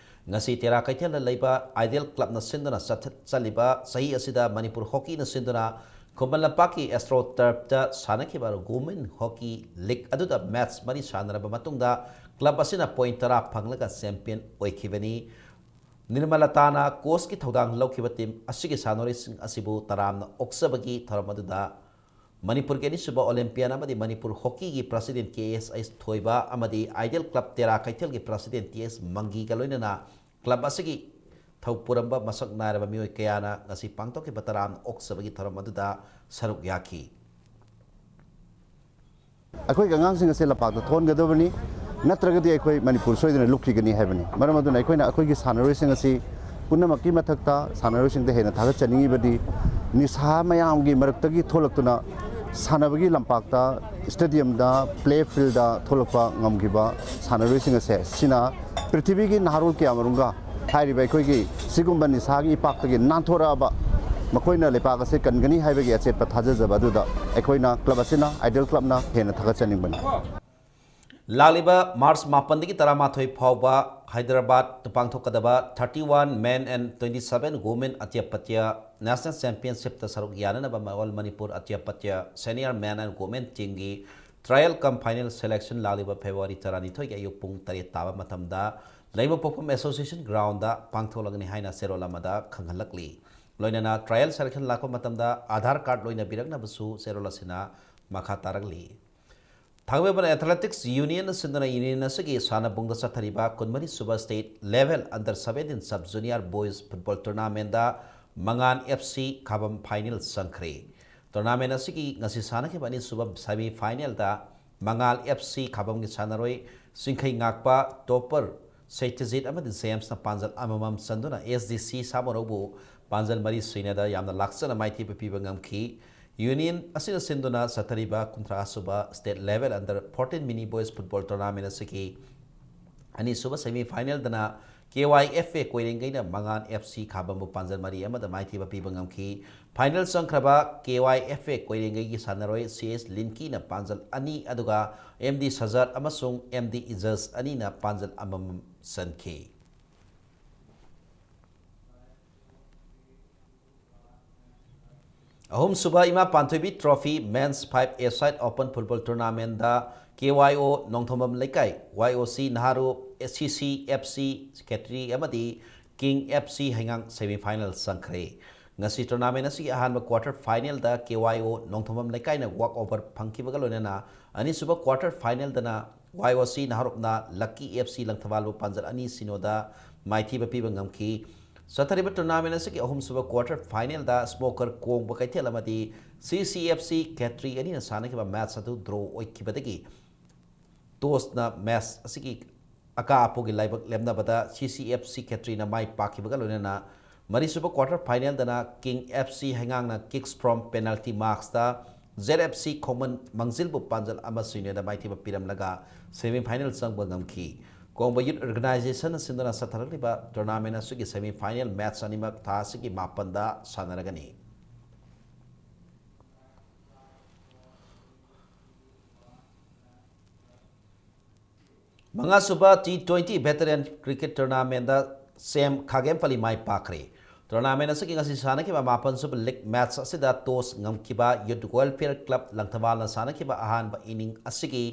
ꯉꯁꯤ ꯇꯦꯔꯥ ꯀꯩꯊꯦꯜꯗ ꯂꯩꯕ Ideal Clubꯅ ꯁꯤꯟꯗꯨꯅ ꯆꯠꯊ-, ꯆꯠꯂꯤꯕ ꯆꯍꯤ ꯑꯁꯤꯗ ꯃꯅꯤꯄꯨꯔ ꯍꯣꯀꯤꯅ ꯁꯤꯟꯗꯨꯅ ꯈꯨꯃꯟ ꯂꯝꯄꯥꯛꯀꯤ AstroTurfꯇ ꯁꯥꯟꯅꯈꯤꯕ Women Hockey League ꯑꯗꯨꯗ match ꯃꯔꯤ ꯁꯥꯟꯅꯔꯕ ꯃꯇꯨꯡꯗ club ꯑꯁꯤꯅ point ꯇꯔꯥ ꯐꯪꯂꯒ champion ꯑꯣꯏꯈꯤꯕꯅꯤ꯫ ꯅꯤꯔꯃꯂꯇꯥꯅ coachꯀꯤ ꯊꯧꯗꯥꯡ ꯂꯧꯈꯤꯕ team ꯑꯁꯤꯒꯤ ꯁꯥꯟꯅꯔꯣꯏꯁꯤꯡ ꯑꯁꯤꯕꯨ ꯇꯔꯥꯝꯅ ꯑꯣꯛꯆꯕꯒꯤ ꯊꯧꯔꯝ ꯑꯗꯨꯗ ꯃꯅꯤꯄꯨꯔꯒꯤ ꯑꯅꯤꯁꯨꯕ Olympian ꯑꯃꯗꯤ ꯃꯅꯤꯄꯨꯔ ꯍꯣꯀꯤꯒꯤ president ꯀꯦ ꯑꯦꯁ ꯑꯩꯆ ꯊꯣꯏꯕ ꯑꯃꯗꯤ Ideal Club ꯇꯦꯔꯥ ꯀꯩꯊꯦꯜꯒꯤ president ꯇꯤ ꯑꯦꯁ ꯃꯪꯒꯤꯒ ꯂꯣꯏꯅꯅ club ꯑꯁꯤꯒꯤ ꯊꯧ ꯄꯨꯔꯝꯕ ꯃꯁꯛ ꯅꯥꯏꯔꯕ ꯃꯤꯑꯣꯏ ꯀꯌꯥꯅ ꯉꯁꯤ ꯄꯥꯡꯊꯣꯛꯈꯤꯕ ꯇꯔꯥꯝꯅ ꯑꯣꯛꯆꯕꯒꯤ ꯊꯧꯔꯝ ꯑꯗꯨꯗ ꯁꯔꯨꯛ ꯌꯥꯈꯤ꯫ ꯑꯩꯈꯣꯏꯒꯤ ꯑꯉꯥꯡꯁꯤꯡ ꯑꯁꯦ ꯂꯝꯄꯥꯛꯇ ꯊꯣꯛꯍꯟꯒꯗꯕꯅꯤ, ꯅꯠꯇ꯭ꯔꯒꯗꯤ ꯑꯩꯈꯣꯏ ꯃꯅꯤꯄꯨꯔ ꯁꯣꯏꯗꯅ ꯂꯨꯞꯈꯤꯒꯅꯤ ꯍꯥꯏꯕꯅꯤ꯫ ꯃꯔꯝ ꯑꯗꯨꯅ ꯑꯩꯈꯣꯏꯅ ꯑꯩꯈꯣꯏꯒꯤ ꯁꯥꯟꯅꯔꯣꯏꯁꯤꯡ ꯑꯁꯤ ꯄꯨꯝꯅꯃꯛꯀꯤ ꯃꯊꯛꯇ ꯁꯥꯟꯅꯔꯣꯏꯁꯤꯡꯗ ꯍꯦꯟꯅ ꯊꯥꯒꯠꯆꯅꯤꯡꯉꯤꯕꯗꯤ, ꯅꯤꯁꯥ ꯃꯌꯥꯝꯒꯤ ꯃꯔꯛꯇꯒꯤ ꯊꯣꯛꯂꯛꯇꯨꯅ ꯁꯥꯟꯅꯕꯒꯤ ꯂꯝꯄꯥꯛꯇ, ꯁ꯭ꯇꯦꯗꯤꯌꯝꯗ, ꯄ꯭ꯂꯦ ꯐꯤꯜꯗ ꯊꯣꯛꯂꯛꯄ ꯉꯝꯈꯤꯕ ꯁꯥꯟꯅꯔꯣꯏꯁꯤꯡ ꯑꯁꯦ, ꯁꯤꯅ ꯄ꯭ꯔꯤꯊꯤꯕꯤꯒꯤ ꯅꯍꯥꯔꯣꯜ ꯀꯌꯥꯃꯔꯨꯝꯒ ꯍꯥꯏꯔꯤꯕ ꯑꯩꯈꯣꯏꯒꯤ ꯁꯤꯒꯨꯝꯕ ꯅꯤꯁꯥꯒꯤ ꯏꯄꯥꯛꯇꯒꯤ ꯅꯥꯟꯊꯣꯔꯛꯑꯕ ꯃꯈꯣꯏꯅ ꯂꯩꯄꯥꯛ ꯑꯁꯦ ꯀꯟꯒꯅꯤ ꯍꯥꯏꯕꯒꯤ ꯑꯆꯦꯠꯄ ꯊꯥꯖꯖꯕ ꯑꯗꯨꯗ ꯑꯩꯈꯣꯏꯅ ꯀ꯭ꯂꯕ ꯑꯁꯤꯅ, ꯑꯥꯏꯗꯜ ꯀ꯭ꯂꯕꯅ ꯍꯦꯟꯅ ꯊꯥꯒꯠꯆꯅꯤꯡꯕꯅꯤ꯫ ꯂꯥꯛꯂꯤꯕ ꯃꯥꯔꯆ ꯃꯥꯄꯟꯗꯒꯤ ꯇꯔꯥꯃꯥꯊꯣꯏ ꯐꯥꯎꯕ ꯍꯥꯏꯗ꯭ꯔꯕꯥꯗ ꯄꯥꯡꯊꯣꯛꯀꯗꯕ thirty one men and twenty seven women atyapatya national ꯆꯦꯝꯄꯤꯌꯟꯁꯤꯞꯇ ꯁꯔꯨꯛ ꯌꯥꯅꯅꯕ All Manipur atyapatya senior men and women ꯇꯤꯝꯒꯤ ꯇ꯭ꯔꯥꯌꯦꯜ ꯀꯝ ꯐꯥꯏꯅꯦꯜ ꯁꯦꯂꯦꯛꯁꯟ ꯂꯥꯛꯂꯤꯕ ꯐꯦꯕ꯭ꯔꯨꯋꯥꯔꯤ ꯇꯔꯥꯅꯤꯊꯣꯏꯒꯤ ꯑꯌꯨꯛ ꯄꯨꯡ ꯇꯔꯦꯠ ꯇꯥꯕ ꯃꯇꯝꯗ ꯂꯩꯃꯄꯣꯛꯐꯝ ꯑꯦꯁꯣꯁꯤꯌꯦꯁꯟ ꯒ꯭ꯔꯥꯎꯟꯗ ꯄꯥꯡꯊꯣꯛꯂꯒꯅꯤ ꯍꯥꯏꯅ ꯆꯦꯔꯣꯜ ꯑꯃꯗ ꯈꯪꯍꯜꯂꯛꯂꯤ꯫ ꯂꯣꯏꯅꯅ ꯇ꯭ꯔꯥꯌꯦꯜ ꯁꯦꯂꯦꯛꯁꯟ ꯂꯥꯛꯄ ꯃꯇꯝꯗ ꯑꯥꯙꯥꯔ ꯀꯥꯔꯗ ꯂꯣꯏꯅꯕꯤꯔꯛꯅꯕꯁꯨ ꯆꯦꯔꯣꯜ ꯑꯁꯤꯅ ꯃꯈꯥ ꯇꯥꯔꯛꯂꯤ꯫ ꯊꯥꯡꯃꯩꯕꯟ ꯑꯦꯊꯂꯦꯇꯤꯛꯁ ꯌꯨꯅꯤꯌꯟꯅ ꯁꯤꯟꯗꯨꯅ ꯌꯨꯅꯤꯌꯟ ꯑꯁꯤꯒꯤ ꯁꯥꯟꯅꯕꯨꯡꯗ ꯆꯠꯊꯔꯤꯕ ꯀꯨꯟꯃꯔꯤ sub state level under seventeen sub junior boys football ꯇꯣꯔꯅꯥꯃꯦꯟꯗ ꯃꯉꯥꯜ ꯑꯦꯐ ꯁꯤ ꯈꯥꯕꯝ ꯐꯥꯏꯅꯦꯜ ꯆꯪꯈ꯭ꯔꯦ꯫ ꯇꯣꯔꯅꯥꯃꯦꯟ ꯑꯁꯤꯒꯤ ꯉꯁꯤ ꯁꯥꯟꯅꯈꯤꯕ ꯑꯅꯤꯁꯨꯕ ꯁꯦꯃꯤ ꯐꯥꯏꯅꯦꯜꯗ ꯃꯉꯥꯜ ꯑꯦꯐ ꯁꯤ ꯈꯥꯕꯝꯒꯤ ꯁꯥꯟꯅꯔꯣꯏ ꯁꯤꯡꯈꯩ ꯉꯥꯛꯄ ꯇꯣꯞꯄꯔ ꯁꯩꯇꯖꯤꯠ ꯑꯃꯗꯤ ꯖꯦꯝꯁꯅ ꯄꯥꯟꯖꯜ ꯑꯃꯃꯝ ꯆꯟꯗꯨꯅ ꯑꯦꯁ ꯗꯤ ꯁꯤ ꯁꯥꯃꯨꯔꯧꯕꯨ ꯄꯥꯟꯖꯜ ꯃꯔꯤ ꯁꯤꯅꯣꯗ ꯌꯥꯝꯅ ꯂꯥꯛꯆꯅ ꯃꯥꯏꯊꯤꯕ ꯄꯤꯕ ꯉꯝꯈꯤ꯫ ꯌꯨꯅꯤꯌꯟ ꯑꯁꯤꯅ ꯁꯤꯟꯗꯨꯅ ꯆꯠꯊꯔꯤꯕ ꯀꯨꯟꯊ꯭ꯔꯥ ꯁꯨꯕ ꯁ꯭ꯇꯦꯠ ꯂꯦꯚꯦꯜ ꯑꯟꯗꯔ ꯐꯣꯔꯇꯤꯟ ꯃꯤꯅꯤ ꯕꯣꯏꯁ ꯐꯨꯠꯕꯣꯜ ꯇꯣꯔꯅꯥꯃꯦꯟ ꯑꯁꯤꯒꯤ ꯑꯅꯤꯁꯨꯕ semi ꯐꯥꯏꯅꯦꯜꯗꯅ K Y F A ꯀꯣꯏꯔꯦꯡꯒꯩꯅ ꯃꯉꯥꯜ ꯑꯦꯐ ꯁꯤ ꯈꯥꯕꯝꯕꯨ ꯄꯥꯟꯖꯜ ꯃꯔꯤ ꯑꯃꯗ ꯃꯥꯏꯊꯤꯕ ꯄꯤꯕ ꯉꯝꯈꯤ꯫ Final ꯆꯪꯈ꯭ꯔꯕ K Y F A ꯀꯣꯏꯔꯦꯡꯒꯩꯒꯤ ꯁꯥꯟꯅꯔꯣꯏ ꯁꯤ ꯑꯦꯁ ꯂꯤꯟꯀꯤꯅ ꯄꯥꯟꯖꯜ ꯑꯅꯤ, ꯑꯗꯨꯒ ꯑꯦꯝ ꯗꯤ ꯁꯖꯥꯠ ꯑꯃꯁꯨꯡ ꯑꯦꯝ ꯗꯤ ꯏꯖꯖ ꯑꯅꯤꯅ ꯄꯥꯟꯖꯜ ꯑꯃꯃꯝ ꯆꯟꯈꯤ꯫ ꯑꯍꯨꯝꯁꯨꯕ ꯏꯃꯥ Panthoibi trophy men's five a side open football ꯇꯣꯔꯅꯥꯃꯦꯟꯗ ꯀꯦ ꯋꯥꯏ ꯑꯣ ꯅꯣꯡꯊꯣꯝꯕꯝ ꯂꯩꯀꯥꯏ, ꯋꯥꯏ ꯑꯣ ꯁꯤ ꯅꯍꯥꯔꯨ, ꯁꯤ ꯁꯤ ꯑꯦꯐ ꯁꯤ ꯁꯦꯀ꯭ꯔꯦꯇꯔꯤ ꯑꯃꯗꯤ ꯀꯤꯡ ꯑꯦꯐ ꯁꯤ ꯍꯩꯉꯥꯡ ꯁꯦꯃꯤ ꯐꯥꯏꯅꯦꯜ ꯆꯪꯈ꯭ꯔꯦ꯫ ꯉꯁꯤ ꯇꯣꯔꯅꯥꯃꯦꯟ ꯑꯁꯤꯒꯤ ꯑꯍꯥꯟꯕ ꯀ꯭ꯋꯥꯔꯇꯔ ꯐꯥꯏꯅꯦꯜꯗ ꯀꯦ ꯋꯥꯏ ꯑꯣ ꯅꯣꯡꯊꯣꯝꯕꯝ ꯂꯩꯀꯥꯏꯅ ꯋꯥꯛ ꯑꯣꯚꯔ ꯐꯪꯈꯤꯕꯒ ꯂꯣꯏꯅꯅ ꯑꯅꯤꯁꯨꯕ ꯀ꯭ꯋꯥꯔꯇꯔ ꯐꯥꯏꯅꯦꯜꯗꯅ ꯋꯥꯏ ꯑꯣ ꯁꯤ ꯅꯍꯥꯔꯣꯞꯅ ꯂꯛꯀꯤ ꯑꯦꯐ ꯁꯤ ꯂꯪꯊꯕꯥꯜꯕꯨ ꯄꯥꯟꯖꯜ ꯑꯅꯤ ꯁꯤꯅꯣꯗ ꯃꯥꯏꯊꯤꯕ ꯄꯤꯕ ꯉꯝꯈꯤ꯫ ꯆꯠꯊꯔꯤꯕ tournament ꯑꯁꯤꯒꯤ ꯑꯍꯨꯝꯁꯨꯕ quarter final ꯗ ꯁ꯭ꯃꯣꯀꯔ ꯀꯣꯡꯕ ꯀꯩꯊꯦꯜ ꯑꯃꯗꯤ ꯁꯤ ꯁꯤ ꯑꯦꯐ ꯁꯤ ꯈꯦꯇ꯭ꯔꯤ ꯑꯅꯤꯅ ꯁꯥꯟꯅꯈꯤꯕ ꯃꯦꯠꯆ ꯑꯗꯨ ꯗ꯭ꯔꯣ ꯑꯣꯏꯈꯤꯕꯗꯒꯤ ꯇꯣꯁꯅ ꯃꯦꯠꯆ ꯑꯁꯤꯒꯤ ꯑꯀꯥ ꯑꯄꯣꯒꯤ ꯂꯥꯏꯕꯛ ꯂꯦꯝꯅꯕꯗ ꯁꯤ ꯁꯤ ꯑꯦꯐ ꯁꯤ ꯈꯦꯇ꯭ꯔꯤꯅ ꯃꯥꯏ ꯄꯥꯛꯈꯤꯕꯗꯅ ꯃꯔꯤꯁꯨꯕ quarter final ꯗꯅ ꯀꯤꯡ ꯑꯦꯐ ꯁꯤ ꯍꯩꯉꯥꯡꯅ kicks from penalty marks ꯇ ꯖꯦꯠ ꯑꯦꯐ ꯁꯤ ꯈꯣꯡꯃꯟ ꯃꯥꯡꯖꯤꯜꯕꯨ ꯄꯥꯟꯖꯜ ꯑꯃ ꯁꯤꯅꯣꯗ ꯃꯥꯏꯊꯤꯕ ꯄꯤꯔꯝꯂꯒ semi final ꯆꯪꯕ ꯉꯝꯈꯤ꯫ ꯀꯣꯡꯕ Youth Organization ꯅ ꯁꯤꯟꯗꯨꯅ ꯆꯠꯊꯔꯛꯂꯤꯕ tournament ꯑꯁꯤꯒꯤ semi final ꯃꯦꯠꯆ ꯑꯅꯤꯃꯛ ꯊꯥ ꯑꯁꯤꯒꯤ ꯃꯥꯄꯟꯗ ꯁꯥꯟꯅꯔꯒꯅꯤ꯫ ꯃꯉꯥꯁꯨꯕ T twenty Veteran Cricket Tournament ꯗ ꯁꯦꯝ ꯈꯥꯒꯦꯝꯄꯂꯤ ꯃꯥꯏ ꯄꯥꯛꯈ꯭ꯔꯦ꯫ Tournament ꯑꯁꯤꯒꯤ ꯉꯁꯤ ꯁꯥꯟꯅꯈꯤꯕ ꯃꯥꯄꯟꯁꯨꯕ league match ꯑꯁꯤꯗ toss ꯉꯝꯈꯤꯕ Youth Welfare Club ꯂꯪꯊꯕꯥꯜꯅ ꯁꯥꯟꯅꯈꯤꯕ ꯑꯍꯥꯟꯕ inning ꯑꯁꯤꯒꯤ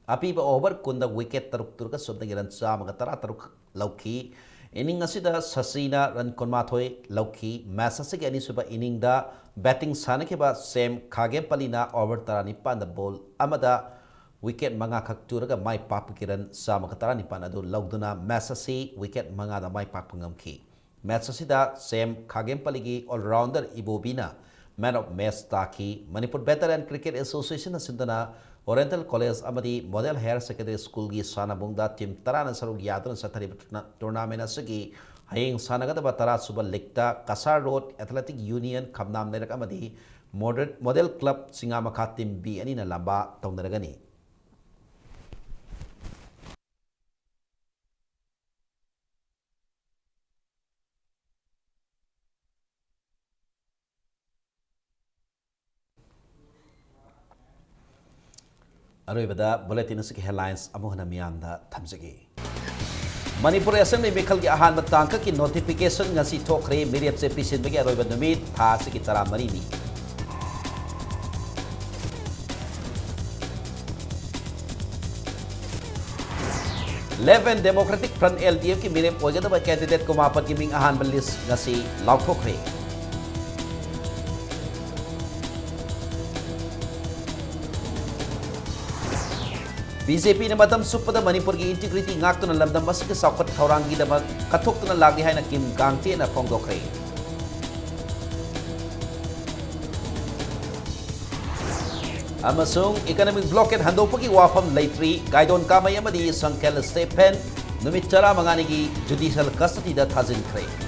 ꯑꯄꯤꯕ over ꯀꯨꯟꯗ wicket ꯇꯔꯨꯛ ꯇꯨꯔꯒ ꯁꯨꯞꯅꯒꯤ run ꯆꯥꯝꯃꯒ ꯇꯔꯥ ꯇꯔꯨꯛ ꯂꯧꯈꯤ꯫ Inning ꯑꯁꯤꯗ ꯁꯁꯤꯅ run ꯀꯨꯟꯃꯥꯊꯣꯏ ꯂꯧꯈꯤ꯫ Match ꯑꯁꯤꯒꯤ ꯑꯅꯤꯁꯨꯕ inning ꯗ batting ꯁꯥꯟꯅꯈꯤꯕ ꯁꯦꯝ ꯈꯥꯒꯦꯝꯄꯂꯤꯅ over ꯇꯔꯥꯅꯤꯄꯥꯟꯗ ball ꯑꯃꯗ wicket ꯃꯉꯥꯈꯛ ꯇꯨꯔꯒ ꯃꯥꯏ ꯄꯥꯛꯄꯒꯤ run ꯆꯥꯝꯃꯒ ꯇꯔꯥꯅꯤꯄꯥꯟ ꯑꯗꯨ ꯂꯧꯗꯨꯅ match ꯑꯁꯤ wicket ꯃꯉꯥꯗ ꯃꯥꯏ ꯄꯥꯛꯄ ꯉꯝꯈꯤ꯫ Match ꯑꯁꯤꯗ ꯁꯦꯝ ꯈꯥꯒꯦꯝꯄꯂꯤꯒꯤ all-rounder ꯏꯕꯣꯕꯤꯅ man of match ꯇꯥꯈꯤ꯫ Manipur Veteran Cricket Association ꯅ ꯁꯤꯟꯗꯨꯅ Oriental College ꯑꯃꯗꯤ Model Higher Secondary School ꯒꯤ ꯁꯥꯟꯅꯕꯨꯡꯗ team ꯇꯔꯥꯅ ꯁꯔꯨꯛ ꯌꯥꯗꯨꯅ ꯆꯠꯊꯔꯤꯕ tourna-, tournament ꯑꯁꯤꯒꯤ ꯍꯌꯦꯡ ꯁꯥꯟꯅꯒꯗꯕ ꯇꯔꯥꯁꯨꯕ league ꯇ ꯀꯁꯥꯔ Road Athletic Union ꯈꯝꯅꯥꯝ ꯂꯩꯔꯛ ꯑꯃꯗꯤ Model, Model Club ꯆꯤꯉꯥꯃꯈꯥ team B ꯑꯅꯤꯅ ꯂꯝꯕꯥ ꯇꯧꯅꯔꯒꯅꯤ꯫ ꯑꯔꯣꯏꯕꯗ bulletin ꯑꯁꯤꯒꯤ headlines ꯑꯃꯨꯛ ꯍꯟꯅ ꯃꯤꯌꯥꯝꯗ ꯊꯝꯖꯒꯦ꯫ ꯃꯅꯤꯄꯨꯔ Assembly ꯃꯤꯈꯜꯒꯤ ꯑꯍꯥꯟꯕ ꯇꯥꯡꯀꯛꯀꯤ notification ꯉꯁꯤ ꯊꯣꯛꯈ꯭ꯔꯦ꯫ ꯃꯤꯔꯦꯞ ꯆꯦ ꯄꯤꯁꯤꯟꯕꯒꯤ ꯑꯔꯣꯏꯕ ꯅꯨꯃꯤꯠ ꯊꯥ ꯑꯁꯤꯒꯤ ꯇꯔꯥꯃꯔꯤꯅꯤ꯫ Left and Democratic Front, L D F ꯀꯤ ꯃꯤꯔꯦꯞ ꯑꯣꯏꯒꯗꯕ candidate ꯀꯨꯟꯃꯥꯄꯟꯒꯤ ꯃꯤꯡ ꯑꯍꯥꯟꯕ list ꯉꯁꯤ ꯂꯥꯎꯊꯣꯛꯈ꯭ꯔꯦ꯫ ꯕꯤ ꯖꯦ ꯄꯤꯅ ꯃꯇꯝ ꯆꯨꯞꯄꯗ ꯃꯅꯤꯄꯨꯔꯒꯤ integrity ꯉꯥꯛꯇꯨꯅ ꯂꯝꯗꯝ ꯑꯁꯤꯒꯤ ꯆꯥꯎꯈꯠ ꯊꯧꯔꯥꯡꯒꯤꯗꯃꯛ ꯀꯠꯊꯣꯛꯇꯨꯅ ꯂꯥꯛꯂꯤ ꯍꯥꯏꯅ ꯀꯤꯝ ꯀꯥꯡꯊꯦꯅ ꯐꯣꯡꯗꯣꯛꯈ꯭ꯔꯦ꯫ ꯑꯃꯁꯨꯡ economic blockade ꯍꯟꯗꯣꯛꯄꯒꯤ ꯋꯥꯐꯝ ꯂꯩꯇ꯭ꯔꯤ, ꯒꯥꯏꯗꯣꯟ ꯀꯥꯃꯩ ꯑꯃꯗꯤ ꯁꯪꯈꯦꯜ ꯁ꯭ꯇꯦꯐꯦꯟ ꯅꯨꯃꯤꯠ ꯇꯔꯥꯃꯉꯥꯅꯤꯒꯤ judicial custodyꯗ ꯊꯥꯖꯤꯟꯈ꯭ꯔꯦ꯫